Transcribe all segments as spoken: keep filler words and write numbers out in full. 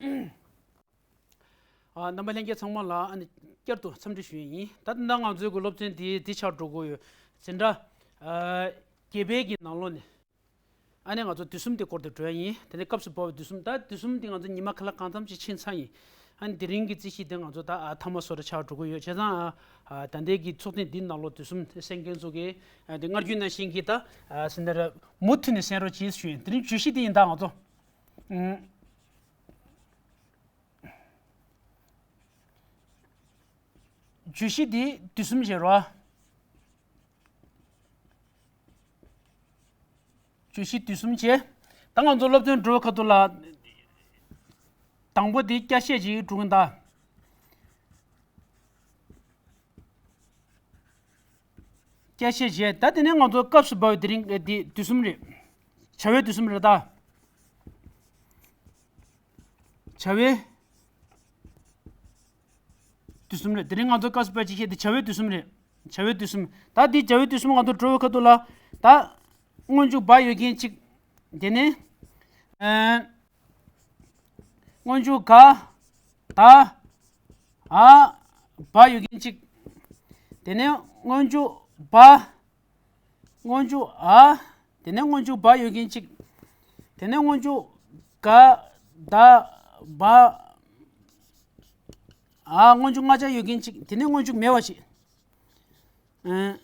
ཨ་རྣམ་པ་ལྷན་རྒྱས་ཚང་མ་ལ་ཨ་ནི་བསྐྱར་དུ་འཚམས་འདྲི་ཞུ་ཡས་ཡིན། ད་ལྟ་ང་ཚོའི་གི་སློབ་ཚན་འདི་འདི་ཆགས་འགྲོ་གི་ཡོད། འཛིན་གྲྭ་ཨ་བརྒྱད་པའི་གི་ནང་ལོགས་ནས། ཨ་ནི་ང་ཚོ་དུས་གསུམ་དེ་སྐོར་དུ་འགྲོ་ཡ་ཡིན། དེ་ནས་སྐབས་སུ་བབས་པའི་དུས་གསུམ། ད་དུས་གསུམ་དེ་ང་ཚོ་ཉི་མ་ཁ་ལག་གང་འཚམ་ཅིག་ཕྱིན་ཚར་ཡིན། ཨ་ནི་དེ་རིང་གི་རྩིས་གཞི་དེ་ང་ཚོ་ད་ཨ་ཐ་མ་སོ་ར་ཆགས་འགྲོ་གི་ཡོད། བྱས་ཙང་ཨ་ཨ་ད་ལྟའི་གི་ཚོགས་ཐེངས་འདིའི་ནང་ལོགས་དུས་གསུམ་གསན་མཁན་ཚོ་གིས་ཨ་དེ་སྔར་རྒྱུན་ནང་བཞིན་གྱི་ད་ཨ་སེ་ནེ་ར་མུ་མཐུད་ནས་གསན་རོགས་གྱིས་ཞུ་ཡིན། དེ་རིང་བརྗོད་གཞི་དེ་ཡིན། ད་ང་ཚོ་ཨུམ་བརྗོད་གཞི་དེ་དུས་གསུམ་བྱེད་རོགས། བརྗོད་གཞི་དུས་གསུམ་བྱས། ད་ང་ཚོ་སློབ་ཚན་འགྲོ་བའི་ཁ་ཐུག་ལ། དང་པོ་དེ་བསྐྱར་བཤད་ཅིག་འགྲོ་གི་ཡིན་ད། བསྐྱར་བཤད་བྱས། ད་དེ་ནས་ང་ཚོ་སྐབས་སུ་བབས་པའི་དེ་རིང་གི་དེ་དུས་གསུམ་རེད། བྱ་བའི་དུས་གསུམ་རེད་ད། བྱ་བའི་དུས་གསུམ་རེད། དེ་རིང་ང་ཚོ་སྐབས་སུ་བབས་ཅིག་བཤད་དེ་བྱ་བའི་དུས་གསུམ་རེད། བྱ་བའི་དུས་གསུམ། ད་འདི་བྱ་བའི་དུས་གསུམ་ང་ཚོ་འགྲོ་བའི་ཁ་ཐུག་ལ། ད་སྔོན་འཇུག་བ་ཡོད་མཁན་གཅིག་དེ་ནས་ཨ་སྔོན་འཇུག་ག་ད་འ་བ་ཡོད་མཁན་གཅིག་དེ་ནས་སྔོན་འཇུག་བ། སྔོན་འཇུག་འ། དེ་ནས་སྔོན་འཇུག་བ་ཡོད་མཁན་གཅིག་དེ་ནས་སྔོན་འཇུག་ག་ད་བ། འ་སྔོན་འཇུག་ལྔ་ཆ་ཡོད་མཁན་གཅིག་དེ་ནས་སྔོན་འཇུག་མེད་པ་ཞིག་ཨ་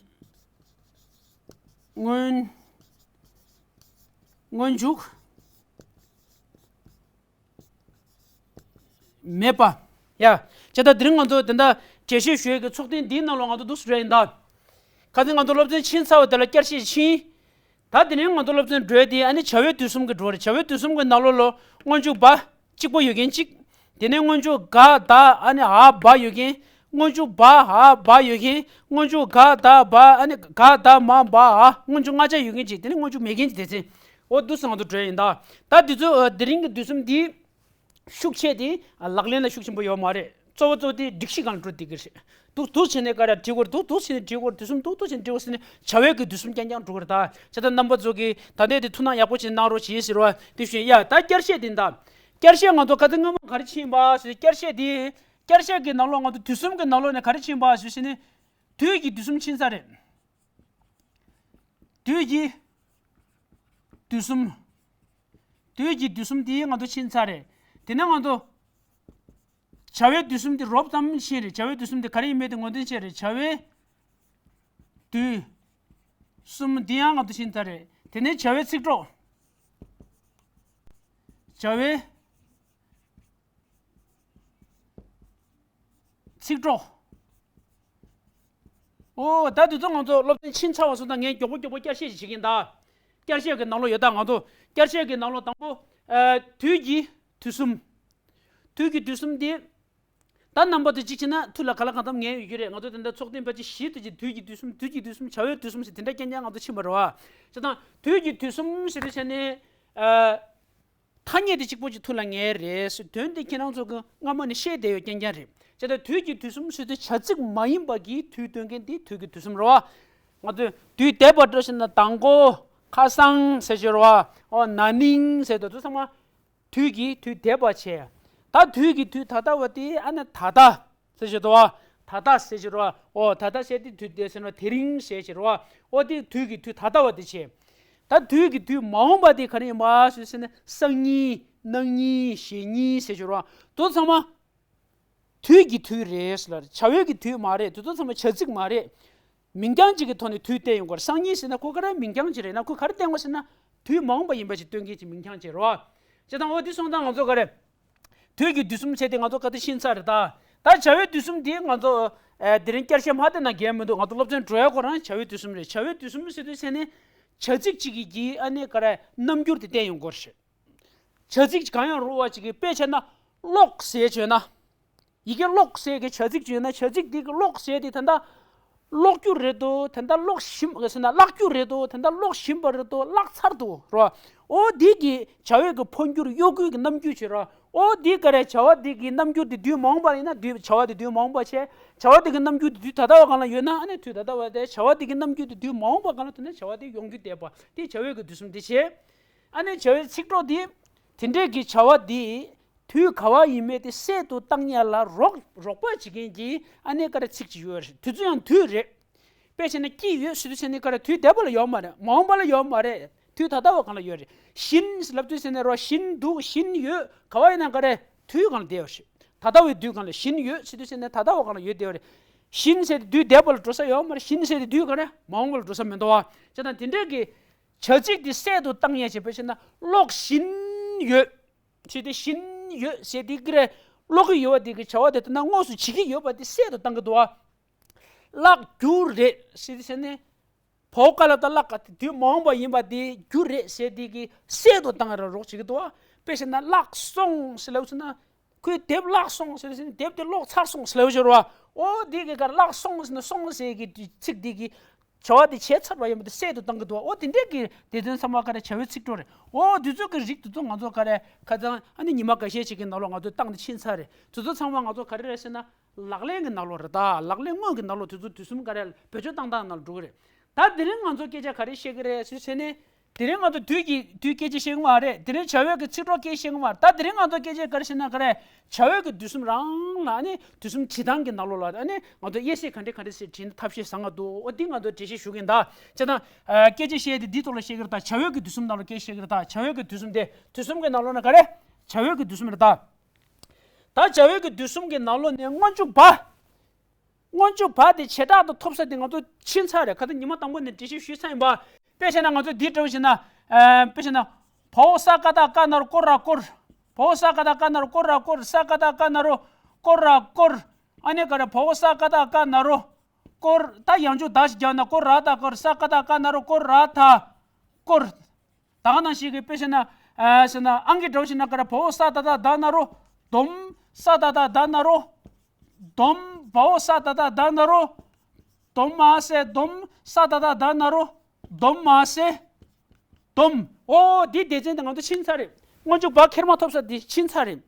སྔོན་སྔོན་འཇུག་མེད་པ། ཡ། བྱས་ད་དེ་རིང་ང་ཚོ་དེ་འདྲ་འགྲེལ་བཤད་ཞུ་ཡས་ཀྱི་ཚོགས་ཐེངས་འདིའི་ནང་ལོགས་ང་ཚོ་འདུག་སེ་འགྲོ་ཡ་ཡིན་ད། ཁ་སང་ང་ཚོ་སློབ་ཚན་ཕྱིན་ཚར་བ་དེ་ལ་བསྐྱར་བཤད་ཕྱིན། ད་དེ་རིང་ང་ཚོ་སློབ་ཚན་འགྲོ་ཡ་དེ་ཨ་ནི་བྱ་བའི་དུས་གསུམ་གྱི་འགྲོ་རེད། བྱ་བའི་དུས་གསུམ་གྱི་ནང་ལོགས་ལ་སྔོན་འཇུག་བ་གཅིག་པོ་ཡོད་མཁན་གཅིག་དེ་ནས་སྔོན་འཇུག་ག་ད་ཨ་ནི་འ་བ་ཡོད་མཁན། སྔོན་འཇུག་བ་འ་བ་ཡོད་མཁན། སྔོན་འཇུག་ག་ད་བ་ཨ་ནི་ག་ད་མ་བ་འ། སྔོན་འཇུག་ལྔ་ཆ་ཡོད་མཁན་གཅིག་དེ་ནས་སྔོན་འཇུག་མེད་མཁན་གཅིག་དེ་ཚེ། འོ་འདུག་སེ་ང་ཚོ་འགྲོ་ཡ་ཡིན་ད། ད་དེ་ཚོ་ཨ་དེ་རིང་གི་དུས་གསུམ་འདི་ཤུགས་ཆེ་དེ་ཨ་ལག་ལེན་ལ་ཤུགས་ཆེན་པོ་ཡོད་མ་རེད། གཙོ་བོ་གཙོ་བོ་དེ་སྒྲིག་གཞི་སྒང་ལ་འགྲོ་བསྡད་ཀྱི་རེད། འདུག་འདུག་བྱས་ནས་ག་རེ་བྲིས་དགོས་རེད། འདུག་འདུག་བྱས་ནས་བྲིས་དགོས་རེད། དུས་གསུམ་འདུག་འདུག་བྱས་ནས་བྲིས་དགོས་ཟེར་ནས་བྱ་བའི་གི་དུས་གསུམ་རྐྱང་རྐྱང་འགྲོ་གི་རེད་ད། བྱས་ཙང་རྣམ་པ་ཚོ་གིས་ད་ལྟའི་དེ་ཐུགས་སྣང་ཡག་པོ་བྱས་གནང་རོགས་བྱེད་ཟེར་བ་དེ་ཞུ་ཡ། ད་བསྐྱར་བཤད་དེ་ད། བསྐྱར་བཤད་ང་ཚོ་ཁ་སང་སྔོན་མ་ག་རེ་ཕྱིན་པ་ཟེར། བསྐྱར་བཤད་དེ། བསྐྱར་བཤད་ཀྱི་ནང་ལོགས་ང་ཚོ་དུས་གསུམ་གྱི་ནང་ལོགས་ནས་ག་རེ་ཕྱིན་པ་ཟེར་ཟེར་ནས། དུས་ཀྱི་དུས་གསུམ་ཕྱིན་ཚར་རེད། དུས་ཀྱི་དུས་གསུམ། དུས་ཀྱི་དུས་གསུམ་དེ་ང་ཚོ་ཕྱིན་ཚར་རེད། དེ་ནས་ང་ཚོ་བྱ་བའི་དུས་གསུམ་དེ་རོབ་ཙམ་ཕྱིན་རེད། བྱ་བའི་དུས་གསུམ་དེ་ག་རེ་ཡིན་མིན་དེ་ངོས་འཛིན་བྱས་རེད། བྱ་བའི་དུས་གསུམ་འདི་ཡང་ང་ཚོ་ཕྱིན་ཚར་རེད། དེ་ནས་བྱ་བའི་ཚིག་གྲོགས། བྱ་བའི་ཚིག་གྲོགས། ཨོ་ད་དེ་ཚོ་ང་ཚོ་སློབ་ཚན་ཕྱིན་ཚར་བ་སོང་ཙང་ངས་མགྱོགས་པོ་མགྱོགས་པོ་བསྐྱར་བཤད་ཅིག་བྱེད་ཀྱིན་ད། བསྐྱར་བཤད་ཀྱི་ནང་ལོགས་ཡོད་ད། ང་ཚོ་བསྐྱར་བཤད་ཀྱི་ནང་ལོགས་དང་པོ་ཨ་དུས་ཀྱི་དུས་གསུམ། དུས་ཀྱི་དུས་གསུམ་དེ། ད་རྣམ་པ་ཚོ་གཅིག་བྱས་ན་ཐུགས་ལ་ག་ལ་གང་འཚམ་ངེས་ཡོད་ཀྱི་རེད། ང་ཚོ་དེ་འདྲ་ཚོགས་ཐེངས་ཕལ་ཆེར་བཞི་དུ་ཅིག་དུས་ཀྱི་དུས་གསུམ། དུས་ཀྱི་དུས་གསུམ། བྱ་བའི་དུས་གསུམ་ཟེར་དེ་འདྲ་རྐྱང་རྐྱང་ང་ཚོ་ཕྱིན་པ་རེད་བ། བྱས་ཙང་དུས་ཀྱི་དུས་གསུམ་ཟེར་དུས་བྱས་ནས་ཨ། ཐ་སྙད་དེ་གཅིག་པོ་གཅིག་ཐུགས་ལ་ངེས་རེད་ཟེར། དོན་དེ་ཁྱེད་རང་ཚོ་གི་སྔ་མ་ནས་ཤེས་བསྡད་ཡོད་རྐྱང་རྐྱང་རེད། བྱས་ཙང་དུས་ཀྱི་དུས་གསུམ་ཟེར་དུས་བྱ་ཚིག་མ་ཡིན་པ་གི་དུས་སྟོན་མཁན་དེ་དུས་ཀྱི་དུས་གསུམ་རེད་བ། ང་ཚོས་དུས་འདས་པ་འགྲོ་ཟེར་ན་དང་པོ། ཁ་སང་ཟེར་ཞོར་བ། ཨོ་ན་ནིང་ཟེར་དུས་ཚང་མ། དུས་ཀྱི་དུས་འདས་པ་བྱས། ད་དུས་ཀྱི་དུས་ད་ལྟ་བ་དེ་ཨ་ནི་ད་ལྟ་ཟེར་ཞིག་འདུག་བ། ད་ལྟ་ཟེར་ཞིག་འདུག་བ། ཨོ་ད་ལྟ་ཟེར་དུས་དུས་དེ་ཟེར་ན་དེ་རིང་ཟེར་ཞིག་འདུག་བ། ཨོ་དེ་དུས་ཀྱི་དུས་ད་ལྟ་བ་དེ་བྱས། ད་དུས་ཀྱི་དུས་མ་འོངས་པ་དེ་ག་རེ་ཡིན་པ་ཞུ་ཟེར་ན་སང་ཉིན་གནངས་ཉིན་གཞེས་ཉིན་ཟེར་ཞིག་འདུག་བ། དེ་ཚང་མ། དུས་ཀྱི་དུས་རེད་ཟེར་ལ་བྱ་བའི་གི་དུས་མ་རེད། དེ་ཚོ་ཚང་མ་བྱ་ཚིག་མ་རེད། མིང་རྐྱང་གཅིག་གི་ཐོག་ནས་དུས་བསྟན་ཡོང་གི་རེད། སང་ཉིན་ཟེར་ན་ཁོ་ག་རེ་མིང་རྐྱང་གཅིག་རེད་ན་ཁོས་ག་རེ་བསྟན་པ་ཟེར་ན་དུས་མ་འོངས་པ་ཡིན་པ་ཞིག་སྟོན་མཁན་གྱི་མིང་རྐྱང་གཅིག་རེད་བ། བྱས་ཙང་འོ་དེ་སོང་ཙང་ང་ཚོ་ག་རེ། དུས་ཀྱི་དུས་གསུམ་བྱས་ཏེ་ང་ཚོ་ག་དུས་ཕྱིན་ཚར་རེད་ད། ད་བྱ་བའི་དུས་གསུམ་དེ་ང་ཚོ་ཨ་དེ་རིང་བསྐྱར་བཤད་མ་བསྟན་ན་འགལ་མི་འདུག་ང་ཚོ་སློབ་ཚན་འགྲོ་ཡ་ཁོ་རང་བྱ་བའི་དུས་གསུམ་རེད། བྱ་བའི་དུས་གསུམ་ཟེར་དུས་ཟེར་ནས་བྱ་ཚིག་གཅིག་གི་གི་ཨ་ནི་ག་རེ་རྣམ་འགྱུར་དེ་བསྟན་ཡོང་གི་རེད། བྱ་ཚིག་གང་ཡང་རུང་བ་ཅིག་གི་དཔེ་བྱས་ན་ཀློག་ཟེར་བྱས་ན། ཡི་གེ་ཀློག་ཟེར་གི་བྱ་ཚིག་བྱས་ན་བྱ་ཚིག་འདི་གི་ཀློག་ཟེར་དེ་ད་ལྟ་ཀློག་རྒྱུ་རེད་དོ། ད་ལྟ་ཀློག་བཞིན་ཟེར་ན་བཀླག་རྒྱུ་རེད་དོ། ད་ལྟ་ཀློག་བཞིན་པ་རེད་དོ། བཀླགས་ཚར་དོ་རོ། ཨོ་འདི་གི་བྱ་བའི་གི་འཕོ་འགྱུར་གཡོ་འགུལ་གི་རྣམ་འགྱུར་བྱེད་རོ། ཨོ་འདི་ག་རེ་བྱ་བ་འདི་གི་རྣམ་འགྱུར་དེ་དུས་མ་འོངས་པ་ཡིན་ན་དུས་བྱ་བ་དེ་དུས་མ་འོངས་པ་བྱས། བྱ་བ་དེ་གི་རྣམ་འགྱུར་དེ་དུས་ད་ལྟ་བ་སྒང་ལ་ཡོད་ན་ཨ་ནི་དུས་ད་ལྟ་བ་དེ་བྱ་བ་དེ་གི་རྣམ་འགྱུར་དེ་དུས་མ་འོངས་པ་སྒང་ལ་དེ་ནས་བྱ་བ་དེ་ཡོང་རྒྱུ་བསྡད་པ་དེ་བྱ་བའི་གི་དུས་གསུམ་དེ་བྱས། ཨ་ནི་བྱ་བའི་ཚིག་གྲོགས་དེ། དེ་འདྲས་ཀྱི་བྱ་བ་འདི། དུས་ག་བ་ཡིན་མེད་དེ་གསལ་དུ་བཏང་ཡ་ལ་རོགས་རོགས་པ་བྱེད་མཁན་གྱི་ཨ་ནི་ག་རེ་ཚིག་ཅིག་ཡོད་རེད། དུས་ཚོད་ཡང་དུས་རེད། དཔེ་བྱས་ན་སྐྱིད་ཡོད་ཟེར་དུས་ཙ་ནས་ག་རེ་དུས་འདས་པ་ལ་ཡོད་མ་རེད། མ་འོངས་པ་ལ་ཡོད་མ་རེད། དུས་ད་ལྟ་བ་སྒང་ལ་ཡོད་རེད། བཞིན་ཟེར་ལབ་དུས་ཙ་ནས་རོ་བཞིན་འདུག་བཞིན་ཡོད་ག་བ་ཡིན་ན་ག་རེ་དུས་སྒང་ལ་བསྡད་ཡོད་རེད། ད་ལྟ་བའི་དུས་སྒང་ལ་བཞིན་ཡོད་ཟེར་དུས་ཙ་ནས་ད་ལྟ་བ་སྒང་ལ་ཡོད་བསྡད་ཡོད་རེད། བཞིན་ཟེར་དུས་དུས་འདས་པ་ལ་འགྲོ་ས་ཡོད་མ་རེད། བཞིན་ཟེར་དུས་དུས་ག་རེ་མ་འོངས་པ་ལ་འགྲོ་ས་མི་འདུག་བ། བྱས་ཙང་དེ་འདྲས་ཀྱི་བྱ་ཚིག་དེ་གསལ་དུ་བཏང་ཡས་བྱས། དཔེ་བྱས་ན་གློག་བཞིན་ཡོད། ཟེར་དེ་བཞིན་ཡོད་ཟེར་དེ་གི་རེད། ཀློག་གི་ཡོད་པ་དེ་གི་བྱ་བ་དེ་ལྟ་ན་དངོས་སུ་བྱེད་ཀྱི་ཡོད་པ་དེ་གསལ་དུ་བཏང་གི་འདུག་བ། བརླག་རྒྱུ་རེད་ཟེར་དེ་ཟེར་ནས། བའོ་ཀ་ལ་ད་བརླག་ག་དེ་དུས་མ་འོངས་པ་ཡིན་པ་དེ་རྒྱུ་རེད་ཟེར་དེ་གི་གསལ་དུ་བཏང་ར་རོགས་བྱེད་ཀྱི་འདུག་བ། དཔེ་བྱས་ན་བརླག་སོང་ཟེར་ལབ་ཟེར་ན། ཁོའི་དེབ་བརླག་སོང་ཟེར་ཟེར་ནས་དེབ་དེ་ཀློག་ཚར་སོང་ཟེར་ལབ་ཤོར་བ། ཨོ་དེ་གི་ག་རེ་བརླག་སོང་ཟེར་ན་སོང་ཟེར་གི་ཚིག་དེ་གི་བྱ་བ་དེ་བྱས་ཚར་བ་ཡིན་པ་དེ་གསལ་དུ་བཏང་གི་འདུག་ཨོ་དེ་འདྲས་ཀྱི་སྡེ་ཚན་ཚང་མ་ག་རེ་བྱ་བའི་ཚིག་གྲོགས་རེད། ཨོ་དེ་ཚོ་གི་རིགས་དེ་ཚོ་ང་ཚོ་ག་རེ་ཁ་སང་ཨ་ནི་ཉི་མ་འགའ་ཤས་ཅིག་གི་ནང་ལོགས་ང་ཚོས་བཏང་ནས་ཕྱིན་ཚར་རེད། དེ་ཚོ་ཚང་མ་ང་ཚོ་ག་རེ་རེད་ཟེར་ན་ལག་ལེན་གྱི་ནང་ལོགས་རེད། ད་ལག་ལེན་དངོས་ཀྱི་ནང་ལོགས་དེ་ཚོ་དུས་གསུམ་ག་རེ་བེད་སྤྱོད་བཏང་སྟངས་ནང་ལ་འགྲོ་གི་རེད། ད་དེ་རིང་ང་ཚོ་སྐད་ཆ་ག་རེ་བཤད་ཀྱི་རེད་ཟེར་ནས། དེ་རིང་ང་ཚོ་དུས་ཀྱི་དུས་སྐད་ཆ་བཤད་ཀྱི་མ་རེད། དེ་རིང་བྱ་བའི་གི་ཚིག་གྲོགས་སྐད་ཆ་བཤད་ཀྱི་མ་རེད། ད་དེ་རིང་ང་ཚོ་སྐད་ཆ་ག་རེ་བཤད་ན་ག་རེ། བྱ་བའི་གི་དུས་གསུམ་རང་ལ་ཨ་ནི་དུས་གསུམ་བྲིས་སྟངས་ཀྱི་ནང་ལོགས་ལ་ཨ་ནི་ང་ཚོ་དབྱེ་གཞི་ག་འདྲ་ག་འདྲ་ཞིག་བྲིས་ན་ཐབས་ཤེས་བཟང་ང་འདུག་ཨོ་འདི་ང་ཚོ་འགྲེལ་བཤད་ཞུ་གི་ཡིན་ད། བྱས་ཙང་སྐད་ཆ་བཤད་དེ་འདིའི་ཐོག་ལ་བཤད་ཀྱི་རེད། ད་བྱ་བའི་གི་དུས་གསུམ་ནང་ལ་སྐད་ཆ་བཤད་ཀྱི་རེད། ད་བྱ་བའི་གི་དུས་གསུམ་དེ་དུས་གསུམ་གྱི་ནང་ལོགས་ན་ག་རེ། བྱ་བའི་གི་དུས་གསུམ་རེད་ད། ད་བྱ་བའི་གི་དུས་གསུམ་གྱི་ནང་ལོགས་ནས་སྔོན་འཇུག་བ། སྔོན་འཇུག་བ་དེ་བྱེ་བྲག་ཏུ་ཐོབ་ས་དེ་ང་ཚོ་ཕྱིན་ཚར་རེད། ཁ་སང་ཉི་མ་དང་པོ་ནས་འགྲེལ་བཤད་ཞུས་ཚར་ཡིན་པ། དཔེ་བྱས་ན་ང་ཚོ་འདི་འདྲ་བོ་བྱས་ན། ཨ། དཔེ་བྱས་ན། བའོ་ས་ཀ་བཏགས་སྐ་ན་རོ་སྐོ་ར་སྐོར། བའོ་ས་ཀ་བཏགས་སྐ་ན་རོ་སྐོ་ར་སྐོར། ས་ཀ་བཏགས་སྐ་ན་རོ་སྐོ་ར་སྐོར། ཨ་ནི་ག་རེ་བའོ་ས་ཀ་བཏགས་སྐ་ན་རོ་སྐོར། ད་ཡང་འཇུག་ད་ཞིག་རྒྱག་ན་སྐོ་ར་ད་སྐོར། ས་ཀ་བཏགས་སྐ་ན་རོ་སྐོ་ར་ད་སྐོར། ད་ག་ནང་བཞིན་གྱི་དཔེ་བྱས་ན། ཨ། ཟེར་ན་ཨང་ཀི་འདྲ་བོ་བྱས་ན་ག་རེ་བའོ་ས་ད་བཏགས་ད་ན་རོ་སྡོམ། ས་ད་བཏགས་ད་ན་རོ་སྡོམ། བའོ་ས་ད་བཏགས་ད་ན་རོ་སྡོམ་མ་ཟེར་སྡོམ། ས་ད་བཏགས་ད་ན་རོ་སྡོམ་མ་ཟེར་སྡོམ། ཨོ་འདི་སྡེ་ཚན་དེ་ང་ཚོ་ཕྱིན་ཚར་རེད། སྔོན་འཇུག་བ་ཁེར་མ་ཐོབ་ས་དེ་ཕྱིན་ཚར་རེད།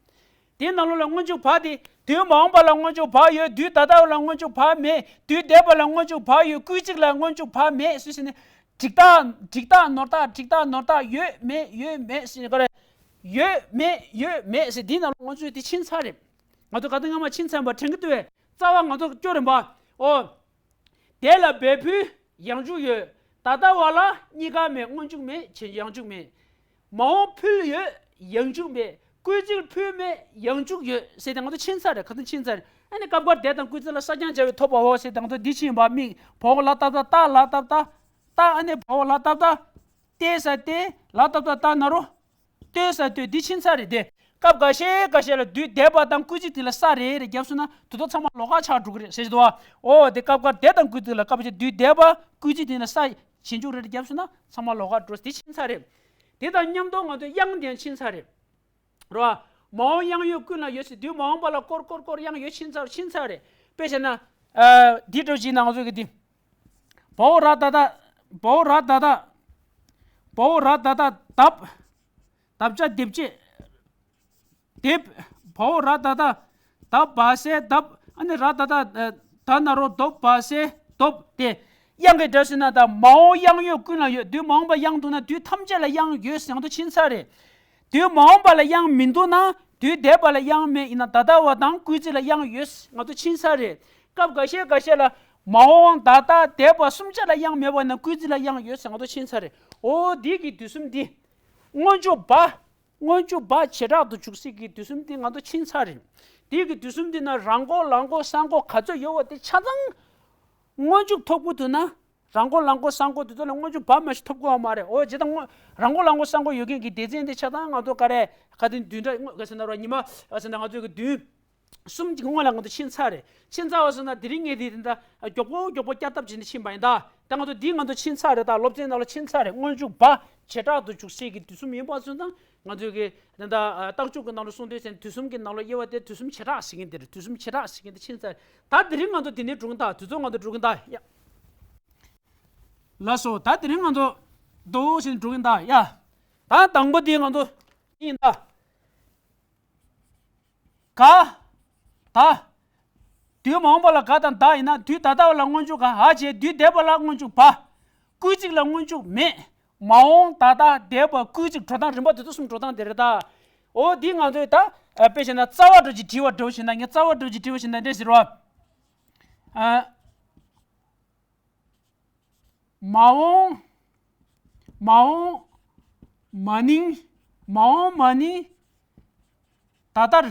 དེའི་ནང་ལོགས་ལ་སྔོན་འཇུག་བ་དེ་དུས་མ་འོངས་པ་ལ་སྔོན་འཇུག་བ་ཡོད། དུས་ད་ལྟ་བ་ལ་སྔོན་འཇུག་བ་མེད། དུས་འདས་པ་ལ་སྔོན་འཇུག་བ་ཡོད། སྐུལ་ཚིག་ལ་སྔོན་འཇུག་བ་མེད་ཟེར་ཟེར་ནས། འགྲིག་རྟགས་འགྲིག་རྟགས་ནོར་རྟགས་འགྲིག་རྟགས་ནོར་རྟགས་ཡོད་མེད་ཡོད་མེད་ཟེར་ནས་ག་རེ། ཡོད་མེད་ཡོད་མེད་ཟེར་འདིའི་ནང་ལ་ང་ཚོས་དེ་ཕྱིན་ཚར་རེད། ང་ཚོ་ག་དུས་སྔ་མ་ཕྱིན་ཚར་བ་དྲན་གི་འདུག་བས། རྩ་བ་ང་ཚོ་སྐྱོ་རེད་པ། ཨོ། དེ་ལ་འབད་ཕུལ་ཡང་འཇུག་ཡོད། ད་ལྟ་བ་ལ་གཉིས་ཀ་མེད། སྔོན་འཇུག་མེད། ཕྱིན་ཡང་འཇུག་མེད། མ་འོངས་ཕུལ་ཡོད་ཡང་འཇུག་མེད། སྐུལ་ཚིག་ཕུལ་མེད་ཡང་འཇུག་ཡོད་ཟེར་ཏེ་ང་ཚོ་ཕྱིན་ཚར་རེད། ག་ཚོད་ཕྱིན་ཚར་རེད། ཨ་ནི་སྐབས་འགར་དེ་དང་སྐུལ་ཚིག་ལ་ས་རྐྱང་སྦྱར་བས་ཐོབ་པའོ་ཟེར་ཏེ་ང་ཚོ་འདི་ཕྱིན་པ་མིག་བའོ་ལ་ཏ་བཏགས་ལྟ་ལ་ཏ་བཏགས་ལྟ། ཨ་ནི་བའོ་ལ་ཏ་བཏགས་ལྟའི་ས་ལྟའི་ལ་ཏ་བཏགས་ལྟ་ན་རོ། ལྟོས་ས་ལྟོས། འདི་ཕྱིན་ཚར་རེད་དེ། སྐབས་འགའ་ཤས་འགའ་ཤས་ལ་དུས་འདས་པ་དང་སྐུལ་ཚིག་དེ་ལ་ས་རེ་རེ་བརྒྱབ་སོང་ན་དེ་ཚོ་ཚང་མ་ལོགས་ཀ་ཆགས་འགྲོ་གི་རེད་ཟེར་གྱི་འདུག་བ། ཨོ་དེ་སྐབས་འགར་དེ་དང་སྐུལ་ཚིག་ལ་སྐབས་ཤས་དུས་འདས་པ་སྐུལ་ཚིག་དེ་ལ་ས་ཞེན་འཇུག་རེ་རེ་བརྒྱབ་སོང་ན་ཚང་མ་ལོགས་ཀ་འགྲོ། དེ་ཕྱིན་ཚར་རེད། དེ་དང་མཉམ་དུ་ང་ཚོ་དབྱངས་དེ་ཡང་ཕྱིན་ཚར་རེད། རེད་བ། མ་འོངས་དབྱངས་ཡོད་ཀུན་ལ་ཡོད་ཟེར། དུས་མ་འོངས་པ་ལ་སྐོར་སྐོར་སྐོར་དབྱངས་ཡོད་ཕྱིན་ཚར་ཕྱིན་ཚར་རེད། དཔེ་བྱས་ན། ཨ། འདི་འདྲ་བྱས་ན་ང་ཚོ་གི་འདི། བའོ་ར་ད་བཏགས། བའོ་ར་ད་བཏགས། བའོ་ར་ད་བཏགས་བདབ། བདག་བྱ་སྡེབ་བྱེད། སྡེབ། བའོ་ར་ད་བཏགས་བདབ་བ་ཟེར་བདབ། ཨ་ནི་ར་ད་བཏགས་ད་ན་རོ་སྡོབ་བ་ཟེར་སྡོབ་སྟེ། དབྱངས་ཀྱི་སྒྲ་ཟེར་ན་ད་མ་འོངས་དབྱངས་ཡོད་ཀུན་ལ་ཡོད། དུས་མ་འོངས་པ་དབྱངས་འདུག་ན་དུས་ཐམས་ཅད་ལ་དབྱངས་ཡོད་ཟེར་ང་ཚོ་ཕྱིན་ཚར་རེད། དུས་མ་འོངས་པ་ལ་དབྱངས་མི་འདུག་ན་དུས་འདས་པ་ལ་དབྱངས་མེད། ཡིན་ན་ད་ལྟ་བ་དང་སྐུལ་ཚིག་ལ་དབྱངས་ཡོད་ཟེར་ང་ཚོ་ཕྱིན་ཚར་རེད། སྐབས་འགའ་ཤས་འགའ་ཤས་ལ་མ་འོངས་ད་ལྟ་འདས་པ་གསུམ་ཆ་ལ་དབྱངས་མེད་པ་ཡིན་ན་སྐུལ་ཚིག་ལ་དབྱངས་ཡོད་ཟེར་ང་ཚོ་ཕྱིན་ཚར་རེད། ཨོ་འདི་གི་དུས་གསུམ་འདི། སྔོན་འཇུག་བ། སྔོན་འཇུག་བ་བྱེ་བྲག་ཏུ་འཇུག་སའི་གི་དུས་གསུམ་འདི་ང་ཚོ་ཕྱིན་ཚར་རེད། དེའི་གི་དུས་གསུམ་འདི་ན་རང་མགོ་ལག་མགོ་གསང་མགོ་ག་ཚོད་ཡོད་པ་དེ་ཆ་ཚང་སྔོན་འཇུག་ཐོབ་དགོས་འདུག་ན། རང་མགོ་ལག་མགོ་གསང་མགོ་དེ་ཚོ་ལ་སྔོན་འཇུག་བ་མ་ཞིག་ཐོབ་དགོས་པ་མ་རེད། འོ་བྱས་ཙང་སྔོན་རང་མགོ་ལག་མགོ་གསང་མགོ་ཡོད་མཁན་གྱི་སྡེ་ཚན་དེ་ཆ་ཚང་ང་ཚོ་ག་རེ་ག་དེ་བདུན་ཕྲག་སྔོན་ག་ཟེར་ན་རོ་ཉི་མ་ག་ཟེར་ན་ང་ཚོའི་གི་བདུན། གསུམ་གྱི་སྔོན་ལ་ང་ཚོ་ཕྱིན་ཚར་རེད། ཕྱིན་ཚར་བ་སོང་ན་དེ་རིང་ངས་དེ་དེ་འདྲ་མགྱོགས་པོ་མགྱོགས་པོ་བསྐྱར་ལྡབ་བྱས་ནས་ཕྱིན་པ་ཡིན་ད། ད་ང་ཚོ་འདི་ང་ཚོ་ཕྱིན་ཚར་རེད། ད་སློབ་ཚན་ནང་ལ་ཕྱིན་ཚར་རེད། སྔོན་འཇུག་བ་བྱེ་བྲག་ཏུ་འཇུག་སའི་གི་དུས་གསུམ་ཡིན་པ་སོང་ཙང་ང་ཚོའི་གི་དེ་འདྲ་རྟགས་འཇུག་གི་ནང་ལ་གསུངས་དུས་ཙང་དུས་གསུམ་གྱི་ནང་ལ་དབྱེ་བ་དེ་དུས་གསུམ་བྱེ་བྲག་ཟེར་མཁན་དེ་རེད། དུས་གསུམ་བྱེ་བྲག་ཟེར་མཁན་དེ་ཕྱིན་ཚར་རེད། ད་དེ་རིང་ང་ཚོ་དེ་ནས་འགྲོ་གི་ད་དུས་ཚོད་ང་ཚོ་འགྲོ་གི་ད་ཡ། ལགས་སོ། ད་དེ་རིང་ང་ཚོ་འདུག་ཟེར་འགྲོ་གི་ད་ཡ། ད་དང་པོ་དེ་ང་ཚོ་ཡིན་ད། ག་ད། དུས་མ་འོངས་པ་ལ་ག་དང་ད་ཡིན་ན་དུས་ད་ལྟ་བ་ལ་སྔོན་འཇུག་ག་ཧ་བྱས། དུས་འདས་པ་ལ་སྔོན་འཇུག་བ། སྐུལ་ཚིག་ལ་སྔོན་འཇུག་མེད། མ་འོངས་ད་ལྟ་འདས་པ་སྐུལ་ཚིག་འགྲོ་སྟངས་རིམ་པ་དེ་ཚོ་གསུམ་འགྲོ་སྟངས་དེ་རེད་ད། འོ་འདི་ང་ཚོས་ད་ ཨ། དཔེ་བྱས་ན་རྩ་བ་འགྲོ་གི་དྲི་བ་འགྲོ་བྱས་ན། ངས་རྩ་བ་འགྲོ་གི་དྲི་བ་བྱས་ན་འདྲ་ཟེར་བ། ཨ། མ་འོངས། མ་འོངས་མ་ནིང་། མ་འོངས་མ་ནིང་ད་ལྟར།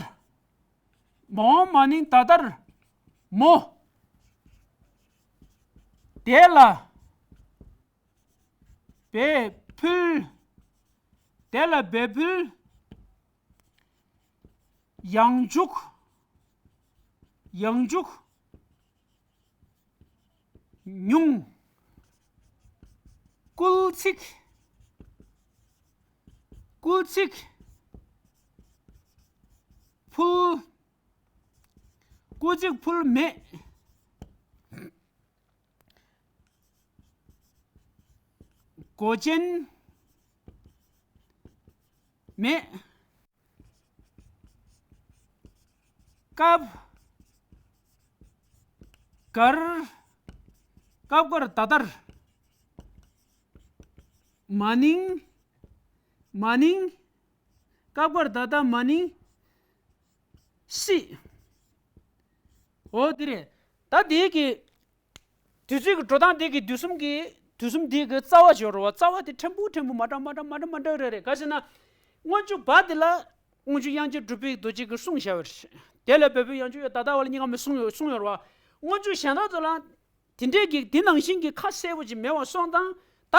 མ་འོངས་མ་ནིང་ད་ལྟར་མོ། དེ་ལ་འབད་ཕུལ། དེ་ལ་འབད་ཕུལ། ཡང་འཇུག་ཡང་འཇུག་ཉུང་། སྐུལ་ཚིག་སྐུལ་ཚིག་ཕུལ། སྐུལ་ཚིག་ཕུལ་མེད། གོ་ཅན་མེད། སྐབས་འགར། སྐབས་འགར་ད་ལྟར། མ་ནིང་། མ་ནིང་། སྐབས་འགར་ད་ལྟ་མ་ནིང་སྲིད། འོ་དེ་རེད། ད་དེའི་གི་དུས་ཚོད་ཀྱི་འགྲོ་སྟངས་དེ་གི་དུས་གསུམ་གྱི། དུས་གསུམ་དེ་གི་རྩ་བ་ཞིག་ཡོད་རེད་བ། རྩ་བ་དེ་ཕྲན་བུ་ཕྲན་བུ་མ་འདྲ་མ་འདྲ་མ་འདྲ་མ་འདྲ་རེ་རེ། ག་ཟེར་ན། སྔོན་འཇུག་བ་དེ་ལ་སྔོན་འཇུག་དབྱངས་ཅན་གྲུབ་པའི་རྡོ་རྗེ་གིས་གསུངས་བཞག་པ་རེད། དེ་ལ་འབད་པའི་ཡང་འཇུག་ཡོད། ད་ལྟ་བ་ལ་གཉིས་ཀ་མེད་གསུངས་ཡོད། གསུངས་ཡོད་རེད་བ། སྔོན་འཇུག་གཞན་དག་ཚོ་ལ་དེ་འདྲའི་གི་དེ་ནང་བཞིན་གྱི་ཁ་གསལ་པོ་ཅིག་མེད་པ་སོང་ཙང་། ད་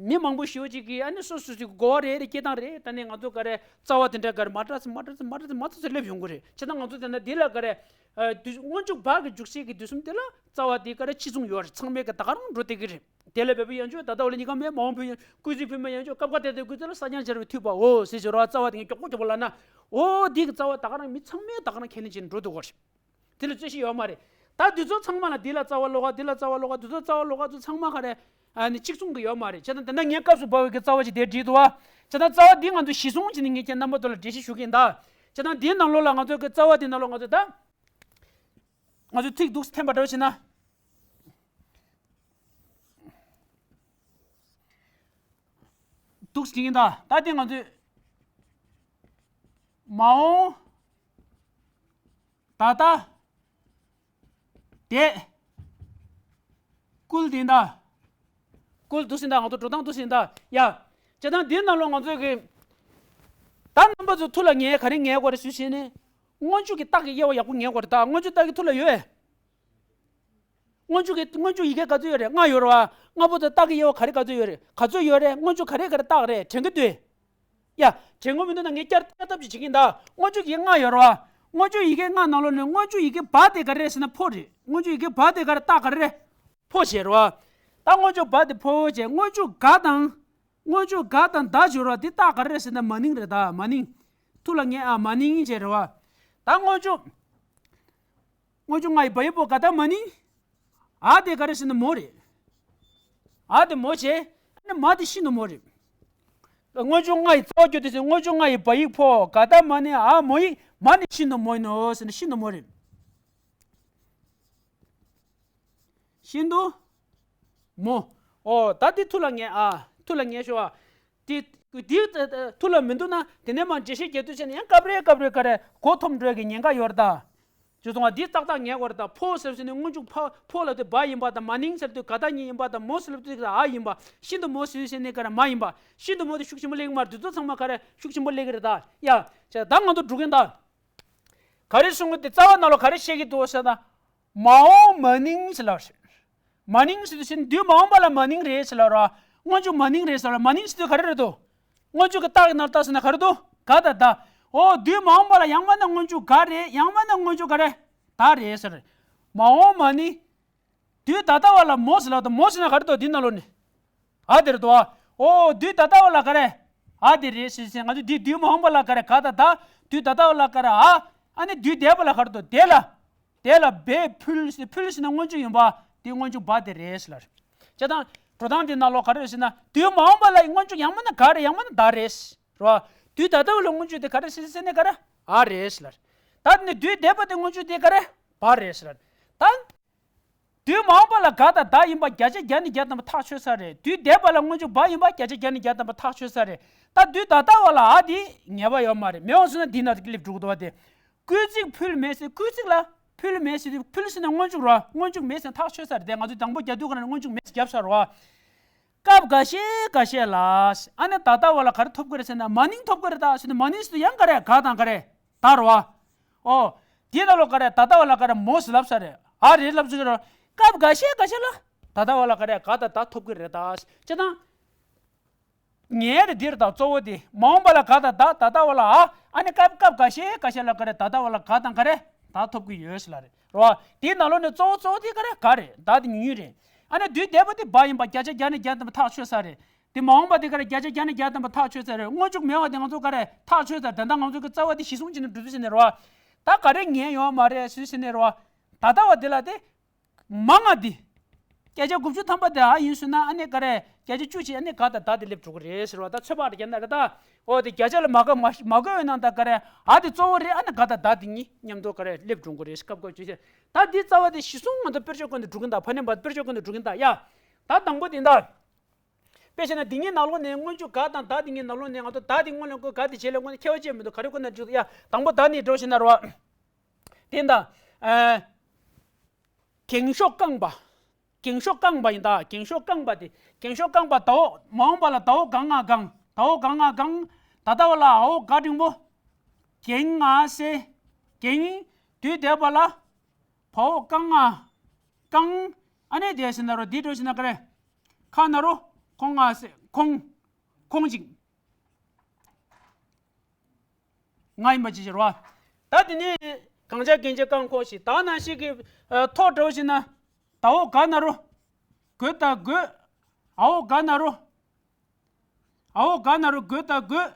མི་མང་པོ་ཞེ་པོ་ཅིག་གིས་ཨ་ནི་སོ་སོ་སོའི་གོ་བ་རེ་རེ་སྐྱེ་སྟངས་རེ། ད་ནི་ང་ཚོ་ག་རེ་རྩ་བ་དེ་འདྲ་ག་རེ་མ་འདྲ་ཙམ་མ་འདྲ་ཙམ་མ་འདྲ་ཙམ་མ་འདྲ་ཙམ་སླེབས་ཡོང་གི་རེད། བྱས་ན་ང་ཚོ་དེ་ན་འདི་ལ་ག་རེ། ཨ། དུས་སྔོན་འཇུག་བ་གི་འཇུག་སའི་གི་དུས་གསུམ་དེ་ལ་རྩ་བ་དེ་ག་རེ་གཅིག་མཚུངས་ཡོད་རེད། ཚང་མའི་གི་ད་ག་རང་འགྲོ་བསྡད་ཀྱི་རེད། དེ་ལ་འབད་པའི་ཡང་འཇུག་ད་ལྟ་བ་ལ་གཉིས་ཀ་མེད། མ་འོངས་པའི་ཡང་། སྐུལ་ཚིག་ཕུལ་མེད། ཡང་འཇུག་སྐབས་འགར་དེ་ལྟར། སྐུལ་ཚིག་ལ་ས་ཀྱང་སྦྱར་བའི་མཐུས་པའོ་ཟེར་ཞོར་བ། རྩ་བ་དེ་ངས་མགྱོགས་པོ་མགྱོགས་པོ་ལབ་ན། འོ་འདི་གི་རྩ་བ་ད་ག་རང་མི་ཚང་མས་ད་ག་རང་ཁས་ལེན་བྱས་ནས་འགྲོ་འདུག་གོ། དེ་ལ་རྩོད་གཞི་ཡོད་མ་རེད། ད་འདི་ཚོ་ཚང་མ་ལ་འདི་ལ་རྩ་བ་ལོགས་ཀ། འདི་ལ་རྩ་བ་ལོགས་ཀ། འདི་ཚོ་རྩ་བ་ལོགས་ཀ་ཚོ་ཚང་མ་ག་རེ། ཨ་ནི་གཅིག་མཚུངས་གི་ཡོད་མ་རེད། བྱས་ན་དེ་འདྲ་ངས་སྐབས་སུ་བབས་པའི་གི་རྩ་བ་ཅིག་དེ་བྲིས་འདུག་བ། བྱས་ན་རྩ་བ་འདི་ང་ཚོ་གཞི་བཟུང་བྱས་ནས་ངས་ཁྱེད་རྣམ་པ་ཚོ་ལ་འགྲེལ་བཤད་ཞུ་གི་ཡིན་ད། བྱས་ན་འདིའི་ནང་ལོགས་ལ་ང་ཚོ་གི་རྩ་བ་འདི་ནང་ལོགས་ང་ཚོ་ད། ང་ཚོ་ཚིག་འདུག་སེ་འཐེན་པ་འདྲ་བོ་བྱས་ན། འདུག་སེ་བྲིས་ཀྱི་ཡིན་ད། ད་འདི་ང་ཚོས་མ་འོངས། ད་ལྟ། དེ། སྐུལ་དེ་ཡིན་ད། སྐུལ་འདུག་སེ་ཡིན་ད། ང་ཚོ་འགྲོ་སྟངས་འདུག་སེ་ཡིན་ད། ཡ། བྱས་ཙང་འདིའི་ནང་ལོགས་ང་ཚོས་གི། ད་རྣམ་པ་ཚོ་ཐུགས་ལ་ངེས་ག་རེ་ངེས་དགོས་རེད་ཟེར་བྱས་ནས། སྔོན་འཇུག་གི་རྟགས་ཀྱི་དབྱེ་བ་ཡག་པོ་ངེས་དགོས་རེད་ད། སྔོན་འཇུག་རྟགས་ཀྱི་ཐུགས་ལ་ཡོད། སྔོན་འཇུག་གི། སྔོན་འཇུག་ཡི་གེ་ག་ཚོད་ཡོད་རེད། ལྔ་ཡོད་རེད་བ། ལྔ་པོ་དེ་རྟགས་ཀྱི་དབྱེ་བ་ག་རེ་ག་ཚོད་ཡོད་རེད། ག་ཚོད་ཡོད་རེད། སྔོན་འཇུག་ག་རེ་ག་རེ་རྟགས་རེད། དྲན་གྱི་འདུག་ཡ། དྲན་གྱི་མི་འདུག་ན་ངས་བསྐྱར་བསྐྱར་ལྡབ་ཅིག་བྱེད་ཀྱི་ཡིན་ད། སྔོན་འཇུག་ཡི་གེ་ལྔ་ཡོད་རེད་བ། སྔོན་འཇུག་ཡི་གེ་ལྔ་ནང་ལོགས་ནས་སྔོན་འཇུག་ཡི་གེ་བ་དེ་ག་རེ་རེད་ཟེར་ན་ཕོ་རེད། སྔོན་འཇུག་ཡི་གེ་བ་དེ་ག་རེ། རྟགས་ག་རེ་རེད། ཕོ་བྱས་རེད་བ། ད་སྔོན་འཇུག་བ་དེ་ཕོ་བྱས། སྔོན་འཇུག་ག་དང་། སྔོན་འཇུག་ག་དང་ད་སྦྱོར་བ་དེ་རྟགས་ག་རེ་རེད་ཟེར་ན་མ་ནིང་རེད་ད། མ་ནིང་། ཐུགས་ལ་ངེས་ཨ། མ་ནིང་བྱས་རེད་བ། ད་སྔོན་འཇུག་སྔོན་འཇུག་ལྔ་ཡི་བ་ཡིག་ཕོ་ག་ད་མ་ནིང་། འ་དེ་ག་རེ་ཟེར་ན་མོ་རེད། འ་དེ་མོ་བྱས། ཨ་ནི་མ་དེ་ཤིན་ཏུ་མོ་རེད། སྔོན་འཇུག་ལྔ་ཡི་རྩ་བ་བསྒྱུར་དུས་ཟེར། སྔོན་འཇུག་ལྔ་ཡི་བ་ཡིག་ཕོ་ག་ད་མ་ནིང་འ་མོ་ཡིག་མ་ནི་ཤིན་ཏུ་མོ་ཡིན་ནོ་ཟེར་ན་ཤིན་ཏུ་མོ་རེད། ཤིན་ཏུ་མོ། ཨོ་ད་དེ་ཐུགས་ལ་ངེས་ཨ། ཐུགས་ལ་ངེས་ཤོག་ཨ། དེ་དེ་ཐུགས་ལ་མི་འདུག་ན་དེ་ནས་མར་འགྲེལ་བཤད་རྒྱག་དུས་ཙམ་ནས་ཡང་སྐབས་རེ་སྐབས་རེ་ག་རེ་མགོ་འཐོམ་འགྲོ་གི་ཉེན་ཁ་ཡོད་རེད་ད། ཅེས་གསུངས་པ་འདི་ཏག་ཏག་ངེས་དགོས་རེད་ད། ཕོ་ཟེར་ཟེར་ནས་སྔོན་འཇུག་ཕ་ཕོ་ལབ་དུས་བ་ཡིན་པ་དང་། མ་ནིང་ཟེར་དུས་ག་ད་གཉིས་ཡིན་པ་དང་། མོ་ཟེར་ལབ་དུས་འ་ཡིན་པ། ཤིན་ཏུ་མོ་ཟེར་ཟེར་ནས་ག་རེ་མ་ཡིན་པ། ཤིན་ཏུ་མོ་དེ་ཤུགས་ཆེན་པོ་སླེབས་ཀྱི་མ་རེད། འདི་ཚོ་ཚང་མ་ག་རེ་ཤུགས་ཆེན་པོ་སླེབས་ཀྱི་རེད་ད། ཡ། ད་ང་ཚོ་འགྲོ་གི་ཡིན་ད། ག་རེ་གསུང་གི་འདུག། རྩ་བ་ནང་ལོགས་ག་རེ་བཤད་ཀྱི་འདུག་ཟེར་ན། མ་འོངས་མ་ནིང་ཟེར་ལབ་རེད། མ་ནིང་ཟེར་དུས་ཟེར་ན་དུས་མ་འོངས་པ་ལ་མ་ནིང་རེད་ཟེར་ལབ་ར། སྔོན་འཇུག་མ་ནིང་རེད་ཟེར་ལབ། མ་ནིང་ཟེར་དུས་ག་རེ་རེད་འདུག། སྔོན་འཇུག་གི་རྟགས་ཀྱི་ནང་ལ་རྟགས་ཟེར་ན་ག་རེ་འདུག། ག་དང་ད། འོ་དུས་མ་འོངས་པ་ལ་ཡང་མིན་ན་སྔོན་འཇུག་ག་རེད། ཡང་མིན་ན་སྔོན་འཇུག་ག་རེ། ད་རེད་ཟེར། མ་འོངས་མ་ནིང་། དུས་ད་ལྟ་བ་ལ་མོ་ཟེར་ལབ་དང་། མོ་ཟེར་ན་ག་རེ་འདུག། འདི་ནང་ལོགས་ནས། འ་དེ་རེད་དོ། འོ་དུས་ད་ལྟ་བ་ལ་ག་རེ། འ་དེ་རེད་ཟེར་ཟེར། ང་ཚོ་འདི་དུས་མ་འོངས་པ་ལ་ག་རེ། ག་དང་ད། དུས་ད་ལྟ་བ་ལ་ག་རེ་འ། ཨ་ནི་དུས་འདས་པ་ལ་ག་རེ་འདུག། དེ་ལ། དེ་ལ་འབད་ཕུལ་ཟེར། ཕུལ་ཟེར་ན་སྔོན་འཇུག་ཡིན་པ། དེ་སྔོན་འཇུག་བ་དེ་རེད་ཟེར་ལབ་རེད། བྱས་ཙང་འགྲོ་སྟངས་འདི་ནང་ལོགས་ག་རེ་རེད་ཟེར་ན། དུས་མ་འོངས་པ་ལ་སྔོན་འཇུག་ཡང་མིན་ན་ག་རེ། ཡང་མིན་ན་ད་རེད་ཟེར་བ། དུས་ད་ལྟ་བ་ལ་སྔོན་འཇུག་དེ་ག་རེ་ཟེར་ཟེར་ནས་ག་རེ། འ་རེད་ཟེར་ལབ་རེད། ད་ནི་དུས་འདས་པ་དེ་སྔོན་འཇུག་དེ་ག་རེ། བ་རེད་ཟེར་ལབ་རེད། ད། དུས་མ་འོངས་པ་ལ་ག་དང་ད་ཡིན་པ་བརྒྱ་ཆ་བརྒྱ་ནས་བརྒྱ་ཐམ་པ་ཐག་ཆོད་ས་རེད། དུས་འདས་པ་ལ་སྔོན་འཇུག་བ་ཡིན་པ་བརྒྱ་ཆ་བརྒྱ་ནས་བརྒྱ་ཐམ་པ་ཐག་ཆོད་ས་རེད། ད་དུས་ད་ལྟ་བ་ལ་འ་དེ་ངེས་པ་ཡོད་མ་རེད། མེད་པ་སོང་ན་འདི་ན་སླེབས་འགྲོ་གི་འདུག་བ། དེ་སྐུལ་ཚིག་ཕུལ་མེད་ཟེར། སྐུལ་ཚིག་ལ་ཕུལ་མེད་ཟེར་དུས། ཕུལ་ཟེར་ན་སྔོན་འཇུག་རོ། སྔོན་འཇུག་མེད་ཟེར་ན་ཐག་ཆོད་ས་རེད། དེ་ང་ཚོས་དང་པོ་རྒྱག་དུས་ག་ན་སྔོན་འཇུག་མེད་ཟེར་བརྒྱབ་ས་རོ། སྐབས་འགའ་ཤས་འགའ་ཤས་ལ། ཨ་ནི་ད་ལྟ་བ་ལ་ག་རེ་ཐོབ་ཀྱི་རེད་ཟེར་ན། མ་ནིང་ཐོབ་ཀྱི་རེད་ད་ཟེར་ན། མ་ནིང་ཟེར་དུས་ཡང་ག་རེ། ག་དང་ག་རེ། ད་རོ། ཨོ། དེའི་ནང་ལོགས་ག་རེ། ད་ལྟ་བ་ལ་ག་རེ། མོ་ཟེར་ལབ་ས་རེད། ཨ་རེད་ལབ་ཟེར་གི་རོ། སྐབས་འགའ་ཤས་འགའ་ཤས་ལ་ད་ལྟ་བ་ལ་ག་རེ། ག་དང་ད་ཐོབ་ཀྱི་རེད་ད། ཅེ་དང་། ངེས་རེད། འདིར་ད་གཙོ་བོ་དེ་མ་འོངས་པ་ལ་ག་དང་ད། ད་ལྟ་བ་ལ་འ། ཨ་ནི་སྐབས་སྐབས་འགའ་ཤས་འགའ་ཤས་ལ་ག་རེ། ད་ལྟ་བ་ལ་ག་དང་ག་རེ། ད་ཐོབ་ཀྱི་ཡོད་ཟེར་ལ་རེད་རོ། དེའི་ནང་ལོགས་ནས་གཙོ་བོ་གཙོ་བོ་དེ་ག་རེ། ག་རེད། ད་དེ་ཉུང་ཉུང་རེད། ཨ་ནི་དུས་འདས་པ་དེ་བ་ཡིན་པ་བརྒྱ་ཆ་བརྒྱ་ནས་བརྒྱ་ཐམ་པ་ཐག་ཆོད་ས་རེད། དེ་མ་འོངས་པ་དེ་ག་རེ། བརྒྱ་ཆ་བརྒྱ་ནས་བརྒྱ་ཐམ་པ་ཐག་ཆོད་ས་རེད། སྔོན་འཇུག་མེད་པ་དེ་ང་ཚོ་ག་རེ། ཐག་ཆོད་ས་རེད། ད་ལྟ་ང་ཚོ་གི་རྩ་བ་དེ་གཞི་བཟུང་བྱས་ནས་འགྲོ་དུས་ཟེར་ནས་རོ། ད་ག་རེ་ངེས་ཡོད་མ་རེད་ཟེར་ཟེར་ནས་རོ། ད་ལྟ་བ་དེ་ལ་དེ་མང་ང་དེ། བརྒྱ་ཆ་དགུ་བཅུ་ཐམ་པ་དེ་འ་ཡིན་ཟེར་ན། ཨ་ནི་ག་རེ། བརྒྱ་ཆ་བཅུ་ཅིག་ཨ་ནི་ག་དང་ད་དེ་སླེབས་འགྲོ་གི་རེད་ཟེར་བ། ད་ཚོད་དཔག་རེ་བརྒྱབ་ན་རེད་ད། འོ་དེ་བརྒྱ་ཆ་ལ་མ་བཀོད་མ་མ་བཀོད་ཡོད་ན་ད་ག་རེ། འ་དེ་གཙོ་བོ་རེད། ཨ་ནི་ག་དང་ད་དེ་གཉིས་མཉམ་དུ་ག་རེ་སླེབས་འགྲོ་གི་རེད། སྐབས་སྐབས་བཅུ་ཆ། ད་འདི་རྩ་བ་དེ་གཞི་བཟུང་ང་ཚོ་དཔེར་བརྗོད་སྐོར་ནས་འགྲོ་གིན་ད། ཕ་ནས་འབད་དཔེར་བརྗོད་སྐོར་ནས་འགྲོ་གིན་ད་ཡ། ད་དང་པོ་དེ་ད། དཔེ་བྱས་ན་འདི་གཉིས་ནང་ལོགས་ནས། སྔོན་འཇུག་ག་དང་ད་དེ་གཉིས་ནང་ལོགས་ནས་ང་ཚོ་ད་དེ་སྔོན་ལ་བཀོད། ག་དེ་རྗེས་ལ་བཀོད་ན་ཁྱད་པར་ཅི་མི་འདུག་ག་རེ་བཀོད་ན་འགྲིག་འདུག་ཡ། དང་པོ་ད་ནི་འགྲོ་བྱས་ན་རོ། དེ་ད། ཨ། གེང་ཤོག་རྐང་པ། གེང་ཤོག་རྐང་པ་ཡིན་ད། གེང་ཤོག་རྐང་པ་དེ། གེང་ཤོག་རྐང་པ། ད་འོག་མ་འོངས་པ་ལ་ད་འོག་ག་ང་གང་། ད་འོག་ག་ང་གང་། ད་ལྟ་བ་ལ་འ་འོག་ག་འགྲེང་བུ། གེང་ང་སེ། གེང་། དུས་འདས་པ་ལ་བ་འོག་ཀ་ང་། ཀང་། ཨ་ནི་དེ་ཟེར་ན་རོ། འདི་འགྲོ་ཟེར་ན་ག་རེ། ཁ་ན་རོ། ཁོང་ང་སེ། ཁོང་། ཁོང་ཅིག་ང་ཡིན་པ་ཅི་ཟེར་བ། ད་དེ་ནི་གང་བྱ་གེང་བྱེད་ཀང་ཁོ་ཞིག་ད་ནང་བཞིན་གྱི། ཨ། ཐོ་འགྲོ་ཟེར་ན། ད་འོག་ག་ན་རོ། གོ་ད་གོས། འ་འོག་ག་ན་རོ། འ་འོག་ག་ན་རོ། གོ་ད་གོས།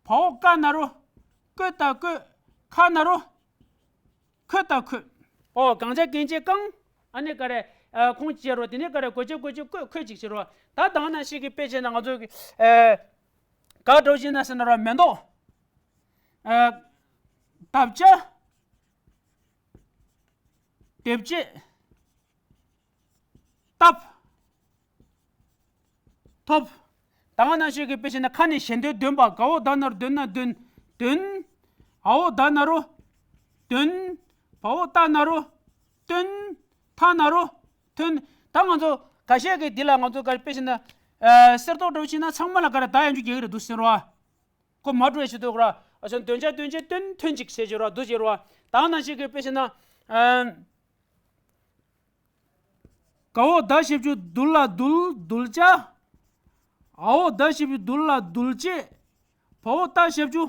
བ་འོག་ཀ་ན་རོ། ཀོ་ད་ཀོས། ཁ་ན་རོ། ཁོ་ད་ཁོས། ཨོ། གང་བྱ་གེང་བྱེད་ཀང་། ཨ་ནི་ག་རེ། ཨ། ཁོང་ཅི་བྱེད་རོ། དེ་ནི་ག་རེ། གོ་བྱ་གོས་བྱེད་ཀོས། ཁོས་ཅིག་བྱེད་རོ། ད་དེ་ནང་བཞིན་གྱི་དཔེ་བྱས་ན་ང་ཚོ་གི། ཨ། ག་འགྲོ་བཞིན་ན་ཟེར་ན་རོ། མེ་ཏོག་ཨ། འདབ་ཆགས། འདེབས་བྱེད། བཏབ། ཐོབ། ད་ག་ནང་བཞིན་གྱི་དཔེ་བྱས་ན་ཁ་ནས་ཞེ་འདོད་འདོན་པ། ག་འོག་ད་ན་རོ། འདོད་ན་འདོན། འདོན། འ་འོག་ད་ན་རོ། འདོན། བ་འོག་ད་ན་རོ། སྟོན། ཐ་ན་རོ། ཐོན། ད་ང་ཚོ་འགའ་ཤས་ཀྱིས་འདི་ལ་ང་ཚོ་ག་རེ་དཔེ་བྱས་ན། ཨ། གསེར་མདོག་འདྲ་བོ་ཕྱིན་ན་ཚང་མ་ལ་ག་རེ། ད་ཡང་འཇུག་རྒྱག་གི་རེད་འདུག་ཟེར་བ། ཁོ་མ་འགྲོ་ཡ་ཞིག་འདུག་ར། ཨ་ཙི། འདོན་བྱ་འདོན་བྱེད་སྟོན། ཐོན་ཅིག་ཟེར་གྱི་ར། འདུག་ཟེར་ར། ད་ག་ནང་བཞིན་གྱི་དཔེ་བྱས་ན། ཨ། ག་འོག་ད་ཞབས་ཀྱུ་གདུལ་ལ་གདུལ། གདུལ་བྱ། འ་འོག་ད་ཞབས་ཀྱུ་གདུལ་ལ་གདུལ་བྱེད། བ་འོག་ད་ཞབས་ཀྱུ་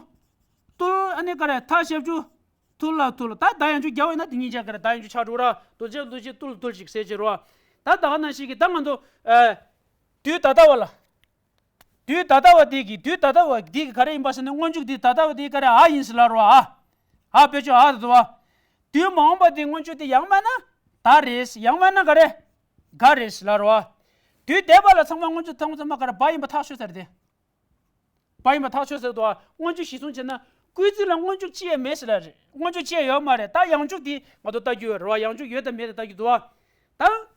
བཏུལ། ཨ་ནི་ག་རེ། ད་ཞབས་ཀྱུ་བཏུལ་ལ་བཏུལ། ད་ད་ཡང་འཇུག་རྒྱག་པ་ཡིན་ན་དེ་གཉིས་ཆ་ག་རེ། ད་ཡང་འཇུག་ཆགས་འགྲོ་ར། གདུལ་བྱ་གདུལ་བྱེད། བཏུལ་བཏུལ་ཅིག་ཟེར་གྱི་ར། ད་ད་ག་ནང་བཞིན་གྱི་ད་ང་ཚོ། ཨ། དུས་ད་ལྟ་བ་ལ། དུས་ད་ལྟ་བ་འདི་གི། དུས་ད་ལྟ་བ་འདི་གི་ག་རེ་ཡིན་པ་ཟེར་ན། སྔོན་འཇུག་འདི་ད་ལྟ་བ་འདི་ག་རེ། འ་ཡིན་ཟེར་ལབ་རོ། འ། འ་དཔེ་བརྗོད་འ་དེ་འདུག་བ། དུས་མ་འོངས་པ་འདི་སྔོན་འཇུག་འདི་ཡང་མིན་ན་ད་རེད། ཡང་མིན་ན་ག་རེ། ག་རེད་ཟེར་ལབ་རོ། དུས་འདས་པ་ལ་ཚང་མ། སྔོན་འཇུག་ཚང་མ་ཚང་མ་ག་རེ། བ་ཡིན་པ་ཐག་ཆོད་ས་རེད་དེ། བ་ཡིན་པ་ཐག་ཆོད་ས་རེད་དོ། སྔོན་འཇུག་གཞི་བཟུང་བྱས་ན། སྐུལ་ཚིག་ལ་སྔོན་འཇུག་ཅི་ཡང་མེད་ཟེར་ལབ་རེད། སྔོན་འཇུག་ཅི་ཡང་ཡོད་མ་རེད། ད་ཡང་འཇུག་འདི་ང་ཚོ་ལྟ་རྒྱུ་ཡོད་རེད་བ། ཡང་འཇུག་ཡོད་དང་མེད་དེ་ལྟ་རྒྱུ་འདུག་བ། ད།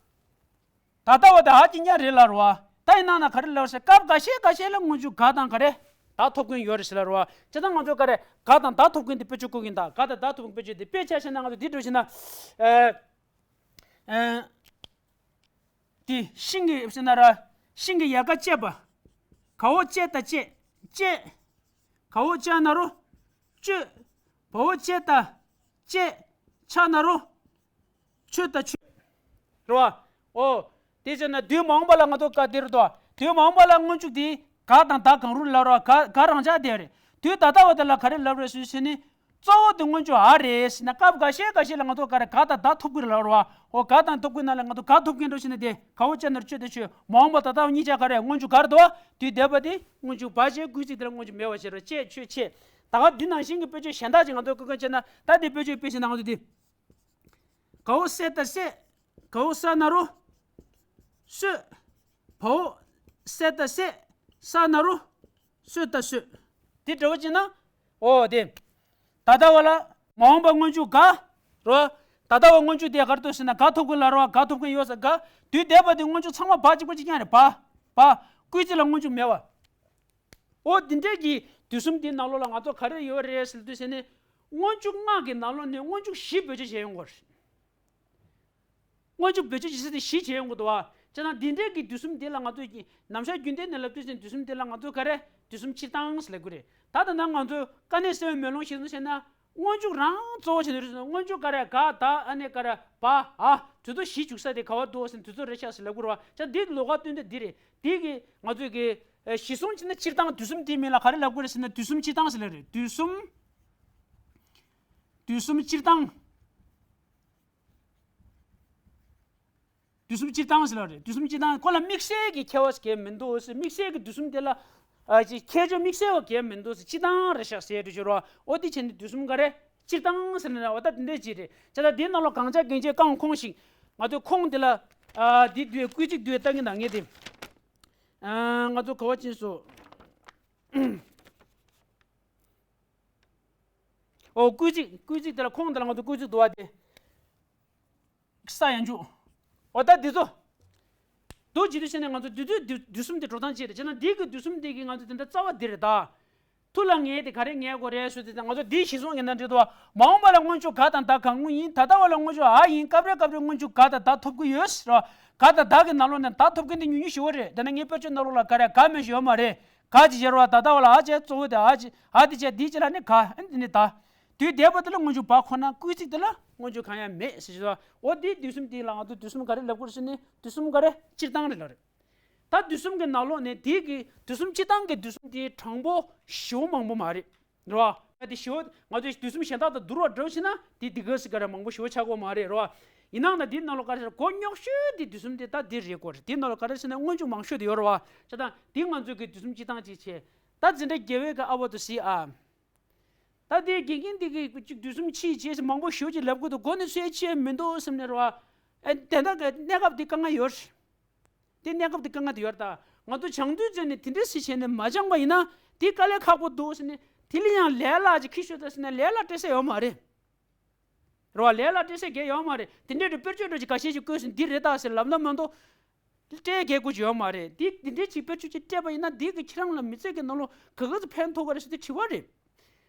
ད་ལྟ་བ་དེ་འ་དེ་ཉག་རེད་ལབ་རོ། ད་ཡིན་ན་ན་ག་རེ་ལབ་ཟེར། སྐབས་འགའ་ཤས་འགའ་ཤས་ལ་སྔོན་འཇུག་ག་དང་ག་རེ། ད་ཐོབ་ཀྱིན་ཡོད་རེད་ཟེར་ལབ་རོ། བྱས་ཙང་ང་ཚོ་ག་རེ། ག་དང་ད་ཐོབ་ཀྱིན་དེ་དཔེ་བརྗོད་བཀོད་ཀྱིན་ད། ག་དང་ད་ཐོབ་ཀྱིན་དཔེ་བརྗོད་དེ། དཔེ་ཆ་བཞག་ན་ང་ཚོ་འདི་འགྲོ་བྱས་ན། ཨ། ཨ། དེ་ཤིང་གི་ཟེར་ན་ར། ཤིང་གི་ཡལ་ག་བཅད་པ། ག་འོག་བཅད་ད་བཅད། བཅད། ག་འོག་བཅད་ན་རོ། བཅོས། བ་འོག་བཅད་ད་བཅད། ཆད་ན་རོ། ཆོད་ད་ཆོད། རེད་བ། ཨོ། དེ་བྱས་ན་དུས་མ་འོངས་པ་ལ་ང་ཚོ་ག་དེ་རེད་དོ། དུས་མ་འོངས་པ་ལ་སྔོན་འཇུག་དེ་ག་དང་ད་གང་རུང་ལབ་རོ། ག་ག་རང་འཇགས་དེ་རེད། དུས་ད་ལྟ་བ་དེ་ལ་ག་རེ་ལབ་རེད་ཟེར་ཟེར་ནི། གཙོ་བོ་དེ་སྔོན་འཇུག་འ་རེད་ཟེར་ན། སྐབས་འགའ་ཤས་འགའ་ཤས་ལ་ང་ཚོ་ག་རེ། ག་དང་ད་ཐོབ་ཀྱི་རེད་ལབ་རོ། ཨོ། ག་དང་ཐོབ་ཀྱི་ན་ལ་ང་ཚོ་ག་ཐོབ་ཀྱི་འགྲོ་ཟེར་ན། དེ་ག་འོག་བཅད་ན་རོ། བཅོས་ད་ཆོད། མ་འོངས་པ་ད་ལྟ་བ་གཉིས་ཆ་ག་རེ། སྔོན་འཇུག་ག་རེད་དོ། དུས་འདས་པ་དེ་སྔོན་འཇུག་བ་བྱས། སྐུལ་ཚིག་དེ་ལ་སྔོན་འཇུག་མེད་པ་བྱས་རོ། བཅད་ཆོད་ཆད། ད་ག་འདི་ནང་བཞིན་གྱི་དཔེ་བརྗོད་གཞན་དག་ཅིག་ང་ཚོ་བཀོད་མཁན་བྱས་ན། ད་འདི་དཔེ་བརྗོད་དཔེ་བྱས་ན་ང་ཚོ་འདི། ག་འོག་གསད་ད་གསད། ག་འོག་གསད་ན་རོ། གསོད། བ་འོག་གསད་ད་གསད། གསད་ན་རོ། གསོད་ད་གསོད། དེ་འདྲ་བོ་ཅིག་ན། ཨོ་དེ། ད་ལྟ་བ་ལ་མ་འོངས་པ་སྔོན་འཇུག་ག་རོ། ད་ལྟ་བ་སྔོན་འཇུག་དེ་ག་རེ་འདུག་ཟེར་ན་ག་ཐོབ་ཀྱི་ལ་རོ། ག་ཐོབ་ཀྱི་ཡོད་ཟེར། ག་དུས་འདས་པ་དེ་སྔོན་འཇུག་ཚང་མ་བ་གཅིག་པ་གཅིག་རྐྱང་རེད། བ། བ། སྐུལ་ཚིག་ལ་སྔོན་འཇུག་མེད་པ། འོ་འདི་འདྲས་ཀྱི་དུས་གསུམ་དེའི་ནང་ལོགས་ལ་ང་ཚོ་ག་རེ་ཡོད་རེད་ཟེར་དུས་ཟེར་ནས། སྔོན་འཇུག་ལྔ་གི་ནང་ལོགས་ནས་སྔོན་འཇུག་བཞི་བེད་སྤྱོད་བྱས་ཡོང་གི་རེད། སྔོན་འཇུག་བེད་སྤྱོད་བྱེད་ས་དེ་བཞི་བྱས་ཡོང་གི་འདུག་བ། བྱས་ན་འདི་འདྲའི་གི་དུས་གསུམ་འདི་ལ་ང་ཚོས་ཀྱི་ནམ་ཞག་རྒྱུན་ལྡན་ནས་ལབ་དུས་ཙམ་དུས་གསུམ་འདི་ལ་ང་ཚོས་ག་རེ་དུས་གསུམ་སྤྱིར་བཏང་ཟེར་ལབ་ཀྱི་རེད། ད་ལྟ་ན་ང་ཚོས་དཀའ་གནད་གསལ་བའི་མེ་ལོང་ཞིག་ནི་བྱས་ན། སྔོན་འཇུག་རང་གཙོ་བོ་བྱས་ནས་རེད། སྔོན་འཇུག་ག་རེ་ག་ད་ཨ་ནེ་ག་རེ་བ་ཨ་དུས་ཚོད་བཞི་འཇུག་ས་དེ་ག་བ་འདུག་ཟེར་ན་དུས་ཚོད་རེ་ཆགས་ཟེར་ལབ་ཀྱི་རེད་བ། བྱས་ན་འདི་ལོགས་ཀ་སྟོན་དེ་འདི་རེད། འདི་གི་ང་ཚོས་ཀྱི་ཨ་གཞི་བཟུང་བྱས་ན་སྤྱིར་བཏང་དུས་གསུམ་འདིའི་མིང་ལ་ག་རེ་ལབ་ཀྱི་རེད་ཟེར་ན་དུས་གསུམ་སྤྱིར་བཏང་ཟེར་ལབ་རེད། དུས་གསུམ། དུས་གསུམ་སྤྱིར་བཏང་། དུས་གསུམ་སྤྱིར་བཏང་ཟེར་ལབ་རེད། དུས་གསུམ་སྤྱིར་བཏང་ཁོ་ལ་དམིགས་བསལ་གྱི་ཁྱད་པར་གང་ཡང་མི་འདུག་ཟེར། དམིགས་བསལ་གྱི་དུས་གསུམ་དེ་ལ་ཨ་ཅིག་ཁྱད་ཆོས་དམིགས་བསལ་བ་གང་ཡང་མི་འདུག་ཟེར། སྤྱིར་བཏང་རེད་ཤག་ཟེར་དུས་ཤོར་བ། འོ་དེ་བྱས་ནས་དུས་གསུམ་ག་རེ་སྤྱིར་བཏང་ཟེར་ན་འོ་ད་དེ་འདྲས་ཅིག་རེད། བྱས་ཙང་དེའི་ནང་ལ་གང་ཆ་གང་ཆེ་རྐང་ཁོངས་ཤིག་ང་ཚོས་ཁོངས་དེ་ལ་ཨ་དེ་བསྡུས་སྐུལ་ཚིག་བསྡུས་ལྟ་གིན་དང་ངས་དེ་ཨ་ང་ཚོ་ག་བ་ཕྱིན་སོང་། ཨོ་སྐུལ་ཚིག་སྐུལ་ཚིག་དེ་ལ་ཁོངས་དེ་ལ་ང་ཚོ་སྐུལ་ཚིག་བསྡུ་བ་དེ། ས་ཡང་འཇུག་འོ་ད་འདི་ཚོ། འདུག་བྱེད་དུས་ཟེར་ནས་ང་ཚོ་འདི་ཚོའི་འདུ་འདུ་གསུམ་དེ་འགྲོ་སྟངས་གཅིག་རེད། བྱས་ན་འདི་གི་འདུ་གསུམ་དེ་གི་ང་ཚོ་དེ་འདྲ་རྩ་བ་འདི་རེད་ད། ཐུགས་ལ་ངེས་དེ་ག་རེ་ངེས་དགོས་རེད་ཟེར་དུས་ང་ཚོ་འདི་གཞི་བཟུང་ཡིན་ན་འགྲིག་འདུག་བ། མ་འོངས་པ་ལ་སྔོན་འཇུག་ག་དང་ད་གང་རུང་ཡིན། ད་ལྟ་བ་ལ་སྔོན་འཇུག་ཨ་ཡིན། སྐབས་རེ་སྐབས་རེ་སྔོན་འཇུག་ག་དང་ད་ཐོབ་ཀྱི་ཡོད་རེད་བ། ག་དང་ད་གི་ནང་ལོགས་ནས་ད་ཐོབ་མཁན་དེ་ཉུང་ཉུང་ཞིག་པ་རེད། དེ་ན་ངའི་དཔེར་བརྗོད་ནང་ལོགས་ལ་ག་རེ་ག་མེད་ཞིག་ཡོད་མ་རེད། ག་ཅིག་བྱས་རེད་བ། ད་ལྟ་བ་ལ་ཨ་ཅེ་གཙོ་བོ་དེ་ཨ་ཅེ་ཨ་དེ་བྱས་འདི་བྱས་ལ་ནི་ག་ཨ་ནི་དེ་ནི་ད། དུས་འདས་པ་དེ་ལ་སྔོན་འཇུག་བ་ཁོ་ན། སྐུལ་ཚིག་དེ་ལ་སྔོན་འཇུག་གང་ཡང་མེད་ཟེར་ཞུ། འོ་དེའི་དུས་གསུམ་དེ་ལ་ང་ཚོ་དུས་གསུམ་ག་རེ་ལབ་དགོས་ཟེར་ནས་དུས་གསུམ་ག་རེ་སྤྱིར་བཏང་རེད་ལབ་རེད། ད་དུས་གསུམ་གྱི་ནང་ལོགས་ནས་དེའི་གི་དུས་གསུམ་སྤྱིར་བཏང་གི་དུས་གསུམ་དེའི་གྲངས་འབོར་ཞེ་པོ་མང་པོ་མ་རེད། རེད་བ། ད་དེ་ཞེ་པོ་ང་ཚོས་དུས་གསུམ་གཞན་དག་དང་བསྡུར་བ་འདྲ་བོ་བྱས་ན་དེ་དེ་ག་ཟེར་ག་རེ་མང་པོ་ཞེ་པོ་ཆགས་ཀྱི་ཡོད་མ་རེད། རེད་བ། ཡིན་ནའང་ན་དེའི་ནང་ལོགས་ག་རེ་ཟེར་གོ་རྙོག་ཤོས་དེ་དུས་གསུམ་དེ་ད་དེ་རེད་གོ་རེད། དེའི་ནང་ལོགས་ག་རེ་ཟེར་ན་སྔོན་འཇུག་མང་ཤོས་དེ་ཡོད་རེད་བ། བྱས་ཙང་དེ་ང་ཚོས་གི་དུས་གསུམ་སྤྱིར་བཏང་ཅིག་བྱས། ད་འཛིན་གྲྭ་བརྒྱད་པའི་གི་ཨ་བ་དུ་སི་ཨ། ད་དེ་དགེ་རྒན་འདི་གིས་གཅིག་དུས་གསུམ་ཕྱིས་བྱས་ཟེར་མང་པོ་ཞེ་པོ་ཅིག་ལབ་ཀྱི་འདུག་གོ་ནས་སུས་ཕྱིས་མི་འདུག་བསམ་ནས་རེད་བ། ཨེ་དེ་འདྲ་གི་གནས་སྐབས་འདི་དཀའ་ངལ་ཡོད་རེད། དེ་གནས་སྐབས་འདི་དཀའ་ངལ་དེ་ཡོད་རེད་ད། ང་ཚོ་སྦྱང་དུས་ཙམ་ནས་དེ་འདྲ་སེ་བྱས་ནས་མ་སྦྱངས་པ་ཡིན་ན་དེ་དཀའ་ལས་ཁག་པོ་འདུག་ཟེར་ནས་དེ་ལ་ཡང་ལས་སླ་ཅིག་ཁྱི་ཤོད་ད་ཟེར་ན་ལས་སླ་སྤྲད་ས་ཡོད་མ་རེད། རེད་བ། ལས་སླ་སྤྲད་ས་གང་ཡང་ཡོད་མ་རེད། དེ་འདྲའི་དཔེར་བརྗོད་འདྲ་ཅིག་འགའ་ཤས་ཅིག་བཀོད་ཟིན་འདི་རེད་ད་ཟེར་ལབ་ན་མ་གཏོགས། སྤྲད་དགོས་ཀྱི་ཡོད་མ་རེད། འདི་འདི་འདྲའི་ཅིག་དཔེར་བརྗོད་ཅིག་སྤྲད་པ་ཡིན་ན་འདི་གི་ཁྱེད་རང་ལ་མི་ཚེ་གི་ནང་ལོགས་ག་ག་ཚོད་ཕན་ཐོགས་ཀྱི་རེད་ཟེར་དེ་དྲི་བ་རེད།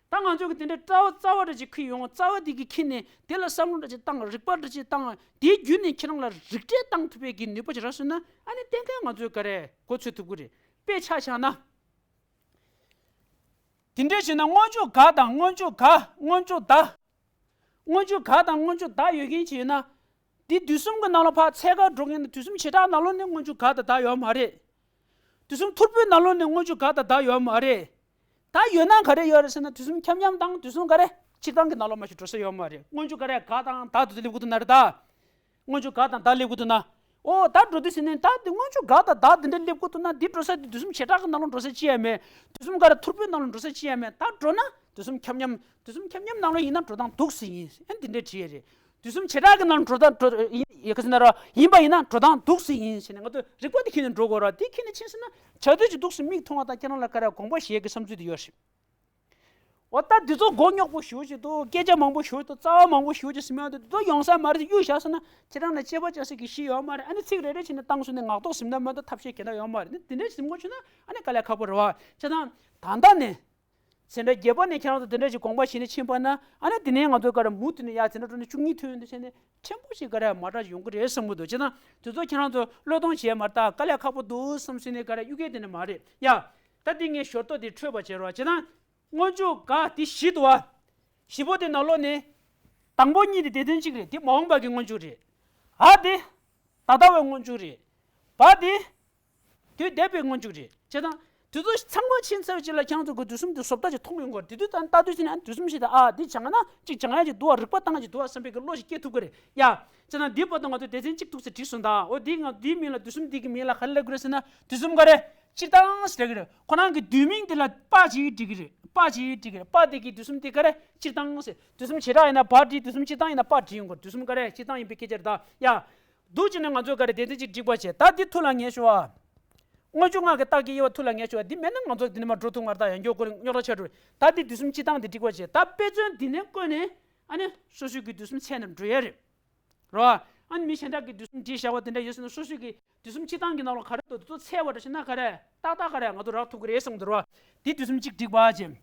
ད་ང་ཚོས་གི་དེ་འདྲའི་རྩ་བ་རྩ་བ་འདྲ་ཅིག་ཁུར་ཡོང་། རྩ་བ་འདི་གི་ཁྱེར་ནས་དེ་ལ་བསམ་བློ་འདྲ་ཅིག་བཏང་། རིག་པ་འདྲ་ཅིག་བཏང་། དེའི་བརྒྱུད་ནས་ཁྱེད་རང་ལ་རིག་གྲས་བཏང་ཐུབ་པའི་གི་ནུས་པ་ཅིག་རག་སོང་ན་ཨ་ནི་གཏན་གཏན་ང་ཚོས་ག་རེ་གོ་ཚོད་ཐུབ་ཀྱི་རེད། དཔེ་ཆ་བཞག་ན། དེ་འདྲ་བྱས་ན་སྔོན་འཇུག་ག་དང་སྔོན་འཇུག་ག་སྔོན་འཇུག་ད། སྔོན་འཇུག་ག་དང་སྔོན་འཇུག་ད་ཡོད་མཁན་ཅིག་ཡོད་ན། འདི་དུས་གསུམ་གྱི་ནང་ལ་ཕར་འཚོལ་ག་འགྲོ་མཁན་ནི་དུས་གསུམ་བྱེ་བྲག་ནང་ལོགས་ནས་སྔོན་འཇུག་ག་དང་ད་ཡོད་མ་རེད། དུས་གསུམ་ཐོར་བུའི་ནང་ལོགས་ནས་སྔོན་འཇུག་ག་དང་ད་ཡོད་མ་རེད། ད་ཡོད་ན་ག་རེ་ཡོད་རེད་ཟེར་ན་དུས་གསུམ་ཁྱབ་མཉམ་དང་དུས་གསུམ་ག་རེ་སྤྱིར་བཏང་གི་ནང་ལོགས་མ་ཞིག་འགྲོ་ས་ཡོད་མ་རེད། སྔོན་འཇུག་ག་རེ་ག་དང་ད་དུ་སླེབས་དགོས་འདུག་ན་རེད་ད། སྔོན་འཇུག་ག་དང་ད་སླེབས་དགོས་འདུག་ན། ཨོ་ད་འགྲོ་དུས་ཟེར་ནས་ད་འདི་སྔོན་འཇུག་ག་དང་ད་འདི་འདྲ་སླེབས་དགོས་འདུག་ན་འདི་འགྲོ་ས་འདི་དུས་གསུམ་བྱེ་བྲག་གི་ནང་ལོགས་འགྲོ་ས་ཅི་ཡང་མེད། དུས་གསུམ་ག་རེ་ཐོར་བུའི་ནང་ལོགས་འགྲོ་ས་ཅི་ཡང་མེད། ད་འགྲོ་ན་དུས་གསུམ་ཁྱབ་མཉམ་དུས་གསུམ་ཁྱབ་མཉམ་ནང་ལོགས་ཡིན་ན་འགྲོ་སྟངས་འདུག་སེ་ཡིན། ཨ་འདི་འདྲ་བྲིས་ཡས་རེད། དུས་གསུམ་བྱེ་བྲག་གི་ནང་འགྲོ་སྟངས་འགྲོ་ཡིན་ཡ་ག་ཟེར་ན་ར་ཡིན་པ་ཡིན་ན་འགྲོ་སྟངས་འདུག་སེ་ཡིན་ཟེར་ནས་ང་ཚོ་རིག་པ་འདི་ཁྱེར་ནས་འགྲོ་དགོས་ར། འདི་ཁྱེར་ནས་ཕྱིན་ཟེར་ན་བྱ་དུས་ཀྱི་འདུག་སེ་མིག་མཐོང་བ་དང་ཁྱེད་རང་ལ་ག་རེ་དགོངས་པ་བཞེས་ཀྱི་བསམ་ཚུལ་འདི་ཡོད་རེད། འོ་ད་འདི་ཚོ་མགོ་རྙོག་པོ་ཞེ་པོ་ཅིག་འདུག་སྐད་ཆ་མང་པོ་ཞེ་པོ་འདུག་རྩ་བ་མང་པོ་ཞེ་པོ་ཅིག་ཟིན་མ་འདུག་འདི་ཚོ་ཡོང་ས་མ་རེད་ཟེར་གཡུག་བཞག་ཟེར་ན་ཁྱེད་རང་ལ་དཔྱད་པ་རྒྱག་ས་གི་གཞི་ཡོད་མ་རེད། ཨ་ནི་ཚིག་རེ་རེ་བྱས་ནས་བཏང་སོང་ནས་ངག་ཐོག་ཟིན་ན་མ་གཏོགས་ཐབས་ཤེས་ག་འདྲ་ཡོད་མ་རེད། ནི་འདི་འདྲ་ཟིན་དགོས་བྱུང་ན་ཨ་ནི་དཀའ་ལས་ཁག་པོ་རེད་བ། བྱས་ཙང་ད་ལྟ་ནས་འཛིན་གྲྭ་བརྒྱད་པ་ནས་ཁྱེད་རང་ཚོ་འདི་འདྲ་ཞིག་དགོངས་པ་བཞེས་ནས་ཕྱིན་པ་ན་ཨ་ནི་འདི་ནས་ང་ཚོའི་ག་རེ་མུ་མཐུད་ནས་ཡ་འཛིན་གྲྭ་འགྲོ་ནས་བཅུ་གཉིས་ཐོན་འདི་བྱས་ནས་ཕྲན་བུ་ཞིག་ག་རེ་མ་འདྲ་ཡོང་གི་རེད་བསམ་གི་འདུག་བྱས་ཙང་དེ་ཚོ་ཁྱེད་རང་ཚོ་བློས་གཏོང་བྱས་མ་ད་དཀའ་ལས་ཁག་པོ་འདུག་བསམ་སོང་ནས་ག་རེ་གཡུག་སྐད་དེ་ནི་མ་རེད་ཡ། ད་འདི་ངས་ཞོར་ཐོག་དེ་འཕྲོས་པ་བྱས་རོགས། བྱས་ཙང་སྔོན་འཇུག་ག་དེ་བཞི་འདུག་བ། བཞི་པོ་དེ་ནང་ལོགས་ནས། དང་པོ་གཉིས་དེ་སྡེ་ཚན་གཅིག་རེད། དེ་མ་འོངས་པ་གི་སྔོན་འཇུག་རེད། འ་དེ། ད་ལྟ་བའི་སྔོན་འཇུག་རེད། བ་དེ། དུས་འདས་པའི་སྔོན་འཇུག་རེད། བྱས་ཙང་། དུས་ཚོད་ཚང་མ་ཕྱིན་ཚར་བའི་རྗེས་ལ་ཁྱེད་རང་ཚོ་གི་དུས་གསུམ་དེ་བཟོ་ལྟ་ཅིག་མཐོང་ཡོང་གི་རེད། དེ་དུས་ད་ལྟ་དུས་ཚོད་ནས་དུས་གསུམ་ཞིག་དང་ཨ་འདི་སྦྱང་ན་གཅིག་སྦྱང་ཡ་ཅིག་འདུག་བ། རིག་པ་བཏང་ཡ་ཅིག་འདུག་བ་བསམ་པའི་གི་བློ་ཞིག་སྐྱེ་ཐུབ་གི་རེད་ཡ། བྱས་ཙང་འདིའི་བར་དུ་ང་ཚོས་སྡེ་ཚན་གཅིག་འདུག་ཟེར་བྲིས་སོང་ད། འོ་འདི་ང་འདིའི་མིང་ལ་དུས་གསུམ་འདི་གི་མིང་ལ་ག་རེ་ལབ་གི་རེད་ཟེར་ན་དུས་གསུམ་ག་རེ། སྤྱིར་བཏང་ཟེར་གི་རེད། ཁོ་རང་གི་བསྡུས་མིང་འདི་ལ་པ་ཅིག་འབྲི་གི་རེད། པ་ཅིག་འབྲི་གི་རེད། པ་འདི་གི་དུས་གསུམ་འདི་ག་རེ་སྤྱིར་བཏང་ཟེར། དུས་གསུམ་བྱེ་བྲག་ཡིན་ན་པ་འབྲི། དུས་གསུམ་སྤྱིར་བཏང་ཡིན་ན་པ་འབྲི་ཡོང་གི་རེད། དུས་གསུམ་ག་རེ་སྤྱིར་བཏང་ཡིན་པའི་སྐད་ཆ་རེད་ད་ཡ། འདུག་བྱས་ན་ང་ཚོས་ག་རེ་སྡེ་ཚན་གཅིག་སྒྲིག་པ་བྱས། ད་འདི་ཐུགས་ལ་ངེས་ཤོག་ཨ། སྔོན་འཇུག་ལྔ་གི་རྟགས་ཀྱི་དབྱེ་བ་ཐུགས་ལ་ངེས་ཤོག་ཨ། འདི་མེད་ན་ང་ཚོ་འདི་ནས་མར་འགྲོ་ཐུབ་མ་རེད་ད། ཡང་མགྱོགས་ཀོ་རིང་རྙོག་དྲ་ཆགས་འགྲོ། ད་འདི་དུས་གསུམ་སྤྱིར་བཏང་འདི་སྒྲིག་པ་བྱས། ད་དཔེ་མཚོན་འདི་ནས་བཀོད་ནས་ཨ་ནི་སོ་སོའི་གི་དུས་གསུམ་ཚད་ནང་འགྲོ་ཡ་རེད། རེད་བ། ཨ་ནི་མི་གཞན་དག་གིས་དུས་གསུམ་བྲིས་བཞག་པ་དེ་འདྲ་ཡོད་ཟེར་ན་སོ་སོས་ཀྱི་དུས་གསུམ་སྤྱི་བཏང་གི་ནང་ལ་ག་རེ་འདུག་དེ་ཚོ་འཚོལ་བ་འདྲ་བྱས་ན་ག་རེ་ཏག་ཏག་ག་རེ་ང་ཚོ་རག་ཐུབ་ཀྱི་རེད་བསམ་གྱི་འདུག་རེད་བ། དེ་དུས་གསུམ་གཅིག་བསྒྲིགས་པ་བྱས།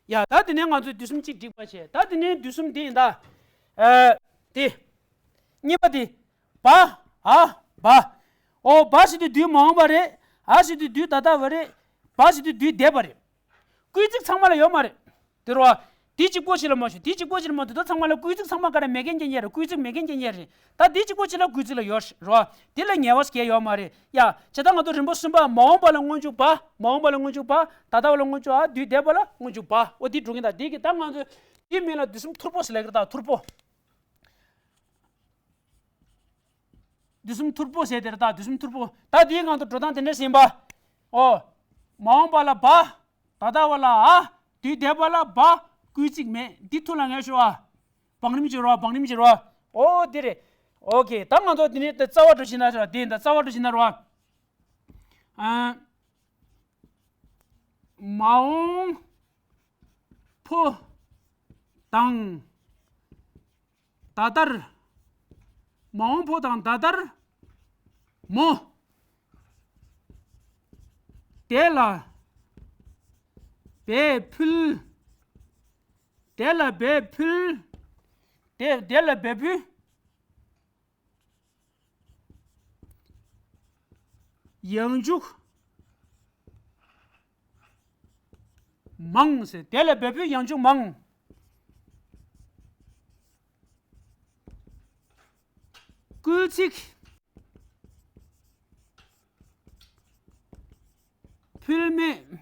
ཡ། ད་དེ་ནས་ང་ཚོས་དུས་གསུམ་གཅིག་བསྒྲིགས་པ་བྱས། ད་དེ་ནས་དུས་གསུམ་དེ་ཡིན་ད། ཨ། དེ། གཉིས་པ་དེ། བ། འ། བ། འོ། བ་ཟེར་དུས་དུས་མ་འོངས་པ་རེད། འ་ཟེར་དུས་དུས་ད་ལྟ་བ་རེད། བ་ཟེར་དུས་དུས་འདས་པ་རེད། སྐུལ་ཚིག་ཚང་མ་ལ་ཡོད་མ་རེད། དེ་རེད་བ། དེ་གཅིག་པོ་ཞིག་ལ་མ་ཞུ། དེ་གཅིག་པོ་ཞིག་ལ་མ་དུས་ད་ཚང་མ་ལ་སྐུལ་ཚིག་ཚང་མ་ག་རེ་མེད་མཁན་རྐྱང་རྐྱང་རེད། སྐུལ་ཚིག་མེད་མཁན་རྐྱང་རྐྱང་རེད། ད་དེ་གཅིག་པོ་ཞིག་ལ་སྐུལ་ཚིག་ལ་ཡོད་རེད་བ། དེ་ལ་ཉེས་པ་ཞིག་ཡོད་མ་རེད། ཡ། བྱས་ཙང་ང་ཚོ་རིམ་པ་གསུམ་པ། མ་འོངས་པ་ལ་སྔོན་འཇུག་བ། མ་འོངས་པ་ལ་སྔོན་འཇུག་བ། ད་ལྟ་བ་ལ་སྔོན་འཇུག་འ། དུས་འདས་པ་ལ་སྔོན་འཇུག་བ། འོ་དེ་འགྲོ་གིན་ད། དེ་གི་ད་ང་ཚོ་དེ་མིང་ལ་དུས་གསུམ་ཐུར་པོ་ཟེར་ལབ་ཀྱི་རེད་ད། ཐུར་པོ། དུས་གསུམ་ཐུར་པོ་ཟེར་དེ་རེད་ད། དུས་གསུམ་ཐུར་པོ། ད་དེའི་ངང་དུ་འགྲོ་སྟངས་དེ་འདྲ་ཟིན་པ། ཨོ། མ་འོངས་པ་ལ་བ། ད་ལྟ་བ་ལ་འ། དུས་འདས་པ་ལ་བ། སྐུལ་ཚིག་མེད། འདི་ཐུགས་ལ་ངེས་ཤོག་ཨ། བང་རིམ་བྱེད་རོགས། བང་རིམ་བྱེད་རོགས། ཨོ་དེ་རེད། ཨོ་ཁེ། ད་ང་ཚོ་དེ་ནས་ད་རྩ་བ་འགྲོ་ཕྱིན་ན་རོགས། དེ་ད་རྩ་བ་འགྲོ་ཕྱིན་ན་རོགས། ཨ། མ་འོངས་ཕོ་དང་ད་ལྟར། མ་འོངས་ཕོ་དང་ད་ལྟར་མོ། དེ་ལ་བས་ཕུལ། དེ་ལ་བས་ཕུལ། དེ་དེ་ལ་བས་ཕུལ། ཡང་འཇུག་མང་ཟེར། དེ་ལ་བས་ཕུལ་ཡང་འཇུག་མང་། སྐུལ་ཚིག་ཕུལ་མེད།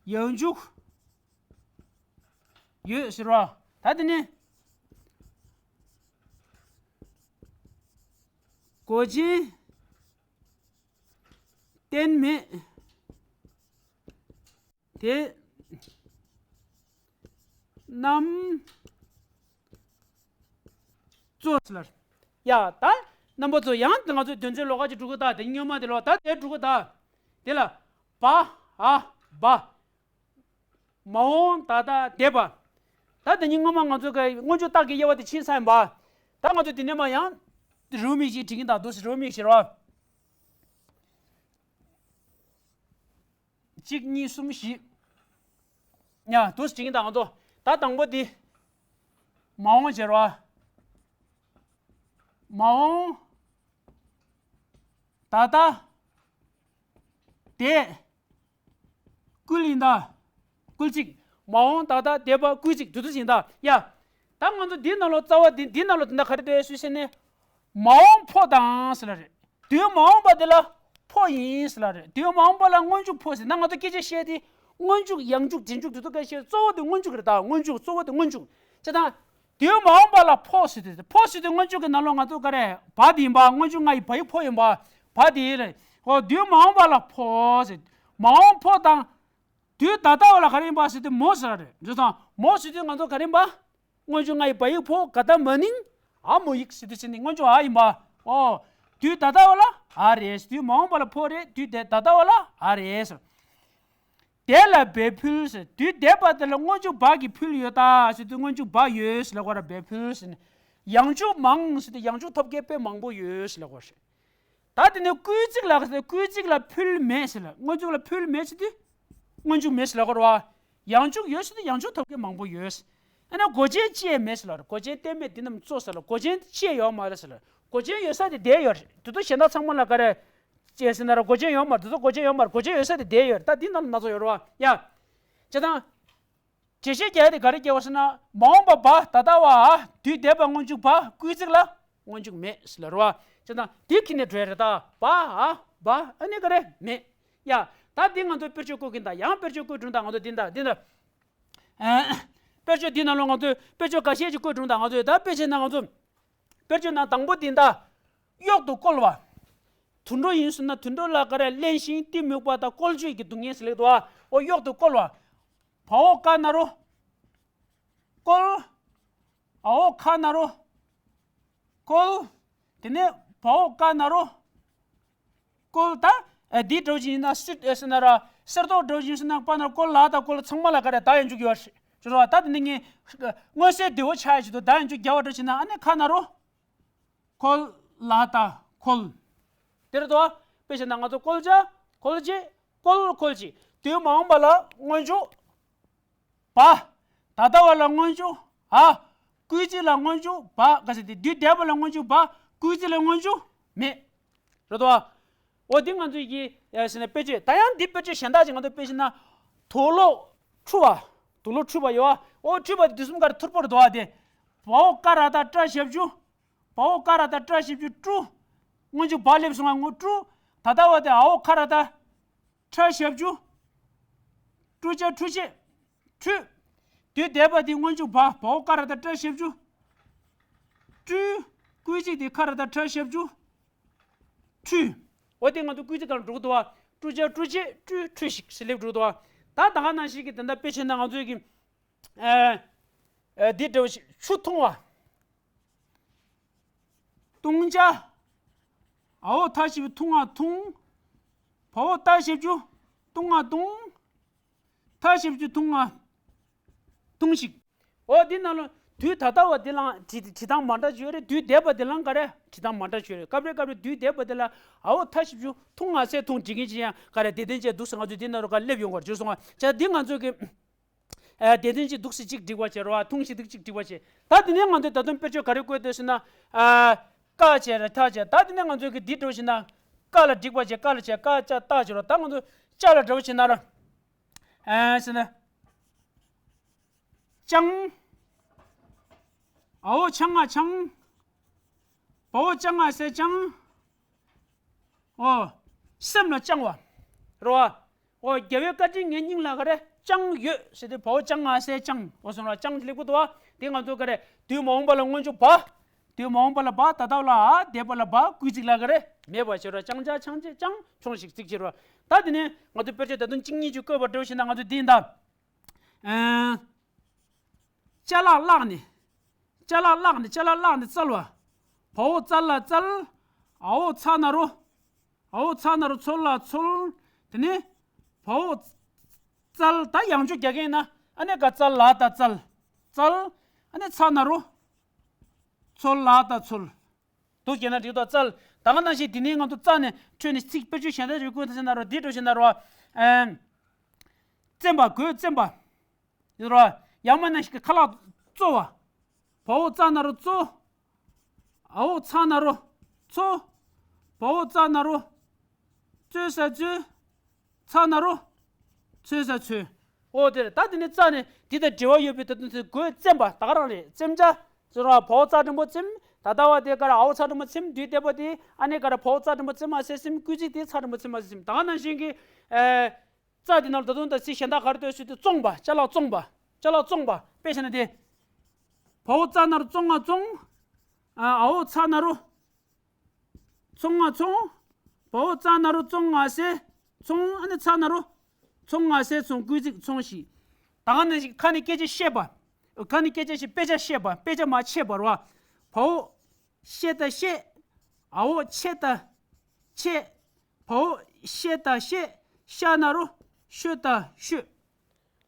ཡང་འཇུག་ཡོད་ཟེར་བ། ད་དེ་ནི་གོ་ཆེན་གཏན་མེད། དེ་རྣམས་གཙོ་ཟེར་ལ། ཡ། ད་རྣམ་པ་ཚོ། ཡང་ང་ཚོའི་དོན་ཚན་ལོགས་ཀ་ཅིག་འགྲོ་གི་ད། དེ་སྔོན་མ་དེ་ལོག་ད་དེ་འགྲོ་གི་ད། དེ་ལ་བ། འ། བ། མ་འོངས་ད་ལྟ་འདས་པ། ད་དེ་གཉིས་སྔོན་མ་ང་ཚོ་གི་སྔོན་འཇུག་རྟགས་ཀྱི་དབྱེ་བ་དེ་ཕྱིན་ཚར་ཡིན་པ། ད་ང་ཚོ་དེ་ནས་མར་ཡང་རེའུ་མིག་ཅིག་བྲིས་ཀྱིན་ད། འདུག་སེ་རེའུ་མིག་ཟེར་བ། གཅིག་གཉིས་གསུམ་བཞི། ཡ། འདུག་སེ་བྲིས་ཀྱིན་ད་ང་ཚོ། ད་དང་པོ་འདི་མ་འོངས་ཟེར་བ། མ་འོངས་ད་ལྟ་འདས། སྐུལ་ཡིན་ད། སྐུལ་ཚིག་མ་འོངས་ད་ལྟ་འདས་པ་སྐུལ་ཚིག་དེ་ཚོ་ཡིན་ད། ཡ། ད་ང་ཚོ་འདིའི་ནང་ལོགས་རྩ་བ་འདི། འདིའི་ནང་ལོགས་དེ་འདྲ་ག་རེ་འདྲ་སུས་ཟེར་ནས། མ་འོངས་ཕོ་དང་ཟེར་ལ་རེད། དུས་མ་འོངས་པ་འདི་ལ་ཕོ་ཡིན་ཟེར་ལ་རེད། དུས་མ་འོངས་པ་ལ་སྔོན་འཇུག་ཕོ་ཟེར་ན། ང་ཚོ་སྐད་ཆ་བཤད་དེ་སྔོན་འཇུག་ཡང་འཇུག་རྗེས་འཇུག་དེ་ཚོ་སྐད་བཤད། གཙོ་བོ་དེ་སྔོན་འཇུག་རེད་ད། སྔོན་འཇུག་གཙོ་བོ་དེ་སྔོན་འཇུག་བྱས་ཙང་། དུས་མ་འོངས་པ་ལ་ཕོ་ཟེར་དུས། ཕོ་ཟེར་དུས་སྔོན་འཇུག་གི་ནང་ལོགས་ང་ཚོ་ག་རེ། བ་དེ་ཡིན་པ། སྔོན་འཇུག་ང་ཡི་བ་ཡིག་ཕོ་ཡིན་པ། བ་དེ་རེད། འོ། དུས་མ་འོངས་པ་ལ་ཕོ་ཟེར། མ་འོངས་ཕོ་དང་། དུས་ད་ལྟ་བ་ལ་ག་རེ་ཡིན་པ་ཟེར་དུས་མོ་ཟེར་རེད། བྱས་ཙང་མོ་ཟེར་དུས་ང་ཚོ་ག་རེ་ཡིན་པ། སྔོན་འཇུག་ང་ཡི་བ་ཡིག་ཕོ། ག་ད་མ་ནིང་འ་མོ་ཡིག་ཟེར་དུས་ཟེར་ནི། སྔོན་འཇུག་འ་ཡིན་པ། འོ། དུས་ད་ལྟ་བ་ལ་འ་རེད། དུས་མ་འོངས་པ་ལ་ཕོ་རེད། དུས་དེ་ད་ལྟ་བ་ལ་འ་རེད་ཟེར། དེ་ལ་བས་ཕུལ་ཟེར། དུས་འདས་པ་དེ་ལ་སྔོན་འཇུག་བ་གི་ཕུལ་ཡོད་ད་ཟེར་དུས། སྔོན་འཇུག་བ་ཡོད་ཟེར་ལབ་དགོས་ར། བས་ཕུལ་ཟེར་ནས། ཡང་འཇུག་མང་ཟེར་དུས་ཡང་འཇུག་ཐོབ་མཁན་དཔེ་མང་པོ་ཡོད་ཟེར་ལབ་དགོས་རེད། ད་དེ་ནས་སྐུལ་ཚིག་ལ་ཟེར། སྐུལ་ཚིག་ལ་ཕུལ་མེད་ཟེར་ལ། སྔོན་འཇུག་ལ་ཕུལ་མེད་ཟེར་དུས་སྔོན་འཇུག་མེད་ཟེར་ལབ་དགོས་ར་བ། ཡང་འཇུག་ཡོད་ཟེར་དུས་ཡང་འཇུག་ཐོབ་མཁན་མང་པོ་ཡོད། ཨ་ནི་གོ་ཆེན་ཅི་ཡང་མེད་ཟེར་ལབ་ར། གོ་ཆེན་གཏན་མེད་འདི་རྣམས་གཙོ་ཟེར་ལ། གོ་ཆེན་ཅི་ཡང་ཡོད་མ་རེད་ཟེར་ལ། གོ་ཆེན་ཡོད་ས་དེ་བསྡད་ཡོད་རེད། དེ་ཚོ་གཞན་དག་ཚང་མ་ལ་ག་རེ་ཅི་ཟེར་ན་ར། གོ་ཆེན་ཡོད་མ་རེད། དེ་ཚོ་གོ་ཆེན་ཡོད་མ་རེད། གོ་ཆེན་ཡོད་ས་དེ་བསྡད་ཡོད་རེད། ད་འདི་ནང་ལ་སྣ་ཚོགས་ཡོད་རེད་བ། ཡ། བྱས་ཙང་། འགྲེལ་བཤད་རྒྱག་ཡ་དེ་ག་རེ་རྒྱག་པ་ཟེར་ན། མ་འོངས་པ་བ། ད་ལྟ་བ་འ། དུས་འདས་པ་སྔོན་འཇུག་བ། སྐུལ་ཚིག་ལ་སྔོན་འཇུག་མེད་ཟེར་ལབ་རེད་བ། བྱས་ཙང་འདི་ཁྱེར་ནས་འགྲོ་ཡ་རེད་ད། བ། འ། བ། ཨ་ནི་ག་རེ་མེད། ཡ། ད་འདི་ང་ཚོ་དཔེར་བརྗོད་བཀོད་ཀྱིན་ད། ཡང་དཔེར་བརྗོད་བཀོད་འགྲོ་ད། ང་ཚོ་འདི་འདྲ་འདི་འདྲ། ཨ། དཔེར་བརྗོད་འདི་ནང་ལོགས་ང་ཚོས་དཔེར་བརྗོད་འགའ་ཤས་ཅིག་བཀོད་འགྲོ་ད། ང་ཚོས་ད་དཔེ་བྱས་ན་ང་ཚོ། དཔེར་བརྗོད་ནང་དང་པོ་འདི་ད། གཡོག་ཏུ་བཀོལ་བ། དུད་འགྲོ་ཡིན་ཟེར་ན་དུད་འགྲོ་ལ་ག་རེ་བརླན་ཞིང་གཏི་མུག་པ་དང་བཀོལ་སྤྱོད་ཀྱི་སྡུག་བསྔལ་ཟེར་ལེགས་འདུག་ཨ། འོ་གཡོག་ཏུ་བཀོལ་བ། བ་འོག་ཀ་ན་རོ། བཀོལ། འ་འོག་ཁ་ན་རོ། བཀོལ། དེ་ནས་བ་འོག་ཀ་ན་རོ། བཀོལ་ད། ཨ་འདི་འགྲོ་བཞིན་ཡིན་ན་སི་ཨེ་སི་ན་ར་གསེར་མདོག་འགྲོ་བཞིན་སི་ན་པ་ན་རོ་བཀོལ་ལ་ད་བཀོལ་ཚང་མ་ལ་ག་རེ་ད་ཡང་འཇུག་ཡོད་རེད། ཅོ་རོ་ད་དེ་ནས་ངས་མངོན་གསལ་དོད་པོ་ཆགས་ཡ་ཆེད་དུ་ད་ཡང་འཇུག་རྒྱག་པ་འགྲོ་བྱེད་ན་ཨ་ནི་ཁ་ན་རོ། ཁོལ། ལ་ད་ཁོལ། དེར་དོ། དཔེ་བྱས་ན་ང་ཚོ་བཀོལ་བྱ། ཁོལ་བྱེད། བཀོལ་ཁོལ་བྱེད། དུས་མ་འོངས་པ་ལ་སྔོན་འཇུག་བ། ད་ལྟ་བ་ལ་སྔོན་འཇུག་འ། སྐུལ་ཚིག་ལ་སྔོན་འཇུག་བ་ག་ཟེར་ཏེ་དུས་འདས་པ་ལ་སྔོན་འཇུག་བ། སྐུལ་ཚིག་ལ་སྔོན་འཇུག་མེད། རེད་དོ། འོ་འདི་ང་ཚོས་ཀྱི་ཟེར་ན་དཔེ་བརྗོད་ད་ཡང་འདི་དཔེ་བརྗོད་གཞན་དག་ཅིག་ང་ཚོ་དཔེ་བྱས་ན། དུག་ལོག་འཁྲུ་བ། དུག་ལོག་འཁྲུ་བ་ཡོད་བ། འོ་འཁྲུ་བ་དེ་དུས་གསུམ་ཀ་ར་ཐུར་པོ་རེད་དོ་བ་དེ། བ་འོག་ཀ་ར་ད་ཏྲ་ཞབས་ཀྱུ། བ་འོག་ཀ་ར་ད་ཏྲ་ཞབས་ཀྱུ་ཀྲུ། སྔོན་འཇུག་བ་སླེབས་སོང་ང་ངོ་ཀྲུ། ད་ལྟ་བ་དེ་འ་འོག་ཁ་ར་ད། ཁྲ་ཞབས་ཀྱུ། ཀྲུ་ཅ་ཁྲུ་ཆེ། ཁྲུ། དུས་འདས་པ་དེ་སྔོན་འཇུག་བ་བ་འོག་ཀ་ར་ད་ཏྲ་ཞབས་ཀྱུ། ཀྲུ། སྐུལ་ཚིག་དེ་ཁ་ར་ད་ཁྲ་ཞབས་ཀྱུ། ཁྲུ། འོ་དེ་ང་ཚོ་སྐུལ་ཚིག་གང་འགྲོ་གི་འདུག་བ། ཀྲུ་ཅ་ཀྲུ་ཆེ་ཀྲུ་ཁྲུ་ཞིག་ཟེར་སླེབས་འགྲོ་གི་འདུག་བ། ད་ད་ག་ནང་བཞིན་གྱི་དེ་འདྲ་དཔེ་བྱས་ན་ང་ཚོའི་གི་ཨ། ཨ་འདི་འདྲ་བོ་ཞིག་ཆུ་འཐུང་བ། བཏུང་བྱ། འ་འོག་ཐ་ཞབས་ཀྱུ་འཐུང་ང་འཐུང་། བ་འོག་ཏ་ཞབས་ཀྱུ་བཏུང་ང་བཏུང་། ཐ་ཞབས་ཀྱུ་འཐུང་ང་འཐུང་ཞིག་འོ་འདི་ནང་ལ་དུས་ད་ལྟ་བ་འདི་ལའང་བྲི་བྲི་སྟངས་མ་འདྲ་ཅིག་ཡོད་རེད། དུས་འདས་པ་འདི་ལའང་ག་རེ་བྲི་སྟངས་མ་འདྲ་ཅིག་ཡོད་རེད། སྐབས་རེ་སྐབས་རེ་དུས་འདས་པ་འདི་ལ་འ་འོག་ཐ་ཞབས་ཀྱུ་འཐུང་ང་སེ་འཐུང་བྲི་མཁན་ཅིག་ཡང་ག་རེ་དེ་དོན་ཅན་འདུག་ཟེར་ང་ཚོས་འདི་ནང་ལ་ག་སླེབས་ཡོང་གར་བརྗོད་སོང་བ། བྱས་འདི་ང་ཚོས་ཀྱི། ཨ་དེ་དོན་ཅིག་འདུག་སེ་གཅིག་སྒྲིག་པ་བྱས་རོ། ཨ་འཐུང་ཞིག་འདུག་གཅིག་སྒྲིག་པ་བྱས། ད་དེ་ནས་ང་ཚོས་ད་དུང་དཔེར་བརྗོད་ག་རེ་བཀོད་འདོད་ཟེར་ན། ཨ་ཀ་བྱས་ར་ཐ་བྱས། ད་དེ་ནས་ང་ཚོས་ཀྱི་འདི་འགྲོ་ཞིག་ན། ཀ་ལ་སྒྲིག་པ་བྱས། ཀ་ལ་བྱས་ཀ་ཅ་ཏ་བྱས་རོ། ད་ང་ཚོ་ཅ་ལ་འགྲོ་ཞིག་ན་ར། ཨ་ཟེར་ན། ཅང་། འ་འོག་ཆ་ང་ཆང་། བ་འོག་ཅ་ང་སེ་ཅང་། འོ། སེམས་ལ་བཅང་བ། རེད་བ། འོ་རྒྱལ་བའི་བཀའ་དྲིན་ངའི་སྙིང་ལ་ག་རེ་བཅངས་ཡོད་ཟེར་དུས་བ་འོག་ཅ་ང་སེ་ཅང་། འོ་སོང་ར་ཅང་ལེགས་པོ་འདུག་བ། དེ་ང་ཚོ་ག་རེ་དུས་མ་འོངས་པ་ལ་སྔོན་འཇུག་བ། དུས་མ་འོངས་པ་ལ་བ། ད་ལྟ་ལ་འ། འདས་པ་ལ་བ། སྐུལ་ཚིག་ལ་ག་རེ་མེད་པ་བྱེད་ར། ཅང་ཅ་ཆང་ཅེ་ཅང་ཆོང་ཞིག་ཚིག་བྱེད་ར། ད་དེ་ནས་ང་ཚོ་དཔེར་བརྗོད་ད་དུང་གཅིག་གཉིས་ཅིག་བཀོད་པ་འགྲོ་ཞིག་ན་ང་ཚོ་འདི་ཡིན་ད། ཨ། ཅ་ལག་བཀླགས་ནས། ཅ་ལག་བཀླགས་ནས། ཅ་ལག་བཀླགས་ནས་བཙལ་བ། བ་འོག་ཙ་ལ་བཙལ། འ་འོག་ཚ་ན་རོ། འ་འོག་ཚ་ན་རོ་ཚོ་ལ་ཚོལ། དེ་ནས་བ་འོག་བཙལ། ད་ཡང་བསྐྱར་རྒྱག་མཁན་ཡིན་ན་ཨ་ནི་ག་ཙ་ལ་ད་བཙལ། བཙལ། ཨ་ནི་ཚ་ན་རོ། ཚོ་ལ་ད་ཚོལ། འདུག་བྱས་ན་འགྲིག་འདུག་བཙལ། ད་ག་ནང་བཞིན་དེ་ནས་ང་ཚོ་ཙ་ནས་འཕྲོས་ནས་ཚིག་དཔེར་བརྗོད་གཞན་དག་ཅིག་བཀོད་ཐུབ་ཟེར་ན་རོ། འདི་འགྲོ་ཟེར་ན་རོ། ཨ། བཙེམ་པ། གོས་བཙེམ་པ། ཡོད་རོ། ཡང་མིན་ན་ཞིག་གི་ཁ་ལག་བཙོ་བ། བ་འོག་ཙ་ན་རོ་བཙོ། འ་འོག་ཚ་ན་རོ་ཚོ། བ་འོག་ཙ་ན་རོ། བཙོ་ས་བཙོས། ཚ་ན་རོ། ཚོས་ས་ཚོས། འོ་དེ་རེད། ད་དེ་ནས་ཙ་ནས་དེ་དང་འབྲེལ་བ་ཡོད་པའི་ད་དུང་ཚེ་གོས་བཙེམ་པ་ད་ག་རང་རེད། བཙེམ་བྱ། ཟེར་བ་བ་འོག་ཙ་འགྲེང་བུ་བཙེམ། ད་ལྟ་བ་དེ་ག་ར་འ་འོག་ཚ་འགྲེང་བུ་ཚེམ། དུས་འདས་པ་དེ་ཨ་ནི་ག་ར་བ་འོག་ཙ་འགྲེང་བུ་ཚེམ་མ་ཟེར་སེམས། སྐུལ་ཚིག་དེ་ཚ་འགྲེང་བུ་ཚེམ་མ་ཟེར་སེམས། ད་ག་ནང་བཞིན་གྱི། ཨ། ཙ་དེ་ནང་ལ་ད་དུང་ད་ཚིག་གཞན་དག་ག་རེ་འདོད་ཟེར་དུས་བཙོང་བ། ཅ་ལག་བཙོང་བ། ཅ་ལག་བཙོང་བ། དཔེ་བྱས་ན་དེ། བ་འོག་ཙ་ན་རོ་བཙོང་ང་བཙོང་། ཨ། འ་འོག་ཚ་ན་རོ། ཚོང་ང་ཚོང་། བ་འོག་ཙ་ན་རོ་བཙོང་ང་སེ། ཚོང་། ཨ་ནི་ཚ་ན་རོ། ཚོང་ང་སེ་ཚོང་། སྐུལ་ཚིག་ཚོང་ཞིག་ད་ག་ནང་བཞིན་ཁ་ནས་སྐད་ཆ་བཤད་པ། ཁ་ནས་སྐད་ཆ་བཤད། དཔེ་ཆ་བཤད་པ། དཔེ་ཆ་མ་བཤད་པ་རེད་བ། བ་འོག་བཤད་ད་བཤད། འ་འོག་ཆད་ད་ཆད། བ་འོག་བཤད་ད་བཤད། ཤ་ན་རོ་ཤོད་ད་ཤོད།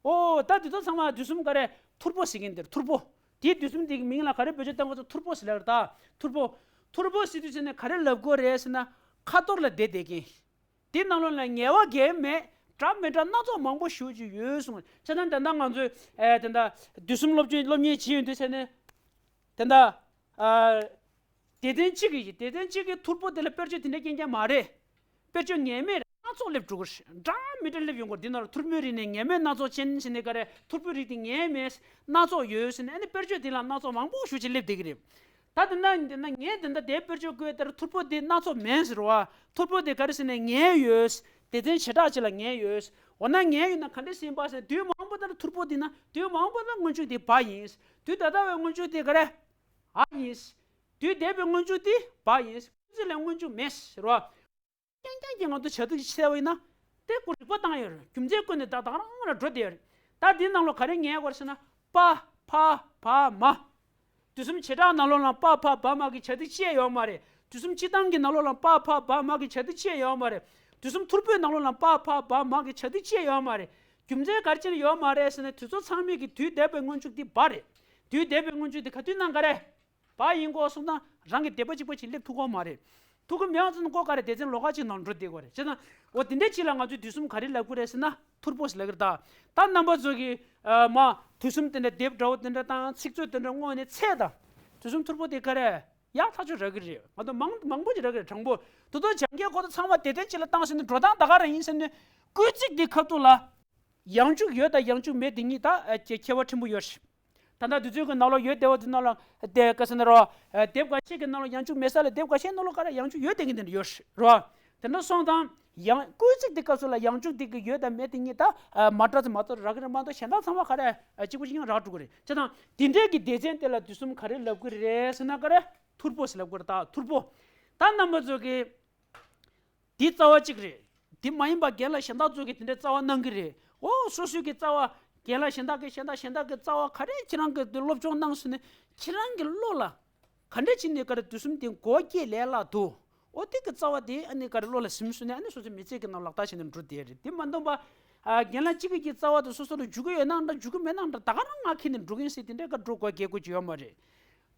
ཨོ། ད་དེ་ཚོ་ཚང་མ་དུས་གསུམ་ག་རེ་ཐུར་པོ་ཟེར་གྱིན་དེར་ཐུར་པོ། དེའི་དུས་གསུམ་དེ་གི་མིང་ལ་ག་རེ་བེད་སྤྱོད་བཏང་གོ་ཚོ་ཐུར་པོ་ཟེར་ལབ་རེད་ད། ཐུར་པོ། ཐུར་པོ་ཟེར་དུས་ཚོད་ནས་ག་རེ་ལབ་དགོས་རེད་ཟེར་ན། ཁ་ཐོར་ལ་བསྡད་བསྡད་ཀྱིན། དེ་ནང་ལོགས་ལ་ངལ་བ་འགེལ་མེད་འདྲ་མི་འདྲ་སྣ་ཚོགས་མང་པོ་ཞེ་པོ་ཅིག་ཡོད་གསུངས། བྱས་ན་ད་ལྟ་ང་ཚོས་ཨེ་ད་ལྟ་དུས་གསུམ་སློབ་ཆེན་སློབ་གཉེར་བྱེད་ཡོང་དུས་ཚོད་ནས། ད་ལྟ་ཨ། སྡེ་ཚན་གཅིག་གི་སྡེ་ཚན་གཅིག་གི་ཐུར་པོ་དེ་ལ་དཔེར་བརྗོད་དེ་འདྲ་རྐྱང་རྐྱང་མ་རེད། དཔེར་བརྗོད་ངེས་མེད་སྣ་ཚོགས་སླེབས་འགྲོ་གི་རེད། འདྲ་མི་འདྲ་སླེབས་ཡོང་གི་རེད། འདི་ནང་ལ་ཐུར་པོའི་རིགས་ནས་ངེས་མེད་སྣ་ཚོགས་ཅན་ཟེར་ནས་ག་རེ། ཐུར་པོའི་རིགས་དེ་ངེས་མེད་སྣ་ཚོགས་ཡོད་ཟེར་ནས། ཨ་ནི་དཔེར་བརྗོད་དེ་ལ་སྣ་ཚོགས་མང་པོ་ཞེ་པོ་ཅིག་སླེབས་བསྡད་ཀྱི་རེད། ད་དེ་ན་འདི་ན་ངས་དེ་འདྲ་དེ་དཔེར་བརྗོད་བཀོད་ལྟར་ཐུར་པོ་དེ་སྣ་ཚོགས་མེད་ཟེར་བ། ཐུར་པོ་དེ་ག་རེ་ཟེར་ནས་ངེས་ཡོད། སྡེ་ཚན་བྱེ་བྲག་ཅིག་ལ་ངེས་ཡོད། འོ་ན་ངེས་ཡོད་ན་ག་འདྲ་ཟེར་ཡིན་པ་ཟེར། དུས་མ་འོངས་པ་ལྟར་ཐུར་པོ་དེ་ན། དུས་མ་འོངས་པ་ལ་སྔོན་འཇུག་དེ་བ་ཡིན། དུས་ད་ལྟ་བའི་སྔོན་འཇུག་དེ་ག་རེ། འ་ཡིན། དུས་འདས་པའི་སྔོན་འཇུག་དེ་བ་ཡིན། སྐུལ་ཚིག་ལ་སྔོན་འཇུག་མེད་ཟེར་བ། རྐྱང་རྐྱང་གི་ངང་དུ་བྱ་དུ་བྱས་པ་ཡིན་ན། དེ་ཀོ་རིག་པ་བཏང་ཡོད་རེད། རྒྱུ་མཚན་བཀོད་ནས་ད་ད་ག་རང་ལ་འགྲོ་བསྡད་ཡོད་རེད། ད་འདིའི་ནང་ལོགས་ག་རེ་ངེས་དགོས་ཟེར་ན། པ་ཕ་བ་མ། དུས་གསུམ་བྱེ་བྲག་ནང་ལོགས་ལ་པ་ཕ་བ་མ་གི་བྱ་དུ་བྱས་ཡོད་མ་རེད། དུས་གསུམ་སྤྱིར་བཏང་གི་ནང་ལོགས་ལ་པ་ཕ་བ་མ་གི་བྱ་དུ་བྱས་ཡོད་མ་རེད། དུས་གསུམ་ཐོར་བུའི་ནང་ལོགས་ལ་པ་ཕ་བ་མ་གི་བྱ་དུ་བྱས་ཡོད་མ་རེད། རྒྱུ་མཚན་ག་རེ་བྱས་ནས་ཡོད་མ་རེད་ཟེར་ན། དུས་ཚོད་ཚང་མའི་གི་དུས་འདས་པའི་སྔོན་འཇུག་འདི་བ་རེད། དུས་འདས་པའི་སྔོན་འཇུག་འདི་ག་དུས་ནང་ག་རེད། བ་ཡིན་གོ་གསུངས་ན་རང་གི་སྡེ་པ་གཅིག་པ་ཅིག་སླེབས་ཐུབ་ཀྱི་མ་རེད། ཐུབ་ཀྱི་མེད་པ་ཙམ་ན་ཀོ་ག་རེ་སྡེ་ཚན་ལོགས་ཀ་ཅིག་ནང་འགྲོ་བསྡད་ཀྱི་རེད། བྱས་ཙང་འོ་དེ་འདྲའི་ཅིག་ལ་ང་ཚོས་དུས་གསུམ་ག་རེ་ལབ་ཀྱི་རེད་ཟེར་ན་ཐོར་བུ་ཟེར་ལབ་ཀྱི་རེད་ད། ད་རྣམ་པ་ཚོ་གིས་ཨ་མ་དུས་གསུམ་དེ་འདྲ་སྡེབ་འདྲ་བོ་དེ་འདྲ་དང་ཚིག་མཛོད་དེ་འདྲ་དངོས་གནས་ཚད་དང་། དུས་གསུམ་ཐོར་བུ་དེ་ག་རེ་ཡག་ཐག་ཆོད་རག་གི་རེད། ང་ཚོ་མང་མང་པོ་ཅིག་རག་གི་རེད། དྲང་པོ་དེ་ཚོ་སྦྱང་མཁན་ཁོ་ཚོ་ཚང་མ་དེ་དོན་ཅིག་ལ་བཏང་ཟིན་ནས་འགྲོ་སྟངས་ད་ག་རང་ཡིན་ཟེར་ནས། སྐུལ་ཚིག་འདི་ཁ་ཐུག་ལ་ཡང་འཇུག་ཡོད་དང་ཡང་འཇུག་མེད་དེ་གཉིས་ད་ཨ་ཁྱད་པར་ཕྲན་བུ་ཡོད་རེད། ད་ལྟ་དུས་ཚོད་ཀྱི་ནང་ལོགས་ཡོད་བསྡད་པ་དེ་ནང་ལ་དེ་ག་ཟེར་ན་རོ། ཨ་དེབ་འགའ་ཤས་ཀྱི་ནང་ལ་ཡང་འཇུག་མེད་ས་ལ་དེབ་འགའ་ཤས་ནང་ལ་ག་རེ་ཡང་འཇུག་ཡོད་བསྡད་མཁན་དེ་འདྲ་ཡོད་རེད་རོ། དེ་འདྲ་སོང་ཙང་ཡང་སྐུལ་ཚིག་དེ་སྐབས་སུ་ལ་ཡང་འཇུག་དེ་གི་ཡོད་དང་མེད་དེ་གཉིས་ད་ཨ་མ་འདྲ་ཙམ་མ་གཏོགས་རག་གི་རེད་མ་གཏོགས། གཞན་དག་ཚང་མ་ག་རེ་ཨ་གཅིག་པ་གཅིག་རྐྱང་རག་འགྲོ་གི་རེད། བྱས་ཙང་དེ་འདྲའི་གི་སྡེ་ཚན་དེ་ལ་དུས་གསུམ་ག་རེ་ལབ་གི་རེད་ཟེར་ན་ག་རེ་ཐོར་བུ་ཟེར་ལབ་གི་རེད། ད་ཐོར་བུ། ད་རྣམ་པ་ཚོ་གི་འདི་རྩ་བ་གཅིག་རེད། འདི་མ་ཡིན་པ་རྒན་ལགས་གཞན་དག་ཚོ་གིས་དེ་འདྲའི་རྩ་བ་གནང་གི་རེད། འོ་སོ་སོའི་གི་རྩ་བ། རྒན་ལགས་གཞན་དག་གིས་གཞན་དག་གཞན་དག་གི་རྩ་བ་ག་རེ་ཁྱེད་རང་གིས་འདི་སློབ་སྦྱོང་གནང་ཟིན་ནས་ཁྱེད་རང་གི་བློ་ལ་ག་འདྲ་བྱས་ནས་ག་རེ་དུས་གསུམ་དེ་གོ་བ་སྐྱེ་ལས་སླ་འདུག་འོ་དེ་གི་རྩ་བ་དེ་ཨ་ནི་ག་རེ་བློ་ལ་ཟིན་སོང་ནས་ཨ་ནི་སོ་སོའི་མི་ཚེ་གི་ནང་ལག་བསྟར་བྱས་ནས་འགྲོ་བསྡད་རེད། དེ་མ་འདོན་པ་ཨ་རྒན་ལགས་གཅིག་གི་རྩ་བ་དེ་སོ་སོ་ལ་འཇུག་གི་ཡོད་ནའང་འདྲ་འཇུག་གི་མེད་ནའང་འདྲ་ད་ག་རང་ངག་འཁྱལ་ནས་འགྲོ་གི་ཡིན་ཟེར་དེ་འདྲའི་ག་འགྲོ་དགོས་སྐད་དགོས་ཀྱི་ཡོད་མ་རེད།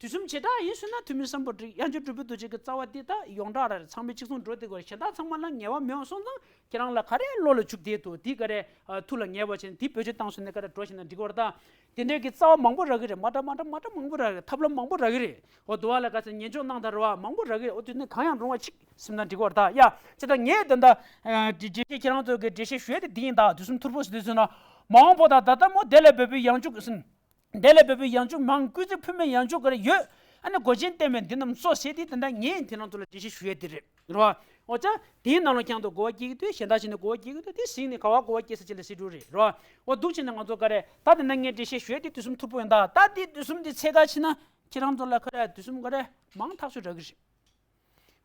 དུས་གསུམ་བྱེ་བྲག་ཡིན་ཟེར་ན་ཐུན་མིན་སམ་བྷོ་ཊ་དབྱངས་ཅན་གྲུབ་པའི་རྡོ་རྗེ་གི་རྩ་བ་འདི་ད་ཡོངས་གྲགས་ར་རེད། ཚང་མས་གཅིག་མཚུངས་འགྲོ་བསྡད་དགོས་རེད། གཞན་དག་ཚང་མ་ལ་ངེས་པ་མེད་པ་སོང་ཙང་ཁྱེད་རང་ལ་ག་རེ་བློ་ལ་འཇུག་བསྡད་འདུག་འདི་ག་རེ་ཨ་ཐུགས་ལ་ངེས་པ་བྱས་ནས་འདི་བེད་སྤྱོད་བཏང་སོང་ནས་ག་རེ་འགྲོ་བཞིན་ན་འགྲིག་གི་རེད་ད། དེ་འདྲའི་གི་རྩ་བ་མང་པོ་རག་གི་རེད། མ་འདྲ་མ་འདྲ་མ་འདྲ་མང་པོ་རག་གི་རེད། ཐབས་ལམ་མང་པོ་རག་གི་རེད། འོ་དུ་བ་ལ་ག་ཚོད་ཉན་འཇོག་གནང་དང་རེད་བ། མང་པོ་རག་གི་རེད། འོ་དུས་ནས་གང་ཡང་རུང་བ་ཅིག་སེམས་ནང་འགྲིག་གི་རེད་ད། ཡ་ཅི་ད་ངས་ད་ལྟ་འགྲེལ་བཤད་ཁྱེད་རང་ཚོ་གི་འགྲེལ་བཤད་ཞུ་ཡ་དེ་འདི་ཡིན་ད། དུས་གསུམ་ཐོར་བུ་ཟེར་དུས་ཟེར་ན་མ་འོངས་པ་དང་ད་ལྟ་མོ་དེ་ལས་འབད་པའི་ཡང་འཇུག་ཟིན། དེ་ལས་འབད་པའི་ཡང་འཇུག་མང་། སྐུལ་ཚིག་ཕུལ་མའི་ཡང་འཇུག་ག་རེ་ཡོད། ཨ་ནི་མགོ་ཅན་བསྟན་པའི་འདི་རྣམས་སོ་ཞེས་ཏེ་དེ་འདྲ་ངས་དེ་རྣམས་ཚོ་ལ་འགྲེལ་བཤད་ཞུ་ཡས་དེ་རེད། རེད་བ། འོ་ཅག་དེའི་ནང་ལ་ཀྱང་དུ་གོ་བ་སྐྱེ་གི་འདུག་གཞན་དག་བྱས་ནས་གོ་བ་སྐྱེ་གི་འདུག་དེ་གཟིགས་ནས་ག་བ་གོ་བ་སྐྱེ་ས་ཅི་ལ་སྲིད་འགྲོ་རེད། རེད་བ། འོ་འདུག་བྱས་ནས་ང་ཚོ་ག་རེ་ད་དེ་འདྲ་ངས་འགྲེལ་བཤད་ཞུ་ཡས་དེ་དུས་གསུམ་ཐོར་བུ་ཡིན་ད། ད་དེ་དུས་གསུམ་དེ་ཚད་ག་ཕྱིན་ན་ཁྱེད་རང་ཚོ་ལ་ག་རེ་དུས་གསུམ་ག་རེ་མང་ཐག་ཆོད་རག་གི་རེད།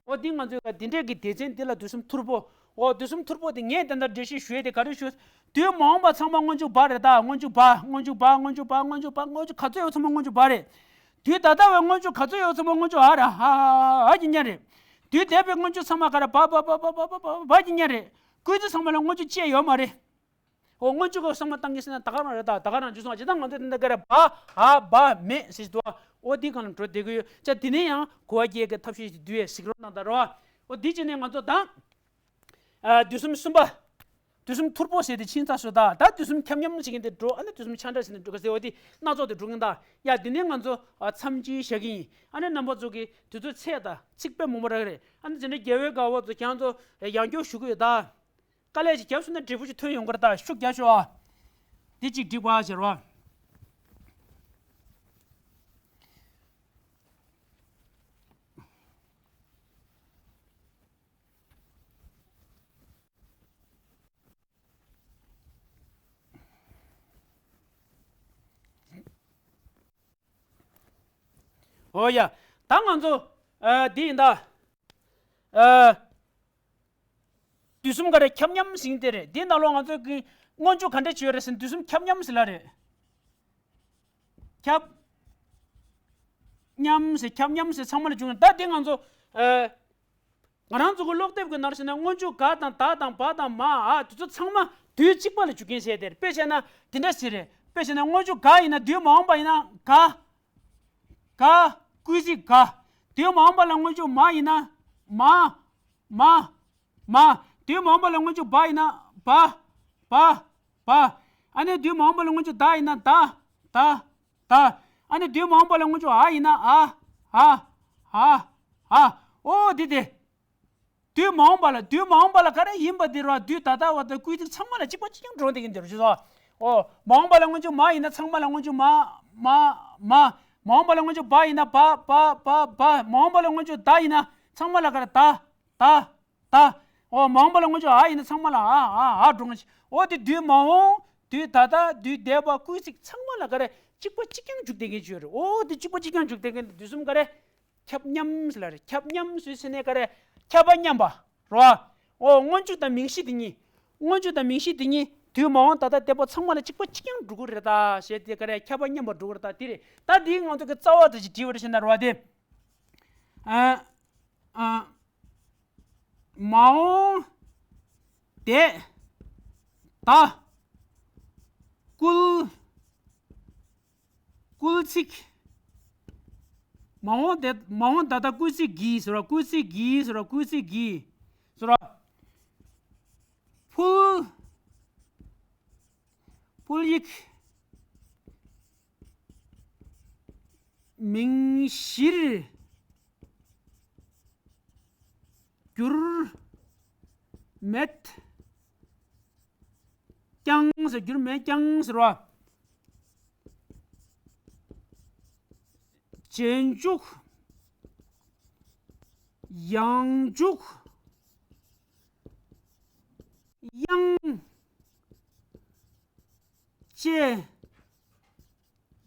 འོ་འདི་ང་ཚོས་ག་འདི་འདྲས་ཀྱི་སྡེ་ཚན་འདི་ལ་དུས་གསུམ་ཐོར་བུ། འོ་དུས་གསུམ་ཐོར་བུ་དེ་ངས་དེ་འདྲ་འགྲེལ་བཤད་ཞུ་ཡས་དེ་ག་རེ་ཞུ། དུས་མ་འོངས་པ་ཚང་མ་སྔོན་འཇུག་བ་རེད་ད། སྔོན་འཇུག་བ། སྔོན་འཇུག་བ། སྔོན་འཇུག་བ། སྔོན་འཇུག་བ། སྔོན་འཇུག་ག་ཚོད་ཡོད་ཚང་མ་སྔོན་འཇུག་བ་རེད། དུས་ད་ལྟ་བའི་སྔོན་འཇུག་ག་ཚོད་ཡོད་ཚང་མ་སྔོན་འཇུག་ཨ་ར་ཧ་ཧ་ཧ་ཧ་གི་ཉན་རེད། དུས་འདས་པའི་སྔོན་འཇུག་ཚང་མ་ག་ར་བ་བ་བ་བ་བ་བ་བ་གི་ཉན་རེད། སྐུལ་ཚིག་ཚང་མ་ལ་སྔོན་འཇུག་བཅས་ཡོད་མ་རེད། འོ་སྔོན་འཇུག་གི་བསམ་བློ་བཏང་གི་ཟེར་ན་ད་ག་རང་རེད་ད། ད་ག་རང་འཇུག་སོང་བ་ཇི་ལྟར་ང་ཚོ་དེ་འདྲ་ག་རེ་བ་ཧ་བ་མེད་ཟེར་དུ་བ། འོ་འདི་གང་ལ་འགྲོ་བསྡད་ཀྱི་ཡོད་ཅག་དེ་ནས་ཡང་གོ་བ་སྐྱེ་གི་ཐབས་ཤེས་ཤིག་བསྡུ་ཡས་གཟིགས་རོགས་གནང་ད་རོ། འོ་འདི་བྱས་ནས་ང་ཚོ་དང་། ཨ་དུས་གསུམ་གསུམ་པ། དུས་གསུམ་ཐོར་བུ་ཟེར་དེ་ཕྱིན་ཚར་སོང་ད། ད་དུས་གསུམ་ཁྱབ་མཉམ་ཟེར་མཁན་དེ་འགྲོ། ཨ་ནི་དུས་གསུམ་ཆ་འདྲ་ཟེར་ནས་འགྲོ་ག་ཟེར་བ་དེ་སྣ་ཚོགས་དེ་འགྲོ་གིན་ད། ཡ་འདི་ནས་ང་ཚོ་ཨ་མཚམས་སྦྱོར་བཞག་གི་ཡིན། ཨ་ནི་རྣམ་པ་ཚོ་གི་དུས་ཚོད་ཚད་དང་ཚིག་དཔེ་མང་པོ་རག་གི་རེད། ཨ་ནི་དེ་འདྲ་རྒྱལ་བའི་དགའ་བ་ཚོ་ཁྱེད་རང་ཚོ་ཡང་སྐྱར་ཞུ་གི་ཡོད་ད། དཀའ་ལས་ཅིག་བརྒྱབ་སོང་ན་འབྲས་བུ་ཅིག་ཐོན་ཡོང་གི་རེད་ད། ཤུགས་རྒྱབ་ཤོག་ཨ། འདི་གཅིག་འགྲིག་པ་ཟེར་བ། འོ་ཡ། ད་ང་ཚོ་ཨ་འདི་ཡིན་ད། ཨ། དུས་གསུམ་ག་རེ་ཁྱབ་མཉམ་ཟེར་དེ་རེད། འདི་ནང་ལོགས་ང་ཚོ་གི་སྔོན་འཇུག་ག་འདྲ་བྱས་ཡོད་རེད་ཟེར་ན། དུས་གསུམ་ཁྱབ་མཉམ་ཟེར་ལ་རེད། ཁྱབ་མཉམ་ཟེར་ཁྱབ་མཉམ་ཟེར་ཚང་མ་ལ་འཇུག་ན། ད་འདི་ང་ཚོ་ཨ། ང་རང་ཚོ་གི་ཀློག་དེབ་ཀྱི་ནང་ཟེར་ན་སྔོན་འཇུག་ག་དང་ད་དང་བ་དང་མ་ཨ་དེ་ཚོ་ཚང་མ་དུས་གཅིག་པ་ལ་འཇུག་མཁན་བྱས་ཏེ། དཔེ་བྱས་ན་འདི་འདྲ་ཟེར་རེད། དཔེ་བྱས་ན་སྔོན་འཇུག་ག་ཡིན་ན་དུས་མ་འོངས་པ་ཡིན་ན་ག། ག་སྐུལ་ཚིག་ག། དུས་མ་འོངས་པ་ལ་སྔོན་འཇུག་མ་ཡིན་ན་མ། མ། མ། དུས་མ་འོངས་པ་ལ་སྔོན་འཇུག་བ་ཡིན་ན་བ། བ། བ། ཨ་ནི་དུས་མ་འོངས་པ་ལ་སྔོན་འཇུག་ད་ཡིན་ན་ད། ད། ད། ཨ་ནི་དུས་མ་འོངས་པ་ལ་སྔོན་འཇུག་ཨ་ཡིན་ན་ཨ། ཨ། ཨ། ཨ། འོ་འདི་དེ། དུས་མ་འོངས་པ་ལ། དུས་མ་འོངས་པ་ལ་ག་རེ་ཡིན་པ་འདིར་བ། དུས་ད་ལྟ་བ་དང་སྐུལ་ཚིག་ཚང་མ་ལ་གཅིག་པ་གཅིག་རྐྱང་འགྲོ་བསྡད་ཀྱི་འདིར་བ་ཞུ་སོ། འོ། མ་འོངས་པ་ལ་སྔོན་འཇུག་མ་ཡིན་ན་ཚང་མ་ལ་སྔོན་འཇུག་མ། མ། མ། མ་འོངས་པ་ལ་སྔོན་འཇུག་བ་ཡིན་ན་བ། བ། བ། བ། མ་འོངས་པ་ལ་སྔོན་འཇུག་ད་ཡིན་ན་ཚང་མ་ལ་ག་རེ་ད། ད། ད། འོ། མ་འོངས་པ་ལ་སྔོན་འཇུག་ཨ་ཡིན་ན་ཚང་མ་ལ་ཨ། ཨ། ཨ་འགྲོ་ང་ཞིག་འོ་དེ་དུས་མ་འོངས། དུས་ད་ལྟ། དུས་འདས་པ། སྐུལ་ཚིག་ཚང་མ་ལ་ག་རེ་གཅིག་པ་གཅིག་རྐྱང་འཇུག་བསྡད་མཁན་ཅིག་ཡོད་རེད། འོ་དེ་གཅིག་པ་གཅིག་རྐྱང་འཇུག་བསྡད་མཁན་དེ་དུས་གསུམ་ག་རེ། ཁྱབ་མཉམ་ཟེར་ལ་རེད། ཁྱབ་མཉམ་ཟེར་ཟེར་ནས་ག་རེ། ཁྱབ་པ་མཉམ་པ། རོ། ཨོ། སྔོན་འཇུག་དང་མིང་གཞི་དེ་གཉིས། སྔོན་འཇུག་དང་མིང་གཞི་དེ་གཉིས་དུས་མ་འོངས་ད་ལྟ་འདས་པ་ཚང་མ་ལ་གཅིག་པ་གཅིག་རྐྱང་འགྲོ་གི་རེད་ད་ཞེས་དེ་ག་རེ་ཁྱབ་པ་མཉམ་པར་འགྲོ་གི་རེད་ད། དེ་རེད། ད་དེའི་ང་ཚོ་གི་རྩ་བ་དེ་ཅིག་བྲིས་པ་རེད་ཟེར་ན་རེད་བ། དེ། ཨ། ཨ། མ་འོངས་འདས་ད་སྐུལ། སྐུལ་ཚིག་མ་འོངས་དེ། མ་འོངས་ད་ལྟ་སྐུལ་ཚིག་གིས་ཟེར་བ། སྐུལ་ཚིག་གིས་ཟེར་བ། སྐུལ་ཚིག་གིས་ཟེར་བ། ཕུལ། ཕུལ་ཡིག་མིང་གཞིར་གྱུར་མེད་ཀྱང་ཟེར། གྱུར་མེད་ཀྱང་ཟེར་བ། རྗེས་འཇུག་ཡང་འཇུག་དབྱངས་བཅས་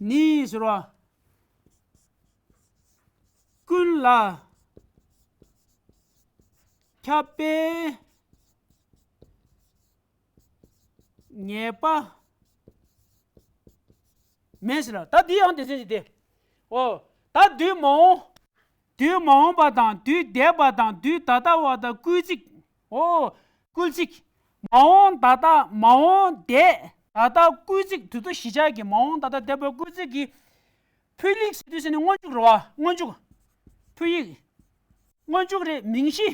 ནི་ཟེར་བ། ཀུན་ལ་ཁྱབ་པའི་ངེས་པ་མེད་ཟེར་ལ། ད་འདི་ཡང་སྡེ་ཚན་ཞིག་སྟེ། ཨོ། ད་དུས་མ་འོངས། དུས་མ་འོངས་པ་དང་དུས་འདས་པ་དང་དུས་ད་ལྟ་བ་དང་སྐུལ་ཚིག་ཨོ། སྐུལ་ཚིག་མ་འོངས་ད་ལྟ། མ་འོངས་འདས། ད་ལྟ་སྐུལ་ཚིག་དུས་ཚོད་གཞི་ཆགས་ཀྱི། མ་འོངས་ད་ལྟ་འདས་པ་སྐུལ་ཚིག་གི། ཕུལ་ཡིག་ཟེར་དུས་ཟེར་ནི་སྔོན་འཇུག་རེད་བ། སྔོན་འཇུག་ཕུལ་ཡིག་སྔོན་འཇུག་རེད། མིང་གཞི།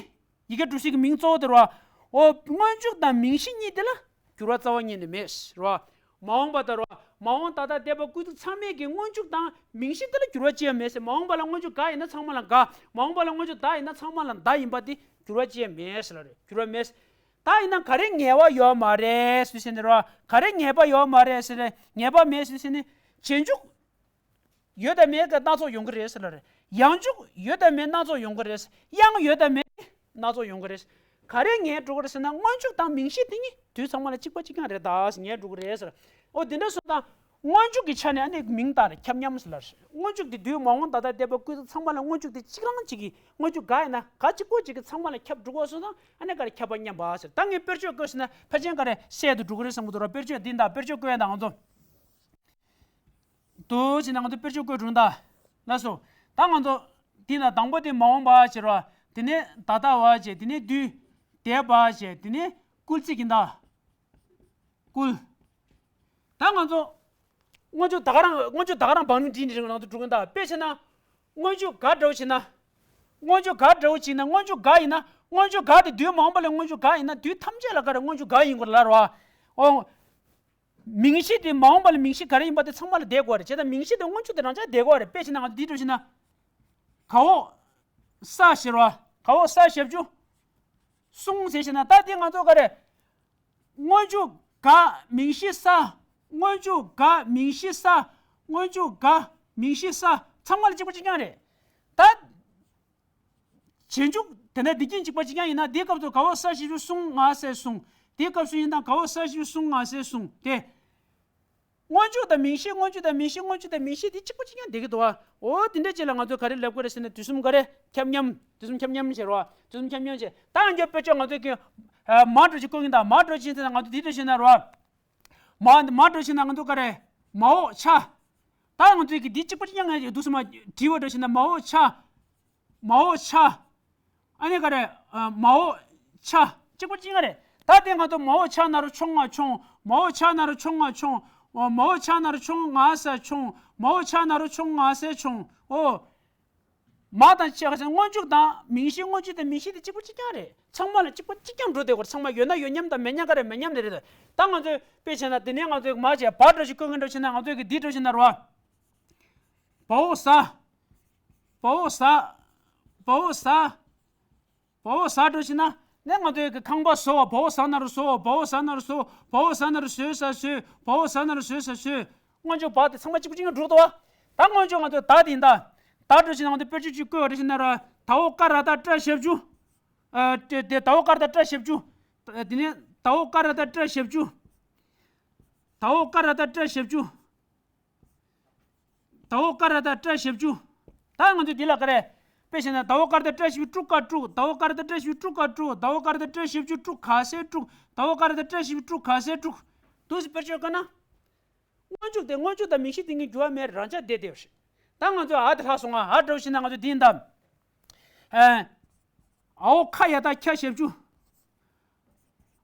ཡི་གེ་གྲུ་བཞི་གི་མིང་གཙོ་བོ་དེ་རེད་བ། འོ། སྔོན་འཇུག་དང་མིང་གཞི་གཉིས་དེ་ལ་འགྱུར་བ་རྩ་བ་ཉིད་ནས་མེད་རེད་བ། མ་འོངས་པ་དང་རེད་བ། མ་འོངས་ད་ལྟ་འདས་པ་སྐུལ་ཚིག་ཚང་མའི་གི་སྔོན་འཇུག་དང་མིང་གཞི་དེ་ལ་འགྱུར་བ་ཅི་ཡང་མེད་ཟེར། མ་འོངས་པ་ལ་སྔོན་འཇུག་ག་ཡིན་ན་ཚང་མ་ལ་ག་མ་འོངས་པ་ལ་སྔོན་འཇུག་ད་ཡིན་ན་ཚང་མ་ལ་ད་ཡིན་པ་དེ་འགྱུར་བ་ཅི་ཡང་མེད་ཟེར་ལ་རེད། འགྱུར་བ་མེད། ད་ཡིན་ན་ག་རེ་ངེས་པ་ཡོད་མ་རེད་ཟེར་ནས་རེད་བ། ག་རེ་ངེས་པ་ཡོད་མ་རེད་ཟེར་ནས། ངེས་པ་མེད་ཟེར་ནས། རྗེས་འཇུག་ཡོད་དང་མེད་ཀྱི་སྣ་ཚོགས་ཡོང་གི་རེད་ཟེར་ལ་རེད། ཡང་འཇུག་ཡོད་དང་མེད་སྣ་ཚོགས་ཡོང་གི་རེད། དབྱངས་ཡོད་དང་མེད་སྣ་ཚོགས་ཡོང་གི་རེད། ག་རེ་ངེས་འགྲོ་གི་རེད་ཟེར་ན། སྔོན་འཇུག་དང་མིང་གཞི་དེ་གཉིས་དུས་ཚང་མ་ལ་གཅིག་པ་གཅིག་རྐྱང་རེད་ད་ཟེར་ངེས་འགྲོ་གི་རེད་ཟེར། ཨོ། དེ་འདྲ་སོང་ཙང་སྔོན་འཇུག་གི་ཆ་ནས་ཨ་ནི་མིང་དང་ཁྱབ་མཉམ་ཟེར་ལ་རེད། སྔོན་འཇུག་དེ་དུས་མ་འོངས་ད་ལྟ་འདས་པ་སྐུལ་ཚིག་ཚང་མ་ལ་སྔོན་འཇུག་དེ་གཅིག་རང་གཅིག་གི། སྔོན་འཇུག་ག་ཡིན་ན་ག་གཅིག་པོ་གཅིག་གི་ཚང་མ་ལ་ཁྱབ་འགྲོ་གི་སོང་ཙང་ཨ་ནི་ག་རེ་ཁྱབ་པ་མཉམ་པ་ཟེར། ད་ངས་དཔེར་བརྗོད་བཀོད་ཟེར་ན་ཕལ་ཆེར་ག་རེ་གསལ་དུ་འགྲོ་གི་རེད་བསམ་གི་འདུག་ར། དཔེར་བརྗོད་འདི་འདྲ། དཔེར་བརྗོད་བཀོད་ཡ་ད་ང་ཚོ། འདུག་ཅེ་ན་ང་ཚོ་དཔེར་བརྗོད་བཀོད་རུང་ད། ལགས་སོ། ད་ང་ཚོ་འདི་ན་དང་པོ་དེ་མ་འོངས་པ་བྱས་རོ། དེ་ནས་ད་ལྟ་བ་བྱས། དེ་ནས་དུས་འདས་པ་བྱས། དེ་ནས་སྐུལ་ཚིག་ཡིན་ད། སྐུལ། ད་ང་ཚོ་སྔོན་འཇུག་ད་ག་རང་། སྔོན་འཇུག་ད་ག་རང་བང་རིམ་བསྒྲིགས་ནས་རིང་ལ་ང་ཚོ་འགྲོ་གི་ཡིན་ད། དཔེ་བྱས་ན། སྔོན་འཇུག་ག་འདྲ་བོ་བྱས་ན། སྔོན་འཇུག་ག་འདྲ་བོ་བྱས་ན། སྔོན་འཇུག་ག་ཡིན་ན། སྔོན་འཇུག་ག་དེ་དུས་མ་འོངས་པ་ལ་སྔོན་འཇུག་ག་ཡིན་ན། དུས་ཐམས་ཅད་ལ་ག་རེ་སྔོན་འཇུག་ག་ཡིན་དགོས་ལ་རོ། ཨོ། མིང་གཞི་དེ་མ་འོངས་པ་ལ་མིང་གཞི་ག་རེ་ཡིན་པ་དེ་ཚང་མ་ལ་བསྡད་དགོས་རེད། བྱས་ཙང་མིང་གཞི་དེ་སྔོན་འཇུག་དེ་རང་ཆ་བསྡད་དགོས་རེད། དཔེ་བྱས་ན་ང་ཚོ་འདི་འདྲ་བྱས་ན། ག་འོག་ས་ཞེས་རོ། ག་འོག་ས་ཞབས་ཀྱུ་གསུང་ཟེར་བྱས་ན། ད་དེ་ང་ཚོ་ག་རེ། སྔོན་འཇུག་ག་མིང་གཞི་ས། སྔོན་འཇུག་ག་མིང་གཞི་ས། སྔོན་འཇུག་ག་མིང་གཞི་ས། ཚང་མ་ལ་གཅིག་པ་གཅིག་རྐྱང་རེད། ད། རྗེས་འཇུག་དེ་འདྲ་འདི་གཅིག་གཅིག་པ་གཅིག་རྐྱང་ཡིན་ན། འདིའི་སྐབས་སུ་ག་འོག་ས་ཞབས་ཀྱུ་གསུང་ང་ཟེར་གསུང་། དེའི་སྐབས་སུ་ཡིན་ན་ག་འོག་ས་ཞབས་ཀྱུ་གསུང་ང་ཟེར་གསུང་སྟེ། སྔོན་འཇུག་དང་མིང་གཞི། སྔོན་འཇུག་དང་མིང་གཞི། སྔོན་འཇུག་དང་མིང་གཞི་དེ་གཅིག་པ་གཅིག་རྐྱང་བསྡད་ཀྱི་འདུག་བ། འོ་དེ་འདྲ་ཅིག་ལ་ང་ཚོས་ག་རེ་ལབ་དགོས་རེད་ཟེར་ན། དུས་གསུམ་ག་རེ་ཁྱབ་མཉམ། དུས་གསུམ་ཁྱབ་མཉམ་བྱེད་རོགས། དུས་གསུམ་ཁྱབ་མཉམ་བྱེད། ད་ཡང་བསྐྱར་དཔེར་བརྗོད་ང་ཚོས་ཀྱི་མར་འགྲོ་ཅིག་བཀོད་ཀྱིན་ད། མར་འགྲོ་ཅིག་ཟེར་ན་ང་ཚོ་འདི་འདྲ་བྱས་ན་རོགས། མར་མར་འགྲོ་ཅིག་ན་ང་ཚོ་ག་རེ། མ་འོག་ཆ། ད་ང་ཚོས་ཀྱི་འདི་གཅིག་པ་གཅིག་རྐྱང་ང་འདུག་སེ་མར་བྲིས་པ་འདྲ་བྱས་ན། མ་འོག་ཆ། མ་འོག་ཆ། ཨ་ནི་ག་རེ། ཨ། མ་འོག་ཆ། གཅིག་པ་གཅིག་རྐྱང་རེད། ད་དེ་ང་ཚོ་མ་འོག་ཆ་ན་རོ་མཆོང་ང་མཆོང་། མ་འོག་ཆ་ན་རོ་མཆོང་ང་མཆོང་། འོ། མ་འོག་ཆ་ན་རོ་མཆོང་ང་ས་མཆོང་། མ་འོག་ཆ་ན་རོ་མཆོང་ང་ས་མཆོང་། འོ། མ་དང་ཆ་ག་ཟེར། སྔོན་འཇུག་དང་མིང་གཞི། སྔོན་འཇུག་དང་མིང་གཞི་དེ་གཅིག་པ་གཅིག་རྐྱང་རེད། ཚང་མ་ལ་གཅིག་པ་གཅིག་རྐྱང་འགྲོ་བསྡད་དགོས་རེད། ཚང་མ་ཡོད་ན་ཡོད་མཉམ་དང་མེད་མཉམ་ག་རེ་མེད་མཉམ་དེ་རེད། ད་ང་ཚོས་དཔེ་བྱས་ན་དེ་ནས་ང་ཚོས་མར་བྱས་བ་འདྲ་ཞིག་བཀོད་མཁན་འདྲ་བྱས་ན། ང་ཚོས་ཀྱི་འདི་འདྲ་བྱས་ན་རོ། བ་འོག་ཟ། བ་འོག་ཟ། བ་འོག་ཟ། བ་འོག་ཟ་འགྲོ་ཕྱིན་ན། ནས་ང་ཚོའི་གི་ཁང་པ་བཟོ་བ། བ་འོག་ཟ་ན་རོ་བཟོ་བ། བ་འོག་ཟ་ན་རོ་བཟོ། བ་འོག་ཟ་ན་རོ་བཟོས་ས་བཟོས། བ་འོག་ཟ་ན་རོ་བཟོས་ས་བཟོས། སྔོན་འཇུག་བ་དེ་ཚང་མ་གཅིག་པ་གཅིག་རྐྱང་འགྲོ་འདུག་བ། ད་སྔོན་འཇུག་ང་ཚོའི་ད་དེ་ཡིན་ད། ད་འགྲོ་ཕྱིན་ན་ང་ཚོ་དཔེར་བརྗོད་ཅིག་བཀོད་པ་འདྲ་ཞིག་ན་ར། ད་འོག་ཀ་ར་བཏགས་སྐྲ་ཞབས་ཀྱུ། ཨ། དེ་དེ་ད་འོག་ཀ་ར་བཏགས་སྐྲ་ཞབས་ཀྱུ། དེ་ནས་ད་འོག་ཀ་ར་བཏགས་སྐྲ་ཞབས་ཀྱུ། ད་འོག་ཀ་ར་བཏགས་སྐྲ་ཞབས་ཀྱུ། ད་འོག་ཀ་ར་བཏགས་སྐྲ་ཞབས་ཀྱུ། ད་ང་ཚོས་འདི་ལ་ག་རེ། དཔེ་བྱས་ན་ཟླ་བ་སྐར་ཟླ་བཀྲ་ཤིས་པའི་དཀྲུག་དཀར་དཀྲུག་ཟླ་བ་སྐར་ཟླ་བཀྲ་ཤིས་པའི་དཀྲུག་དཀར་དཀྲུག་ཟླ་བ་སྐར་ཟླ་བཀྲ་ཤིས་པའི་དཀྲུག་ག་སེ་དཀྲུག་ཟླ་བ་སྐར་ཟླ་བཀྲ་ཤིས་པའི་དཀྲུག་ག་སེ་དཀྲུག་འདུག་སེ་དཔེར་བརྗོད་བཀའ་ན། སྔོན་འཇུག་དེ་སྔོན་འཇུག་དང་མིང་གཞི་དེ་གཉིས་འགྱུར་བ་མེད་རང་འཇགས་བསྡད་བསྡད་པ་རེད། ད་ང་ཚོས་ཨ་དེ་ལྷག་སོང་ང་ཨ་འདྲ་བོ་ཞིག་ན་ང་ཚོ་འདི་ཡིན་དམ། ཨ་འོ་ཁ་ཡ་བཏགས་ཁྱ་ཞབས་ཀྱུ།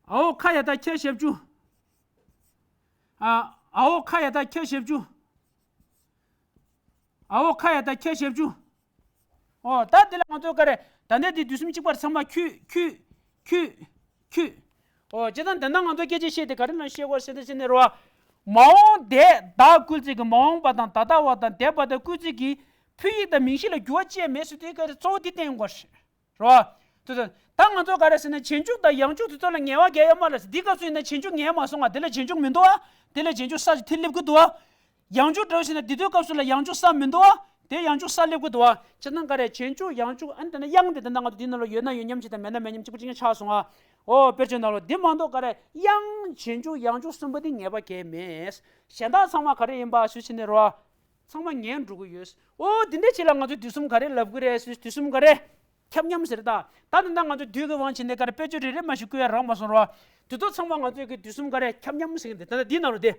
ཨ་འོ་ཁ་ཡ་བཏགས་ཁྱ་ཞབས་ཀྱུ། ཨ་ཨ་འོ་ཁ་ཡ་བཏགས་ཁྱ་ཞབས་ཀྱུ། ཨ་འོ་ཁ་ཡ་བཏགས་ཁྱ་ཞབས་ཀྱུ། ཨོ་ད་འདི་ལ་ང་ཚོ་ག་རེ་ད་ལྟ་འདི་དུས་གསུམ་གཅིག་པར་ཚང་མ་ཁྱུད་ཁྱུད་ཁྱུད་ཁྱུད། ཨོ་སྤྱིར་བཏང་ད་ལྟ་ང་ཚོ་སྐད་ཆ་བཤད་དེ་ག་རེ་ལ་བཤད་དགོས་ཟེར་ཏེ་བྱས་ནས་རེད་བ། མ་འོངས་དེ་བདག་སྐུལ་ཚིག་གི་མ་འོངས་པ་དང་ད་ལྟ་བ་དང་འདས་པ་དང་སྐུལ་ཚིག་གི་ཕུད་ཡིག་དང་མིང་གཞི་ལ་འགྱུར་བ་ཅི་ཡང་མེད་ཟེར་དུས་ག་རེ་གཙོ་བོ་འདི་བསྟན་དགོས་རེད། རེད་བ། དེ་ད་ད་ང་ཚོ་ག་རེ་ཟེར་ན་རྗེས་འཇུག་དང་ཡང་འཇུག་དེ་ཚོ་ལ་ངེས་པ་གང་ཡང་ཡོད་མ་རེད། འདི་སྐབས་སུ་ཡིན་ན་རྗེས་འཇུག་ངེས་མ་སོང་ང་། དེ་ལ་རྗེས་འཇུག་མི་འདུག་བ། དེ་ལ་རྗེས་འཇུག་ས་ཅིག་དེ་སླེབས་ཀྱི་འདུག་བ། ཡང་འཇུག་འདྲ་བོ་ཞིག་ན་འདི་དུས་སྐབས་སུ་ལ་ཡང་འཇུག་ས་མི་འདུག་བ། དེ་ཡང་འཇུག་ས་སླེབས་ཀྱི་འདུག་བ། ཅི་ན་ག་རེ་རྗེས་འཇུག་ཡང་འཇུག་ཨ་ནི་དེ་ན་ཡང་དེ་དེ་ན་ང་ཚོ་འདི་ནང་ལ་ཡོད་ན་ཡོད་མཉམ་ཞིག་དང་མེད་ན་མེད་མཉམ་གཅིག་པ་གཅིག་རྐྱང་ཆགས་སོང་ང་། ཨོ་དཔེར་བརྗོད་ནང་ལ་འདི་མ་གཏོགས་ག་རེ་ཡང་རྗེས་འཇུག་ཡང་འཇུག་གསུམ་པོ་འདི་ངེས་པ་གང་ཡང་མེད། གཞན་དག་ཚང་མ་ག་རེ་ཡིན་པ་ཞུ་ཕྱིན་ནས་རོ། ཚང་མ་ངེས་འགྲོ་གི་ཡོད། ཨོ་འདི་འདྲ་ཅིག་ལ་ང་ཚོ་དུས་གསུམ་ག་རེ་ལབ་གི་རེད་ཞུ། དུས་གསུམ་ག་རེ་ཁྱབ་མཉམ་ཟེར་ད། ད་འདི་ན་ང་ཚོ་དུས་ཀྱི་དབང་བྱས་ནས་ག་རེ་དཔེ་བརྗོད་རེ་རེ་མ་ཞིག་བཀོད་ཡ་རག་མ་སོང་རོ། དེ་ཚོ་ཚང་མ་ང་ཚོའི་གི་དུས་གསུམ་ག་རེ་ཁྱབ་མཉམ་ཟེར་གི་འདི་ད་ལྟ་འདི་ནང་རོ་དེ།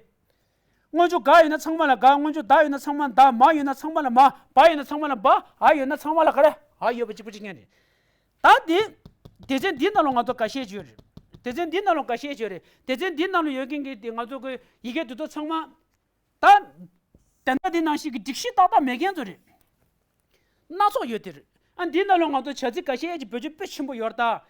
སྔོན་འཇུག་ག་ཡོད་ན་ཚང་མ་ལ་ག། སྔོན་འཇུག་ད་ཡོད་ན་ཚང་མ་ད། མ་ཡོད་ན་ཚང་མ་ལ་མ། བ་ཡོད་ན་ཚང་མ་ལ་བ། འ་ཡོད་ན་ཚང་མ་ལ་ག་རེ་འ་ཡོད་པ་གཅིག་པ་གཅིག་རྐྱང་རེད། ད་འདི། སྡེ་ཚན་འདི་ནང་ལ་ང་ཚོ་འགའ་ཤས་ཅིག་ཡོད་རེད། སྡེ་ཚན་འདི་ནང་ལ་འགའ་ཤས་ཅིག་ཡོད་རེད། སྡེ་ཚན་འདི་ནང་ལ་ཡོད་མཁན་གྱི་དེ་ང་ཚོ་གི་ཡི་གེ་འདི་ཚོ་ཚང་མ། ད། དེ་འདྲ་འདི་ནང་བཞིན་གྱི་སྒྲིག་གཞི་ཏག་ཏག་མེད་མཁན་ཚོ་རེད། སྣ་ཚོགས་ཡོད་དེ་རེད། ཨ་འདི་ནང་ལ་ང་ཚོ་བྱ་ཚིག་འགའ་ཤས་ཀྱི་བེད་སྤྱོད་དཔེ་ཆེན་པོ་ཡོད་རེད་ད།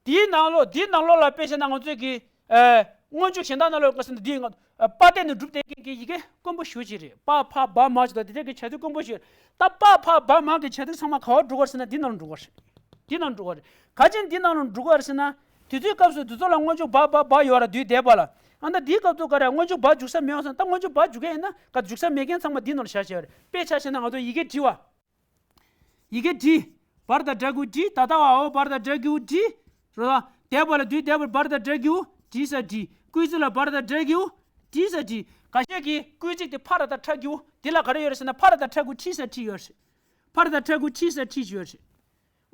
དེའི་ནང་ལོགས་དེའི་ནང་ལོགས་ལ་དཔེ་བྱས་ན་ང་ཚོས་ཀྱི། ཨ། སྔོན་འཇུག་གཞན་དག་ནང་ལོགས་ག་ཟེར་ན་འདི་ང་། ཨ། པ་སྟེ་ནས་གྲུབ་བསྡད་མཁན་གྱི་ཡི་གེ་དཀོན་པོ་ཞེ་པོ་ཅིག་རེད། པ་ཕ་བ་མ་ཞིག་དང་དེ་འདྲ་གི་བྱ་ཚིག་དཀོན་པོ་ཞིག་རེད། ད་པ་ཕ་བ་མ་གི་བྱ་ཚིག་ཚང་མ་ག་བར་འགྲོ་གི་རེད་ཟེར་ན་འདི་ནང་ལ་འགྲོ་གི་རེད། འདི་ནང་ལ་འགྲོ་གི་རེད། ག་ཅི་འདི་ནང་ལ་འགྲོ་གི་རེད་ཟེར་ན། དུས་ཚོད་སྐབས་སུ་དུས་ཚོད་ལ་སྔོན་འཇུག་བ་བ་བ་ཡོད་ར་དུས་འདས་པ་ལ། ཨ་ད་འདིའི་སྐབས་སུ་ག་རེ་སྔོན་འཇུག་བ་འཇུག་ས་མེད་པ་སོང་ད་སྔོན་འཇུག་བ་འཇུག་གི་ཡིན་ན་ག་འཇུག་ས་མེད་མཁན་ཚང་མ་འདི་ནང་ལ་བཞག་བྱས་པ་རེད། དཔེ་ཆ་བཞག་ན་ང་ཚོ་ཡི་གེ་བྲིས་པ། ཡི་གེ་བྲིས། བར་དང་སྦྲ་གུ་བྲིས། ད་ལྟ་བ་འ་འོག་བར་དང་སྦྲ་གུ་བྲིས། རོ། འདས་པ་ལ་དུས་འདས་པར་བར་དང་སྦྲ་གུ་བྲིས་ས་བྲིས། སྐུལ་ཚིག་ལ་བར་དང་སྦྲ་གུ་བྲིས་ས་བྲིས། འགའ་ཤས་ཀྱིས་སྐུལ་ཚིག་དེ་ཕ་ར་དང་ཕྲ་གུ་དེ་ལ་ག་རེ་ཡོད་རེད་ཟེར་ན་ཕ་ར་དང་ཕྲ་གུ་བྲིས་ས་བྲིས་ཡོད་རེད། ཕ་ར་དང་ཕྲ་གུ་བྲིས་ས་བྲིས་ཡོད་རེད།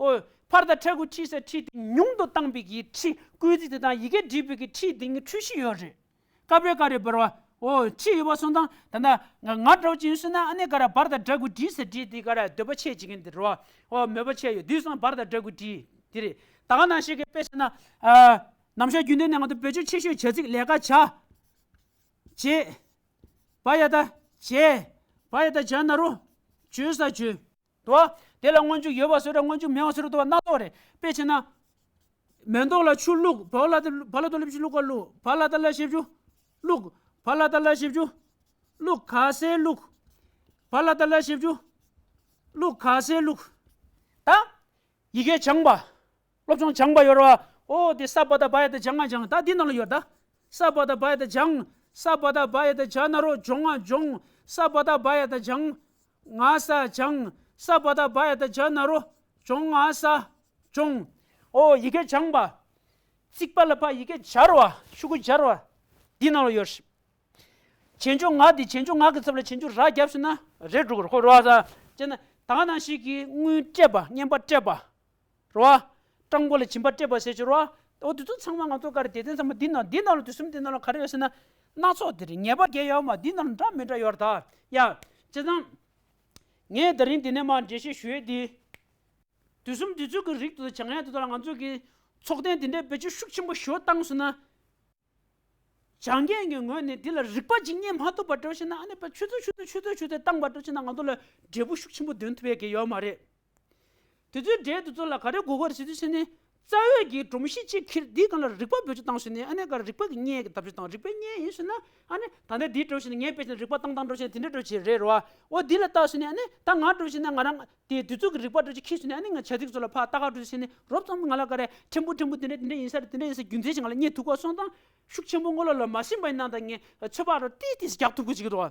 ཨོ། ཕ་ར་དང་ཕྲ་གུ་བྲིས་ས་བྲིས་དེ་ཉུང་དུ་བཏང་པའི་གི་བྲིས། སྐུལ་ཚིག་དེ་དང་ཡི་གེ་བྲིས་པའི་གི་བྲིས་དེ་གཉིས་འཁྲུལ་གཞི་ཡོད་རེད། སྐབས་རེ་སྐབས་རེ་འབར་བ། འོ་ཁྲིད་ཡོད་པ་སོང་ཙང་ད་ལྟ་ང་ང་འདྲ་བོ་ཅིག་ཡིན་སོང་ན་ཨ་ནི་ག་ར་བར་དང་སྦྲ་གུ་བྲིས་ཟེར་བྲིས་དེ་ག་ར་འདོད་པ་ཆེ་བྱེད་མཁན་དེ་རེད་བ། འོ་མོས་པ་ཆེ་ཡོད་དུས་སང་བར་དང་སྦྲ་གུ་བྲིས་དེ་རེད། ད་ག་ནང་བཞིན་གྱི་དཔེ་བྱས་ན་ཨ། ནམ་ཞག་རྒྱུན་ལྡན་ནས་ང་ཚོ་བེད་སྤྱོད་ཆེ་ཤོས་བྱ་ཚིག་ལས་ཀ་བྱ། བྱེད། བ་ཡ་བཏགས་བྱས། བ་ཡ་བཏགས་བྱ་ན་རོ། བྱོས་ས་བྱོས། དོ། དེ་ལ་སྔོན་འཇུག་ཡོད་པ་བཟོ་འདྲ་སྔོན་འཇུག་མེད་པ་བཟོ་འདྲ་དོ་བ་སྣ་ཚོགས་རེད། དཔེ་བྱས་ན། མེ་ཏོག་ལ་ཆུ་བླུགས། བ་ལ་བ་ལ་དོ་ལ་བཞི་བླུགས་ག་བླུགས། བ་ལ་ད་ལ་ཞབས་ཀྱུ། བླུགས། བ་ལ་ད་ལ་ཞབས་ཀྱུ། བླུགས་ག་སེ་བླུགས། བ་ལ་ད་ལ་ཞབས་ཀྱུ། བླུགས་ག་སེ་བླུགས། ད། ཡི་གེ་སྦྱངས་པ། སློབ་སྦྱོང་སྦྱངས་པ་ཡོད་རེད་བ། ཨོ་དེ་ས་བ་ད་བ་ཡ་ད་སྦྱང་ང་སྦྱང་ད་འདི་ནང་ལ་ཡོད་ད། ས་བ་ད་བ་ཡ་ད་སྦྱང་། ས་བ་ད་བ་ཡ་ད་སྦྱ་ན་རོ་སྦྱོང་ང་སྦྱོང་། ས་བ་ད་བ་ཡ་ད་སྦྱང་། ང་ས་སྦྱང་། ས་བ་ད་བ་ཡ་ད་སྦྱ་ན་རོ་སྦྱོང་ང་ས་སྦྱོང་། ཨོ་ཡི་གེ་སྦྱངས་པ། རྩིག་པ་ལ་ཕ་ཡི་གེ་སྦྱར་བ་ཤུ་གུ་སྦྱར་བ། འདི་ནང་ལ་ཡོད། རྗེས་འཇུག་ང་དེ་རྗེས་འཇུག་ང་གི་ཚབ་ལ་རྗེས་འཇུག་ར་བརྒྱབ་སོང་ན་རེད་འགྲོ་གི་རེད་ཁོ་རེད་བ་ས། ཅེ་ན་ད་ག་ནང་བཞིན་གྱི་དངུལ་སྤྲད་པ་རྔན་པ་སྤྲད་པ། རེད་བ། སྤྲང་པོ་ལ་སྦྱིན་པ་སྤྲད་པ་ཟེར་གྱི་རེད་བ། འོ་དེ་ཚོ་ཚང་མ་ང་ཚོ་ག་རེ་སྡེ་ཚན་ཚང་མ་འདི་ནང་འདི་ནང་ལ་དུས་གསུམ་འདི་ནང་ལ་ག་རེ་ཡོད་ཟེར་ན། སྣ་ཚོགས་དེ་རེད་ངེས་པ་གང་ཡང་ཡོད་མ་འདི་ནང་ལ་འདྲ་མི་འདྲ་ཡོད་རེད་ད། ཡ། བྱས་ཙང་། ངས་ད་རིང་འདི་ནས་མར་འགྲེལ་བཤད་ཞུ་ཡས་འདི། དུས་གསུམ་དུས་ཚོད་ཀྱི་རིགས་དེ་ཚོ་སྦྱང་ཡས་དེ་ཚོ་ལ་ང་ཚོ་གི་ཚོགས་ཐེངས་དེ་འདྲའི་བེད་སྤྱོད་ཤུགས་ཆེན་པོ་ཞེ་པོ་བཏང་སོང་ན། སྦྱང་མཁན་གྱི་ངོས་ནས་འདི་ལ་རིག་པ་ཅིག་རྙེད་མ་ཐུབ་པ་འདྲ་བྱས་ན་ཨ་ནི་པ་ཆུ་ཚོད་ཆུ་ཚོད་ཆུ་ཚོད་ཆུ་ཚོད་བཏང་པ་འདྲ་བྱས་ན་ང་ཚོ་ལ་འབྲས་བུ་ཤུགས་ཆེན་པོ་འདོན་ཐུབ་ཡས་ཀྱི་ཡོད་མ་རེད། དེ་ཚོའི་འབྲས་དེ་ཚོ་ལ་ག་རེ་དགོས་ཀྱི་རེད་ཟེར་དུས་ཕྱིན་ནས་རྩ་བའི་གི་སྒྲོམ་གཞི་གཅིག་ཁྱེར་འདིའི་སྒང་ལ་རིག་པ་བེད་སྤྱོད་བཏང་སོང་ནས་ཨ་ནི་ག་རེ་རིག་པ་གི་རྙེད་ཀྱི་ཐབས་ཤེས་དང་རིག་པའི་རྙེད་ཡིན་ཟེར་ན་ཨ་ནི་ད་ལྟ་འདི་འདྲ་བྱས་ནས་ངས་དཔེ་ཆ་རིག་པ་བཏང་བཏང་འདྲ་བྱས་ནས་དེ་འདྲ་འདྲ་བྱས་རེད་རེད་བ། འོ་འདི་ལ་བལྟས་སོང་ནས་ཨ་ནི་ད་ང་འདྲ་བྱས་ན་ང་རང་དེ་དུས་ཚོད་ཀྱི་རིག་པ་འདྲ་ཅིག་ཁྱེར་སོང་ནས་ཨ་ནི་ང་བྱ་ཚིག་ཚོ་ལ་ཕར་ལྟ་ག་འགྲོ་བྱས་ནས་རོབ་ཙམ་ང་ལ་ག་རེ་ཕྲན་བུ་ཕྲན་བུ་དེ་འདྲ་དེ་འདྲ་ཡིན་ས་རེད་དེ་འདྲ་ཡིན་ས་རྒྱུ་མཚན་ཞིག་ང་ལ་རྙེད་ཐུབ་ཀྱི་སོང་ཙང་ཤུགས་ཆེན་པོ་སྔོན་ལ་ལ་མ་ཟིན་པ་ཡིན་ན་ད་ངས་ཚོད་དཔག་རོ་ཏིས་ཏིས་རྒྱག་ཐུབ་ཀྱི་ཅིག་རེད་བ།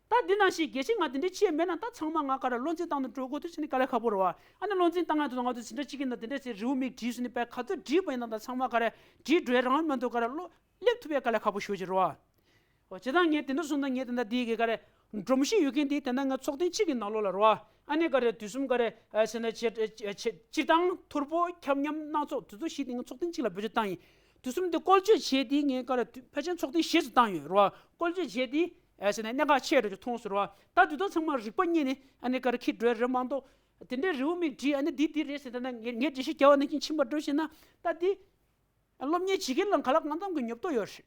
ད་འདི་ནང་བཞིན་གལ་སྲིད་ང་དེ་འདྲ་བྱས་མེད་ན་ད་ཚང་མ་ང་ག་རེ་བློ་འཛིན་བཏང་ནས་འགྲོ་དགོས་དུས་ཕྱིན་ནས་དཀའ་ལས་ཁག་པོ་རེད་བ། ཨ་ནི་བློ་འཛིན་བཏང་ཡ་དེ་ཚོ་ང་ཚོ་ཇི་འདྲ་བྱེད་ཀྱི་ཡིན་ན་དེ་འདྲ་བྱས་རེའུ་མིག་བྲིས་སོང་ནས་པས་ག་ཚོད་བྲིས་པ་ཡིན་ན་ད་ཚང་མ་ག་རེ་བྲིས་འགྲོ་ཡ་རང་མ་གཏོགས་ག་རེ་བློ་སླེབས་ཐུབ་ཡ་དཀའ་ལས་ཁག་པོ་ཞེ་པོ་ཅིག་རེད་བ། འོ་བྱས་ཙང་ངས་དེ་འདྲ་སོང་ཙང་ངས་དེ་འདྲ་འདི་གི་ག་རེ་ སྒྲོམ་གཞི་ཡོད་མཁན་དེ་དེ་འདྲ་ང་ཚོགས་ཐེངས་གཅིག་གི་ནང་ལོགས་ལ་རེད་བ། ཨ་ནི་ག་རེ་དུས་གསུམ་ག་རེ་ཨ་ཟེར་ན་སྤྱིར་སྤྱིར་བཏང་ཐོར་བུ་ཁྱབ་མཉམ་སྣ་ཚོགས་དེ་ཚོ་བཞི་དེ་ང་ཚོགས་ཐེངས་གཅིག་ལ་བེད་སྤྱོད་བཏང་ཡིན། དུས་གསུམ་དེ་བཀོལ་སྤྱོད་བྱས་དེ་ངས་ག་རེ་ཕལ་ཆེར་ཚོགས་ཐེངས་བཞི་ཙམ་བཏང་ཡོད་རེད་བ། བཀོལ་སྤྱོད་བྱས་དེ་ཨ་ཟེར་ན་གནད་འགག་ཆེ་རུ་མཐོང་སོང་རེད་བ། ད་དེ་ཚོ་ཚང་མ་རིག་པ་རྙེད་ནས་ཨ་ནི་ག་རེ་ཁྱེར་འགྲོ་ཡ་རེད་མ་གཏོགས། དེ་འདྲའི་རེའུ་མིག་བྲིས་ཨ་ནི་འདི་འདི་རེད་ཟེར་ད་ན་ངས་ངས་འགྲེལ་བཤད་རྒྱག་པ་ནང་བཞིན་ཕྱིན་པ་འགྲོ་བཞིན་ན་ད་འདི། སློབ་གཉེར་བྱེད་མཁན་ལ་ག་ལ་གང་འཚམ་གྱི་ཉོབ་ཏོ་ཡོད་རེད།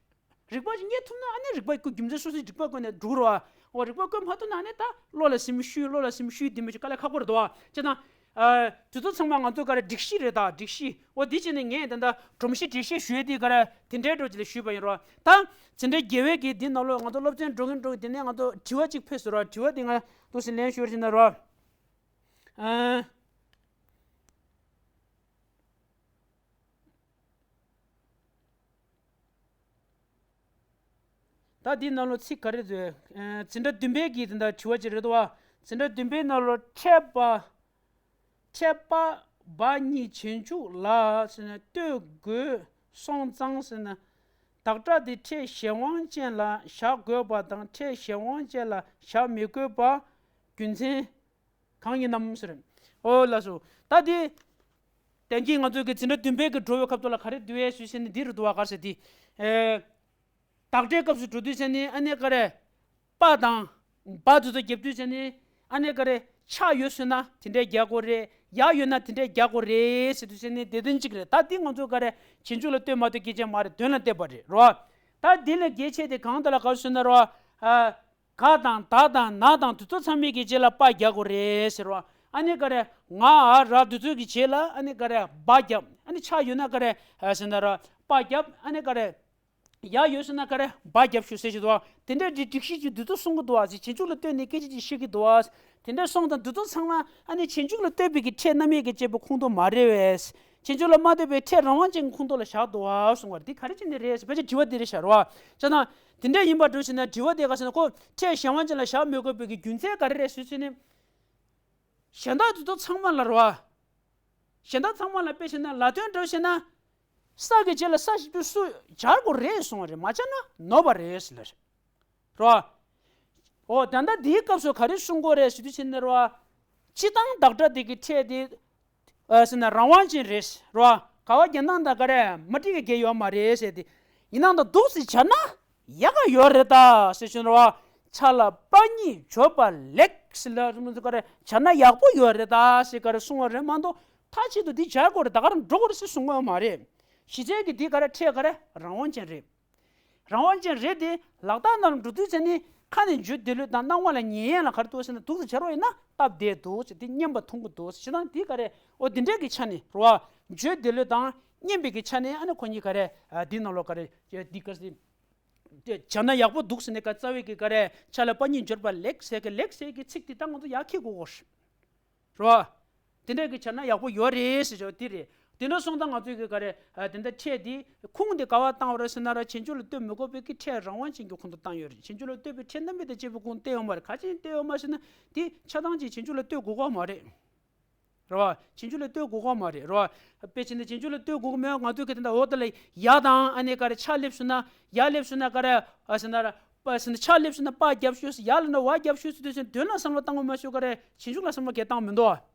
རིག་པ་ཞིག་རྙེད་ཐུབ་ན་ཨ་ནི་རིག་པ་ཀུན་རྒྱུ་མཚན་སོ་སོའི་རིག་པ་ཀུན་ནས་འགྲུབ་རོགས། འོ་རིག་པ་ཀུན་མ་ཐུབ་ན་ཨ་ནི་ད་བློ་ལ་སེམས་ཤུགས་བློ་ལ་སེམས་ཤུགས་འདི་མི་ཆུ་དཀའ་ལས་ཁག་པོ་རེད་དོ། ཅེ་ན། དུས་ཚོད་ཚང་མ་ང་ཚོ་ག་རེ་སྒྲིག་གཞི་རེད་ད་སྒྲིག་གཞི། འོ་འདི་བྱས་ནས་ངས་ད་ལྟ་སྒྲོམ་གཞི་སྒྲིག་གཞི་ཞུས་དེ་ག་རེ་དེ་འདྲའི་འགྲོ་ཅི་ལ་ཞུས་པ་ཡིན་རོགས། ད་འཛིན་གྲྭ་བརྒྱད་པའི་གི་འདི་ནང་ལོགས་ང་ཚོ་སློབ་ཚན་འགྲོ་གིན་འགྲོ་གིན་དེ་ནས་ང་ཚོ་དྲི་བ་གཅིག་ཕེབས་སོང་རོགས། དྲི་བ་དེ་ང་ཏོག་ཙམ་ལན་ཞུ་བར་བྱས་ན་རོགས། ཨ། ད་འདི་ནང་ལོགས་ཚིག་ག་རེ་འདུག་ཨ། འཛིན་གྲྭ་བདུན་པའི་གི་དེ་འདྲ་དྲི་བ་ཅིག་རེད་འདུག་བ། འཛིན་གྲྭ་བདུན་པའི་ནང་ལོགས་འཕྲད་པ། འཕྲད་པ་འབའ་གཉིས་བྱེད་འཇུག་ལ་ཟེར་ན་ལྟོས་དགོས་སོང་ཙང་ཟེར་ན། བདག་སྒྲ་དེ་ཕྲད་གཞན་དབང་ཅན་ལ་བཞག་དགོས་པ་དང་ཕྲད་གཞན་དབང་ཅན་ལ་བཞག་མི་དགོས་པ་རྒྱུ་མཚན། གང་ཡིན་ནམ་ཟེར། ཨོ་ལགས་སོ། ད་དེ། དེང་གི་ང་ཚོའི་གི་འཛིན་གྲྭ་བདུན་པའི་གི་འགྲོ་བའི་སྐབས་དུ་ལ་ག་རེ་འདུག་ཨེ་ཞུས་ཟེར་ནས་འདི་རུ་འདུག་བ་ག་ཟེར་དེ། ཨེ། བདག་སྒྲའི་སྐབས་སུ་འགྲོ་དུས་ཟེར་ནས་ཨ་ནི་ག་རེ། པ་དང་། བ་དུ་ཚོ་རྒྱབ་དུས་ཟེར་ནས་ཨ་ནི་ག་རེ། ཆ་ཡོད་ཟེར་ན་དེ་འདྲའི་རྒྱག་དགོས་རེད། ཡ་ཡོད་ན་དེ་འདྲའི་རྒྱག་དགོས་རེད་ཟེར་དུས་ཟེར་ནས་དེ་དོན་གཅིག་རེད། ད་འདི་ང་ཚོ་ག་རེ། རྗེས་འཇུག་ལ་ལྟོས་མ་ལྟོས་སྐད་ཆ་མ་རེད། དོན་ལ་བལྟས་པ་རེད་རོ། ད་འདི་ལས་གལ་ཆེ་དེ་གང་ལྟར་ལ་ག་རེ་ཟེར་ན་རོ། ཨ། ག་དང་ད་དང་ན་དང་དེ་ཚོ་ཚང་མའི་གི་རྗེས་ལ་པ་རྒྱག་དགོས་རེད་ཟེར་བ། ཨ་ནི་ག་རེ་ང་ཨ་ར་དེ་ཚོའི་གི་རྗེས་ལ་ཨ་ནི་ག་རེ་བ་རྒྱབ། ཨ་ནི་ཆ་ཡོད་ན་ག་རེ་ཟེར་ན་ར་པ་རྒྱབ། ཨ་ནི་ག་རེ་ཡ་ཡོད་ཟེར་ན་ག་རེ་བ་རྒྱབ་ཞུ་ཟེར་གྱི་འདུག་བ། དེ་འདྲའི་སྒྲིག་གཞི་ཅིག་དེ་ཚོ་གསུང་གི་འདུག་བ། ཟེར་རྗེས་འཇུག་ལ་ལྟོས་ནས་སྐད་ཆ་ཅིག་བཤད་ཀྱི་འདུག་བ། དེ་འདྲ་སོང་ཙང་དེ་ཚོ་ཚང་མ་ཨ་ནི་རྗེས་འཇུག་ལ་ལྟོས་པའི་གི་ཕྲད་རྣམ་དབྱེ་གི་བཅད་པའི་ཁོངས་གཏོགས་མ་རེད་བས། རྗེས་འཇུག་ལ་མ་ལྟོས་པའི་ཕྲད་རང་དབང་ཅན་གྱི་ཁོངས་གཏོགས་ལ་བཞག་འདུག་བ་གསུང་བ་རེད། འདི་ག་རེ་བྱས་ནས་རེད་ཟེར་ཕལ་ཆེར་དྲི་བ་འདི་རེད་ཤག་རེད་བ། ཅེ་ན། དེ་འདྲ་ཡིན་པ་འགྲོ་ཕྱིན་ན་དྲི་བ་དེ་ག་ཟེར་ན་ཁོ་ཕྲད་གཞན་དབང་ཅན་ལ་བཞག་མི་དགོས་པའི་གི་རྒྱུ་མཚན་ག་རེ་རེད་ཟེར་ཚུལ་ནི། གཞན་དག་དེ་ཚོ་ཚང་མ་ལ་རེད་བ། གཞན་དག་ཚང་མ་ལ་དཔེ་བྱས་ན་ལ་དོན་འགྲོ་བྱས་ན། ས་གི་རྗེས་ལ་ས་ཞིག་ཏུ་སུ་སྦྱར་དགོས་རེད་གསུང་བ་རེད། མ་སྦྱར་ན་ནོར་བ་རེད་ཟེར་ལ་རེད། རེད་བ། འོ་ད་ལྟ་འདིའི་སྐབས་སུ་ག་རེ་གསུང་དགོས་རེད་ཟེར་དུས་ཕྱིན་ནས་རེད་བ། སྤྱི་བཏང་བདག་སྒྲ་དེ་གི་ཕྲད་དེ། ཨ་ཟེར་ན་རང་དབང་ཅན་རེད། རེད་བ། ག་བ་རྒྱན་སྟངས་དང་ག་རེ་མ་འགྲིག་གི་གེ་ཡོད་མ་རེད་ཟེར་ཏེ། ཡིན་ནའང་ད་འདུག་སེ་བྱས་ན་ཡག་ག་ཡོད་རེད་ད་ཟེར་ཞུ་ན་རེད་བ། ཆ་ལ་པ་གཉིས་བརྗོད་པ་ལེགས་ཟེར་ལ་རིང་མོ་ཚོ་ག་རེ་བྱས་ན་ཡག་པོ་ཡོད་རེད་ད་ཟེར་ག་རེ་གསུང་བ་རེད་མ་གཏོགས་མཐའ་གཅིག་ཏུ་འདི་སྦྱར་དགོས་རེད་ད་ག་རེ་འགྲོ་དགོས་རེད་ཟེར་གསུང་གི་ཡོད་མ་རེད། གཞི་རྩའི་གི་འདི་ག་རེ་ཕྲད་ག་རེ་རང་དབང་ཅན་རེད། རང་དབང་ཅན་རེད་དེ། ལག་རྟགས་རྣམས་འགྲོ་དུས་ཚེ་ནི་ཁ་ནས་བརྗོད་བདེ་ལོས་དང་སྣང་བ་ལ་ཉན་ཡས་ལ་ག་རེ་འདུག་ཟེར་ན་འདུག་སེ་བྱ་རོགས་ཡིན་ན་སྟབས་བདེ་འདུག་ཟེར་དེ་སྙན་པ་ཐུང་གི་འདུག་ཟེར་ན་འདི་ག་རེ་འོ་འདི་འདྲས་ཀྱི་ཆ་ནས་རོ། བརྗོད་བདེ་ལོས་དང་སྙན་པའི་གི་ཆ་ནས་ཨ་ནི་ཁོ་གཉིས་ག་རེ་འདི་ནང་ལོགས་ག་རེ་འདི་ག་རེ་བྱས་ན་ཡག་པོ་འདུག་ཟེར་ནས་ག་རྩ་བའི་གི་ག་རེ་ཆ་ལ་པ་གཉིས་འབྱོར་པ་ལེགས་ཟེར་གི་ལེགས་ཟེར་གི་ཚིག་དེ་ད་ང་ཚོ་ཡག་ཁྱི་གོ་གོ་རེད། རོ། དེ་འདྲ་གི་བྱས་ན་ཡག་པོ་ཡོད་རེད་ཟེར་ཆོག་དེ་རེད། དེ་འདྲ་སོང་ཙང་ང་ཚོས་གི་ག་རེ། དེ་འདྲ་ཕྲད་དེ་ཁུངས་དེ་ག་བ་བཏང་བ་རེད་ཟེར་ན་ར་རྗེས་འཇུག་ལ་ལྟོས་མི་དགོས་པའི་གི་ཕྲད་རང་དབང་ཅན་གྱི་ཁུངས་དུ་བཏང་ཡོད་རེད། རྗེས་འཇུག་ལ་ལྟོས་པའི་ཕྲད་རྣམ་དབྱེ་དང་བཅས་པའི་ཁུངས་བསྟན་ཡོད་མ་རེད། ག་ཅིན་བསྟན་ཡོད་མ་ཟེར་ན་དེ་ཆ་ཚང་ཅིག་རྗེས་འཇུག་ལ་ལྟོས་དགོས་ག་མ་རེད། རེད་བ། རྗེས་འཇུག་ལ་ལྟོས་དགོས་ག་མ་རེད་རེད་བ། དཔེ་བྱས་ན་རྗེས་འཇུག་ལ་ལྟོས་དགོས་ག་མེད་པ་ང་ཚོས་གི་དེ་འདྲ་འོ་དེ་ལ་ཡ་དང་ཨ་ནི་ག་རེ་ཆ་སླེབས་སོང་ན་ཡ་སླེབས་སོང་ན་ག་རེ་ཨ་ཟེར་ན་ར་པ་ཟེར་ན་ཆ་སླེབས་སོང་ན་པ་རྒྱབ་ཤོས་ཡ་ལ་ན་བ་རྒྱབ་ཤོས་ཟེར་དུས་ཟེར་དོན་ལ་བསམ་བློ་བཏང་ག་མ་ཤོད་ག་རེ་རྗེས་འཇུག་ལ་བསམ་བློ་ག་བཏང་མི་འདུག་བ།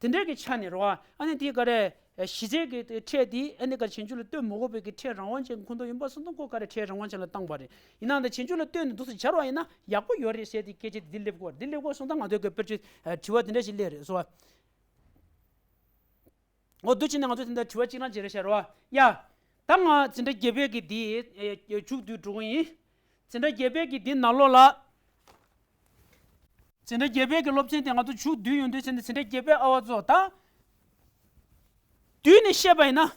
དེ་འདྲའི་གི་ཆ་ནས་རེད་བ། ཨ་ནི་དེ་ག་རེ། གཞི་རྩའི་གི་ཕྲད་དེ་ཨ་ནི་ག་རེ་རྗེས་འཇུག་ལ་ལྟོས་མི་དགོས་པའི་གི་ཕྲད་རང་དབང་ཅན་གྱི་ཁུངས་གཏོགས་ཡིན་པ་སོང་ཙང་ཁོ་ག་རེ་ཕྲད་རང་དབང་ཅན་ལ་བཏང་བ་རེད། ཡིན་ནའང་ད་རྗེས་འཇུག་ལ་ལྟོས་ནས་འདུག་སེ་སྦྱར་བ་ཡིན་ན་ཡག་པོ་ཡོད་རེད་ཟེར་ཏེ་སྐད་ཆ་འདི་སླེབས་དགོས་འདི་སླེབས་དགོས་སོང་ཙང་ང་ཚོའི་གི་དཔེར་བརྗོད་དྲི་བ་དེ་འདྲ་ཞིག་སླེབས་རེད་སོ། འོ་འདུག་བྱས་ནས་ང་ཚོ་དེ་འདྲ་དྲི་བ་གཅིག་རང་བྱེད་རེད་ཤག་རེད་བ། ཡ། ད་ང་འཛིན་གྲྭ་བརྒྱད་པའི་གི་འདི་མཇུག་བསྡུས་འགྲོ་གི་ཡིན། འཛིན་གྲྭ་བརྒྱད་པའི་གི་འདི་ནང་ལོགས་ལ། འཛིན་གྲྭ་བརྒྱད་པའི་གི་སློབ་ཚན་དེ་ང་ཚོ་མཇུག་བསྡུས་ཡོང་དུས་ཚེ་འདི་འཛིན་གྲྭ་བརྒྱད་པའི་ཨ་བ་ཚོ་ད། བསྡུས་ནས་བཤད་པ་ཡིན་ན།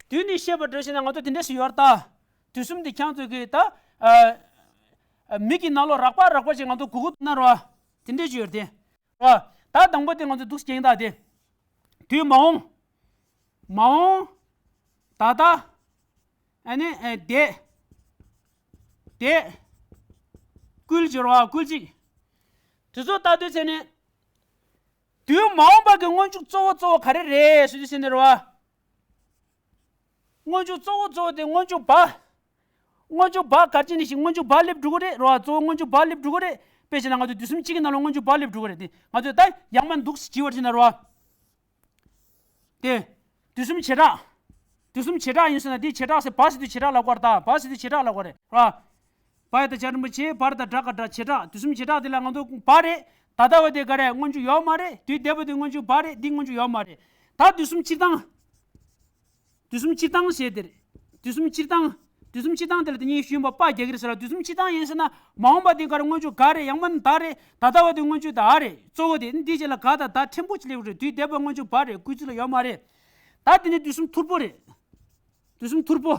བསྡུས་ནས་བཤད་པ་འདྲ་བྱས་ན་ང་ཚོ་དེ་འདྲས་སུ་ཡོད་རེད་ད། དུས་གསུམ་འདི་ཁྱེད་ཚོ་གི་ད། ཨ། ཨ། མིག་གི་ནང་ལོགས་རགས་པ་རགས་པ་ཅིག་ང་ཚོ་གོ་གི་འདུག་ན་རོ། དེ་འདྲས་ཅིག་ཡོད་རེད་དེ། རོ། ད་དང་པོ་དེ་ང་ཚོ་འདུག་སེ་ཡིན་ད་དེ། དུས་མ་འོངས། མ་འོངས། ད་ལྟ། ཨ་ནི་ཨ་འདས། འདས། བསྐུལ་ཅིག་རོ་བསྐུལ་ཅིག་དེ་ཚོ་ལྟ་དུས་ཚེ་ནི། དུས་མ་འོངས་པ་གི་སྔོན་འཇུག་གཙོ་བོ་གཙོ་བོ་ག་རེ་རེད་ཟེར་དུས་ཚེ་ནི་རོ། སྔོན་འཇུག་གཙོ་བོ་གཙོ་བོ་དེ་སྔོན་འཇུག་བ། སྔོན་འཇུག་བ་ག་ཅི་ནས་ཤིག་སྔོན་འཇུག་བ་སླེབས་འགྲོ་གི་རེད་རོ། གཙོ་བོ་སྔོན་འཇུག་བ་སླེབས་འགྲོ་གི་རེད། དཔེ་བྱས་ན་ང་ཚོ་དུས་གསུམ་གཅིག་གི་ནང་ལ་སྔོན་འཇུག་བ་སླེབས་འགྲོ་གི་རེད་དེ། ང་ཚོས་ད་ཡང་མ་འདུག་སེ་བྱེད་པར་བྱས་ན་རོ། དེ། དུས་གསུམ་བྱེ་བྲག་དུས་གསུམ་བྱེ་བྲག་ཡིན་ཟེར་ན་དེ་བྱེ་བྲག་ཟེར་བ་ཟེར་དུས་བྱེ་བྲག་ལབ་དགོས་རེད་ད། བ་ཟེར་དུས་བྱེ་བྲག་ལབ་དགོས་རེད་ར། བ་ཡ་བཏགས་བྱ་རིན་པོ་ཆེ། བ་ར་བཏགས་བྲ་ག་བྲ། བྱེ་བྲག་དུས་གསུམ་བྱེ་བྲག་དེ་ལ་ང་ཚོ་བ་རེད། ད་ལྟ་བ་དེ་ག་རེ་སྔོན་འཇུག་ཡོད་མ་རེད། དུས་འདས་པ་དེ་སྔོན་འཇུག་བ་རེད། འདི་སྔོན་འཇུག་ཡོད་མ་རེད། ད་དུས་གསུམ་སྤྱིར་བཏང་། དུས་གསུམ་སྤྱིར་བཏང་ཞེས་དེ་རེད། དུས་གསུམ་སྤྱིར་བཏང་། དུས་གསུམ་སྤྱིར་བཏང་དེ་ལ་དེ་ཉིད་ཞུས་པ་པ་རྒྱག་གི་རེད་ཟེར་ལ། དུས་གསུམ་སྤྱིར་བཏང་ཡིན་ཟེར་ན་མ་འོངས་པ་དེ་ག་རེ་སྔོན་འཇུག་ག་རེད། ཡང་མིན་ད་རེད། ད་ལྟ་བ་དེ་སྔོན་འཇུག་ད་རེད། གཙོ་བོ་དེ་འདི་རྗེས་ལ་ག་དང་ད་ཕྲན་བུ་ཅིག་སླེབས་རེད། དུས་འདས་པ་སྔོན་འཇུག་བ་རེད། བསྐུལ་ཚིག་ལ་ཡོད་མ་རེད། ད་དེ་ནི་དུས་གསུམ་ཐུར་པོ་རེད། དུས་གསུམ་ཐུར་པོ།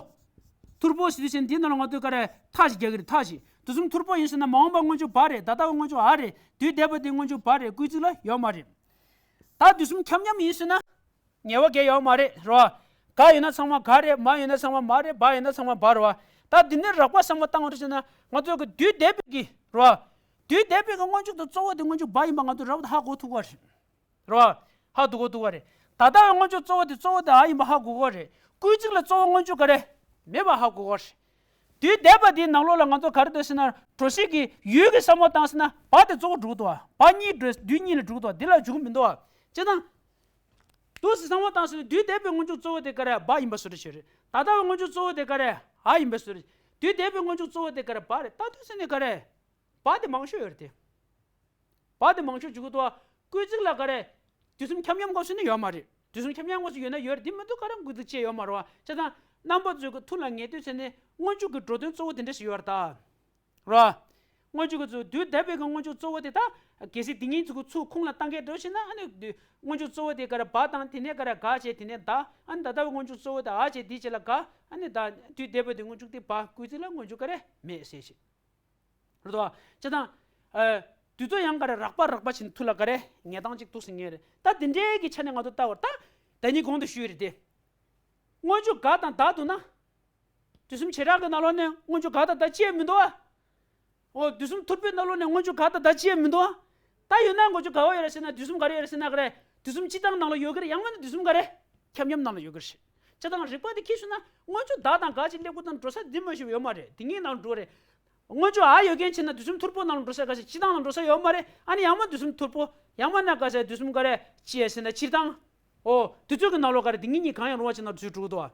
ཐུར་པོ་ཟེར་དུས་ཆེན་འདི་ནང་ལ་ང་ཚོས་ག་རེ་མཐའ་ཞིག་རྒྱག་གི་རེད། མཐའ་ཞིག་དུས་གསུམ་ཐུར་པོ་ཡིན་ཟེར་ན་མ་འོངས་པ་སྔོན་འཇུག་བ་རེད། ད་ལྟ་བ་སྔོན་འཇུག་ཨ་རེད། དུས་འདས་པ་དེ་སྔོན་འཇུག་བ་རེད། བསྐུལ་ཚིག་ལ་ཡོད་མ་རེད། ད་དུས་གསུམ་ཁྱབ་མཉམ་ཡིན་ཟེར་ན། ངེས་པ་གང་ཡང་ཡོད་མ་རེད་རོ། ག་ཡོད་ན་ཚང་མ་ག་རེད། མ་ཡོད་ན་ཚང་མ་མ་རེད། བ་ཡོད་ན་ཚང་མ་བ་རེད་བ། ད་འདི་ནས་རགས་པ་བསམ་བློ་བཏང་བ་རེད་ཟེར་ན་ང་ཚོ་གི་དུས་འདས་པའི་གི་རོ། དུས་འདས་པའི་གི་སྔོན་འཇུག་དང་གཙོ་བོ་དེ་སྔོན་འཇུག་བ་ཡིན་པ་ང་ཚོ་རབ་ཏུ་ཧ་གོ་ཐུབ་པ་རེད་རོ། ཧ་གོ་ཐུབ་པ་རེད། ད་ལྟ་བའི་སྔོན་འཇུག་གཙོ་བོ་དེ་གཙོ་བོ་དེ་ཨ་ཡིན་པ་ཧ་གོ་གི་རེད། བསྐུལ་ཚིག་ལ་གཙོ་བོ་སྔོན་འཇུག་ག་རེ་མེད་པ་ཧ་གོ་གི་རེད། དུས་འདས་པ་དེའི་ནང་ལོགས་ལ་ང་ཚོ་ག་རེ་འདུག་ཟེར་ན་འགྲོ་སའི་གི་ཡུལ་གི་བསམ་བློ་བཏང་ཟེར་ན་བ་དེ་གཙོ་བོ་འགྲོ་གི་འདུག་བ། བ་གཉིས་འགྲོ་དུས་གཉིས་ལ་འགྲོ་གི་འདུག་བ། འདི་ལ་འཇུག་གི་མི་འདུག་བ། བྱས་ཙང་། འདུག་སེ་བསམ་བློ་བཏང་ཟེར་ན་དུས་འདས་པའི་སྔོན་འཇུག་གཙོ་བོ་དེ་ག་རེ་བ་ཡིན་པ་བཟོ་འདྲ་བྱས་རེད། ད་ལྟ་བའི་སྔོན་འཇུག་གཙོ་བོ་དེ་ག་རེ་ཨ་ཡིན་པ་བཟོ་རེད། དུས་འདས་པའི་སྔོན་འཇུག་གཙོ་བོ་དེ་ག་རེ་བ་རེད། ད་དུས་ཟེར་ནས་ག་རེ། བ་དེ་མང་ཤོས་ཡོད་རེད་དེ། བ་དེ་མང་ཤོས་འཇུག་གི་འདུག་བ། བསྐུལ་ཚིག་ལ་ག་རེ། དུས་གསུམ་ཁྱབ་མཉམ་དགོས་ཟེར་ནས་ཡོད་མ་རེད། དུས་གསུམ་ཁྱབ་མཉམ་དགོས་ཟེར་ཡོད་ན་ཡོད་རེད། དེ་མི་འདུག་ག་རེ་བསྐུལ་ཚིག་བཅས་ཡོད་མ་རེད་བ། བྱས་ཙང་། རྣམ་པ་ཚོའི་གི་ཐུགས་ལ་ངེས་དུས་ཟེར་ནས་སྔོན་འཇུག་གི་འགྲོ་དོན་གཙོ་བོ་དེ་འདྲ་ཞིག་ཡོད་རེད་ད། རོ། སྔོན་འཇུག་གི་གཙོ་དུས་འདས་པའི་གི་སྔོན་འཇུག་གཙོ་བོ་དེ་ད། གལ་སྲིད་དེ་ཉིད་ཚུ་གི་ཚུར་ཁུངས་ལ་བཏང་གི་འགྲོ་ཕྱིན་ན་ཨ་ནི་དུས་སྔོན་འཇུག་གཙོ་བོ་དེ་ག་རེ་བ་དང་དེ་ནས་ག་རེ་ག་བྱས་དེ་ནས་ད་ཨ་ནི་ད་ལྟ་བའི་སྔོན་འཇུག་གཙོ་བོ་དེ་ཨ་བྱས་དེ་བྱས་ལ་ག་ཨ་ནི་ད་དུས་འདས་པ་དེ་སྔོན་འཇུག་དེ་བ་བསྐུལ་ཚིག་ལ་སྔོན་འཇུག་ག་རེ་མེད་ཟེར་ཞིག་རེད་དོ། བྱས་ཙང་། ཨ། དུས་ཚོད་ཡང་ག་རེ་རགས་པ་རགས་པ་ཕྱིན་ཐུགས་ལ་ག་རེ་ངེས་སྟངས་ཅིག་འདུག་སེ་ངེས་རེད། ད་དེ་འདྲའི་གི་ཆ་ནས་ང་ཚོ་ལྟ་བར་ད། ད་ནི་གོང་དུ་ཞུས་རེད་དེ། སྔོན་འཇུག་ག་དང་ད་འདུག་ན། དུས་གསུམ་བྱེ་བྲག་གི་ནང་ལོགས་ནས་སྔོན་འཇུག་ག་དང་ད་ཅི་ཡང་མི་འདུག་ཨ། འོ་དུས་གསུམ་ཐུར་པའི་ནང་ལོགས་ནས་སྔོན་འཇུག་ག་དང་ད་ཅི་ཡང་མི་འདུག་ཨ། ད་ཡོད་ན་སྔོན་འཇུག་ག་བ་ཡོད་རེད་ཟེར་ན་དུས་གསུམ་ག་རེ་ཡོད་རེད་ཟེར་ན་ག་རེ། དུས་གསུམ་སྤྱིར་བཏང་ནང་ལ་ཡོད་ཀྱི་རེད། ཡང་མིན་ན་དུས་གསུམ་ག་རེ། ཁྱབ་མཉམ་ནང་ལ་ཡོད་ཀྱི་རེད། བྱས་ཙང་རིགས་པ་དེ་ཁྱེར་སོང་ན་སྔོན་འཇུག་ད་དང་ག་ཅིག་སླེབས་དགོས་དང་འགྲོ་ས་འདི་མ་ཞིག་ཡོད་མ་རེད། དེ་གཉིས་ནང་འགྲོ་རེད། སྔོན་འཇུག་ཨ་ཡོད་མཁན་བྱས་ན་དུས་གསུམ་ཐུར་པོ་ནང་ལ་འགྲོ་ས་ག་ས་སྤྱིར་བཏང་ལ་འགྲོ་ས་ཡོད་མ་རེད། ཨ་ནི་ཡང་མ་དུས་གསུམ་ཐུར་པོ་ཡང་མ་ན་ག་ས་དུས་གསུམ་ག་རེ་ཅི་ཡ་ཟེར་ན་སྤྱིར་བཏང་། ཨོ། དུས་ཚོད་ཀྱི་ནང་ལོགས་ག་རེ་དེ་གཉིས་གཉིས་གང་ཡང་རུང་བ་ཅིག་ནང་དུས་ཚོད་འགྲོ་གི་འདུག་བ།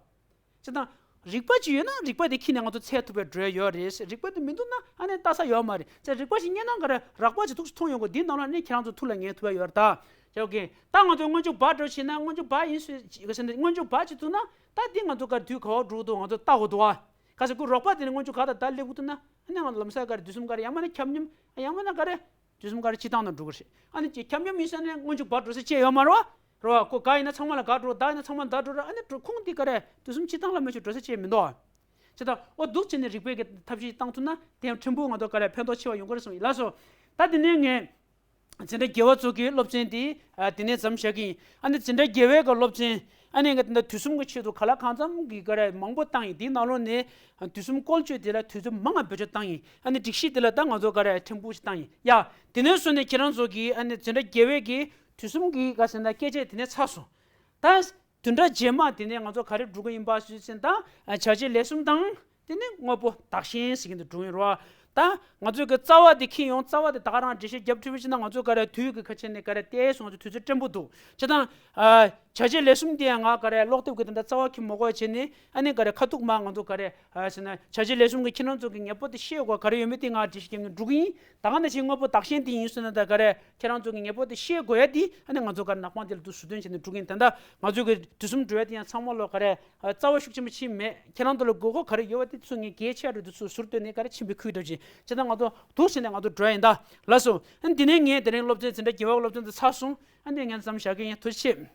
བྱས་ཙང་། རིགས་པ་ཅིག་ཡོད་ན་རིགས་པ་དེ་ཁྱེར་ནས་ང་ཚོ་འཚོལ་ཐུབ་པའི་འགྲོས་ཡོད་རེད། རིགས་པ་དེ་མི་འདུག་ན་ཨ་ནི་ལྟ་ས་ཡོད་མ་རེད། བྱས་ཙང་རིགས་པ་ཞིག་རྙེད་ན་ག་རེ་རགས་པ་ཅིག་ཐུགས་སུ་ཐོན་ཡོང་གི་འདི་ནང་ལ་ནི་ཁྱེད་རང་ཚོ་ཐུགས་ལ་ངེས་ཐུབ་ཡ་ཡོད་རེད་ད། ཡོད་གི། ད་ང་ཚོས་སྔོན་འཇུག་བ་འགྲོ་ཕྱིན་ན་སྔོན་འཇུག་བ་ཡིན་ཟེར་ག་ཟེར་ན་སྔོན་འཇུག་བ་ཅིག་ཐུག་ན་ད་འདི་ང་ཚོ་ག་རེ་དུས་ག་བ་འགྲོ་གི་འདུག་ང་ཚོ་ལྟ་དགོས་འདུག་བ། ག་ཟེར་ཁོ་རོགས་པ་དེ་ནི་སྔོན་འཇུག་ག་དང་ད་སླེབས་གི་འདུག་ན་ཨ་ནི་ང་ཚོ་ལམ་སང་ག་རེ་དུས་གསུམ་ག་རེ་ཡང་མིན་ན་ཁྱབ་མཉམ་ཡང་མིན་ན་ག་རེ། དུས་གསུམ་ག་རེ་སྤྱིར་བཏང་ནང་འགྲོ་གི་རེད། ཨ་ནི་ཅིག་ཁྱབ་མཉམ་ཡིན་ས་ནས་སྔོན་འཇུག་བ་འགྲོ་ས་ཅི་ཡང་ཡོད་མ་རེད་བ། རེད་བ། ཁོ་ག་ཡིན་ན་ཚང་མ་ལ་ག་འགྲོ་ད་ཡིན་ན་ཚང་མ་ད་འགྲོ་ར་ཨ་ནི་འགྲོ་ཁུངས་འདི་ག་རེ་དུས་གསུམ་སྤྱིར་བཏང་ལ་མ་གཏོགས་འགྲོ་ས་ཅི་ཡང་མི་འདུག་བ། བྱས་ཙང་འོ་འདུག་བྱས་ནས་རིགས་པའི་གི་ཐབས་ཤེས་བཏང་ཐུབ་ན་དེ་ཡང་ཕྲན་བུ་ང་ཚོ་ག་རེ་ཕན་ཐོགས་ཆེ་བ་ཡོང་གི་རེད་གསུངས་ཡིན་ལགས་སོ། ད་དེ་ནས་ངས། འཛིན་གྲྭ་བརྒྱད་པ་ཚོ་གི་སློབ་ཚན་དེ་ཨ་དེ་ནས་མཚམས་བཞག་གི་ཡིན། ཨ་ནི་འཛིན་གྲྭ་བརྒྱད་པའི་གི་སློབ་ཚན་ཨ་ནི་ང་ད་དུས་གསུམ་གི་ཆེད་དུ་ག་ལ་གང་འཚམ་གི་ག་རེ་མང་པོ་བཏང་ཡིན། དེའི་ནང་ལོགས་ནས་དུས་གསུམ་བཀོལ་སྤྱོད་དེ་ལ་དུས་ཚོད་མང་ང་བེད་སྤྱོད་བཏང་ཡིན། ཨ་ནི་སྒྲིག་གཞི་དེ་ལ་ད་ང་ཚོ་ག་རེ་ཕྲན་བུ་ཞིག་བཏང་ཡིན་ཡ། དེ་ནས་བཟུང་ནས་ཁྱེད་རང་ཚོ་གི་ཨ་ནི་འཛིན་གྲྭ་བརྒྱད་པའི་གི་དུས་གསུམ་གི་ག་ཟེར་ན་སྐད་ཆ་དེ་ནས་ཚར་སོང་། ད། བདུན་ཕྲག་རྗེས་མ་དེ་ནས་ང་ཚོ་ག་རེ་སྒྲུབ་ཀྱི་ཡིན་པ་ཞུས་ཚེ་ད་བྱ་བྱེད་ལས་གསུམ་དང་དེ་ནས་དངོས་པོ་བདག་གཞན་ཟེར་གྱི་འདི་སྒྲུབ་ཡིན་རོ། ད་ང་ཚོའི་གི་རྩ་བ་དེ་འཁྱེར་ཡོང་། རྩ་བ་དེ་ད་ག་རང་འགྲེལ་བཤད་རྒྱབ་ཁྲིད་པ་ཕྱིན་ན་ང་ཚོ་ག་རེ་དུས་ཀྱི་ཁ་ཕྱེ་ནས་ག་རེ་བལྟས་སོང་ང་ཚོ་དུས་ཚོད་བཀྲེན་པོ་འདུག་བྱས་ཙང་། བྱ་བྱེད་ལས་གསུམ་དེ་ཡང་ང་ག་རེ་ཀློག་དེབ་ཀྱི་དེ་འདྲ་རྩ་བ་འཁྱེར་མ་དགོས་བྱས་ནས་ཨ་ནི་ག་རེ་ཁ་ཐུག་མ་ང་ཚོ་ག་རེ་ཟེར་ན་བྱ་བྱེད་ལས་གསུམ་གྱི་ཁྱེད་རང་ཚོ་གི་ངེས་པར་དུ་ཤེས་དགོས་ག་རེ་ཡོད་མེད་དེ་ང་འགྲེལ་བཤད་རྒྱབ་ནས་འགྲོ་གི་ཡིན། ད་ག་ནང་བཞིན་དངོས་པོ་བདག་གཞན་དེ་ཡིན་སོང་ན་ད་ག་རེ་ཁྱེད་རང་ཚོ་གི་ངེས་པར་དུ་ཤེས་དགོས་ཡ་དེ་ཨ་ནི་ང་ཚོ་ག་རེ་ནག་པང་དེ་ལ་དུ་ཟུར་འདོན་བྱས་ནས་འགྲོ་གི་ཡིན། ད་ལྟ་ང་ཚོ་གི་དུས་གསུམ་འགྲོ་ཡ་དེ་ཡང་ཚང་མ་ལོ་ག་རེ་རྩ་བ་ཤུགས་ཆེན་པོ་ཕྱིན་མེད། ཁྱེད་རང་ཚོ་ལ་དགོས་མཁོ་ག་རེ་ཡོད་པ་དེ་ཚོ་ངས་གལ་ཆེ་རུ་དུ་ཚོ་ཟུར་བཏོན་ནས་ག་རེ་ཕྱིན་པའི་ཁུལ་འདྲ་བྱས་བྱས་ཙང་ང་ཚོ་འདུག་ཟེར་ནས་ང་ཚོ་འགྲོ་ཡ་ཡིན། ད་ལགས་སོ། ཨ་ནི་དེ་ནས་ངས་དེ་རིང་སློབ་ཚན་འཛིན་གྲྭ་བརྒྱད་པ་སློབ་ཚན་དེ་ཚར་སོང་། ཨ་ནི་ངས་མཚམས་བཞག་གི་ཡིན། ཐུགས་རྗེ་ཆེ།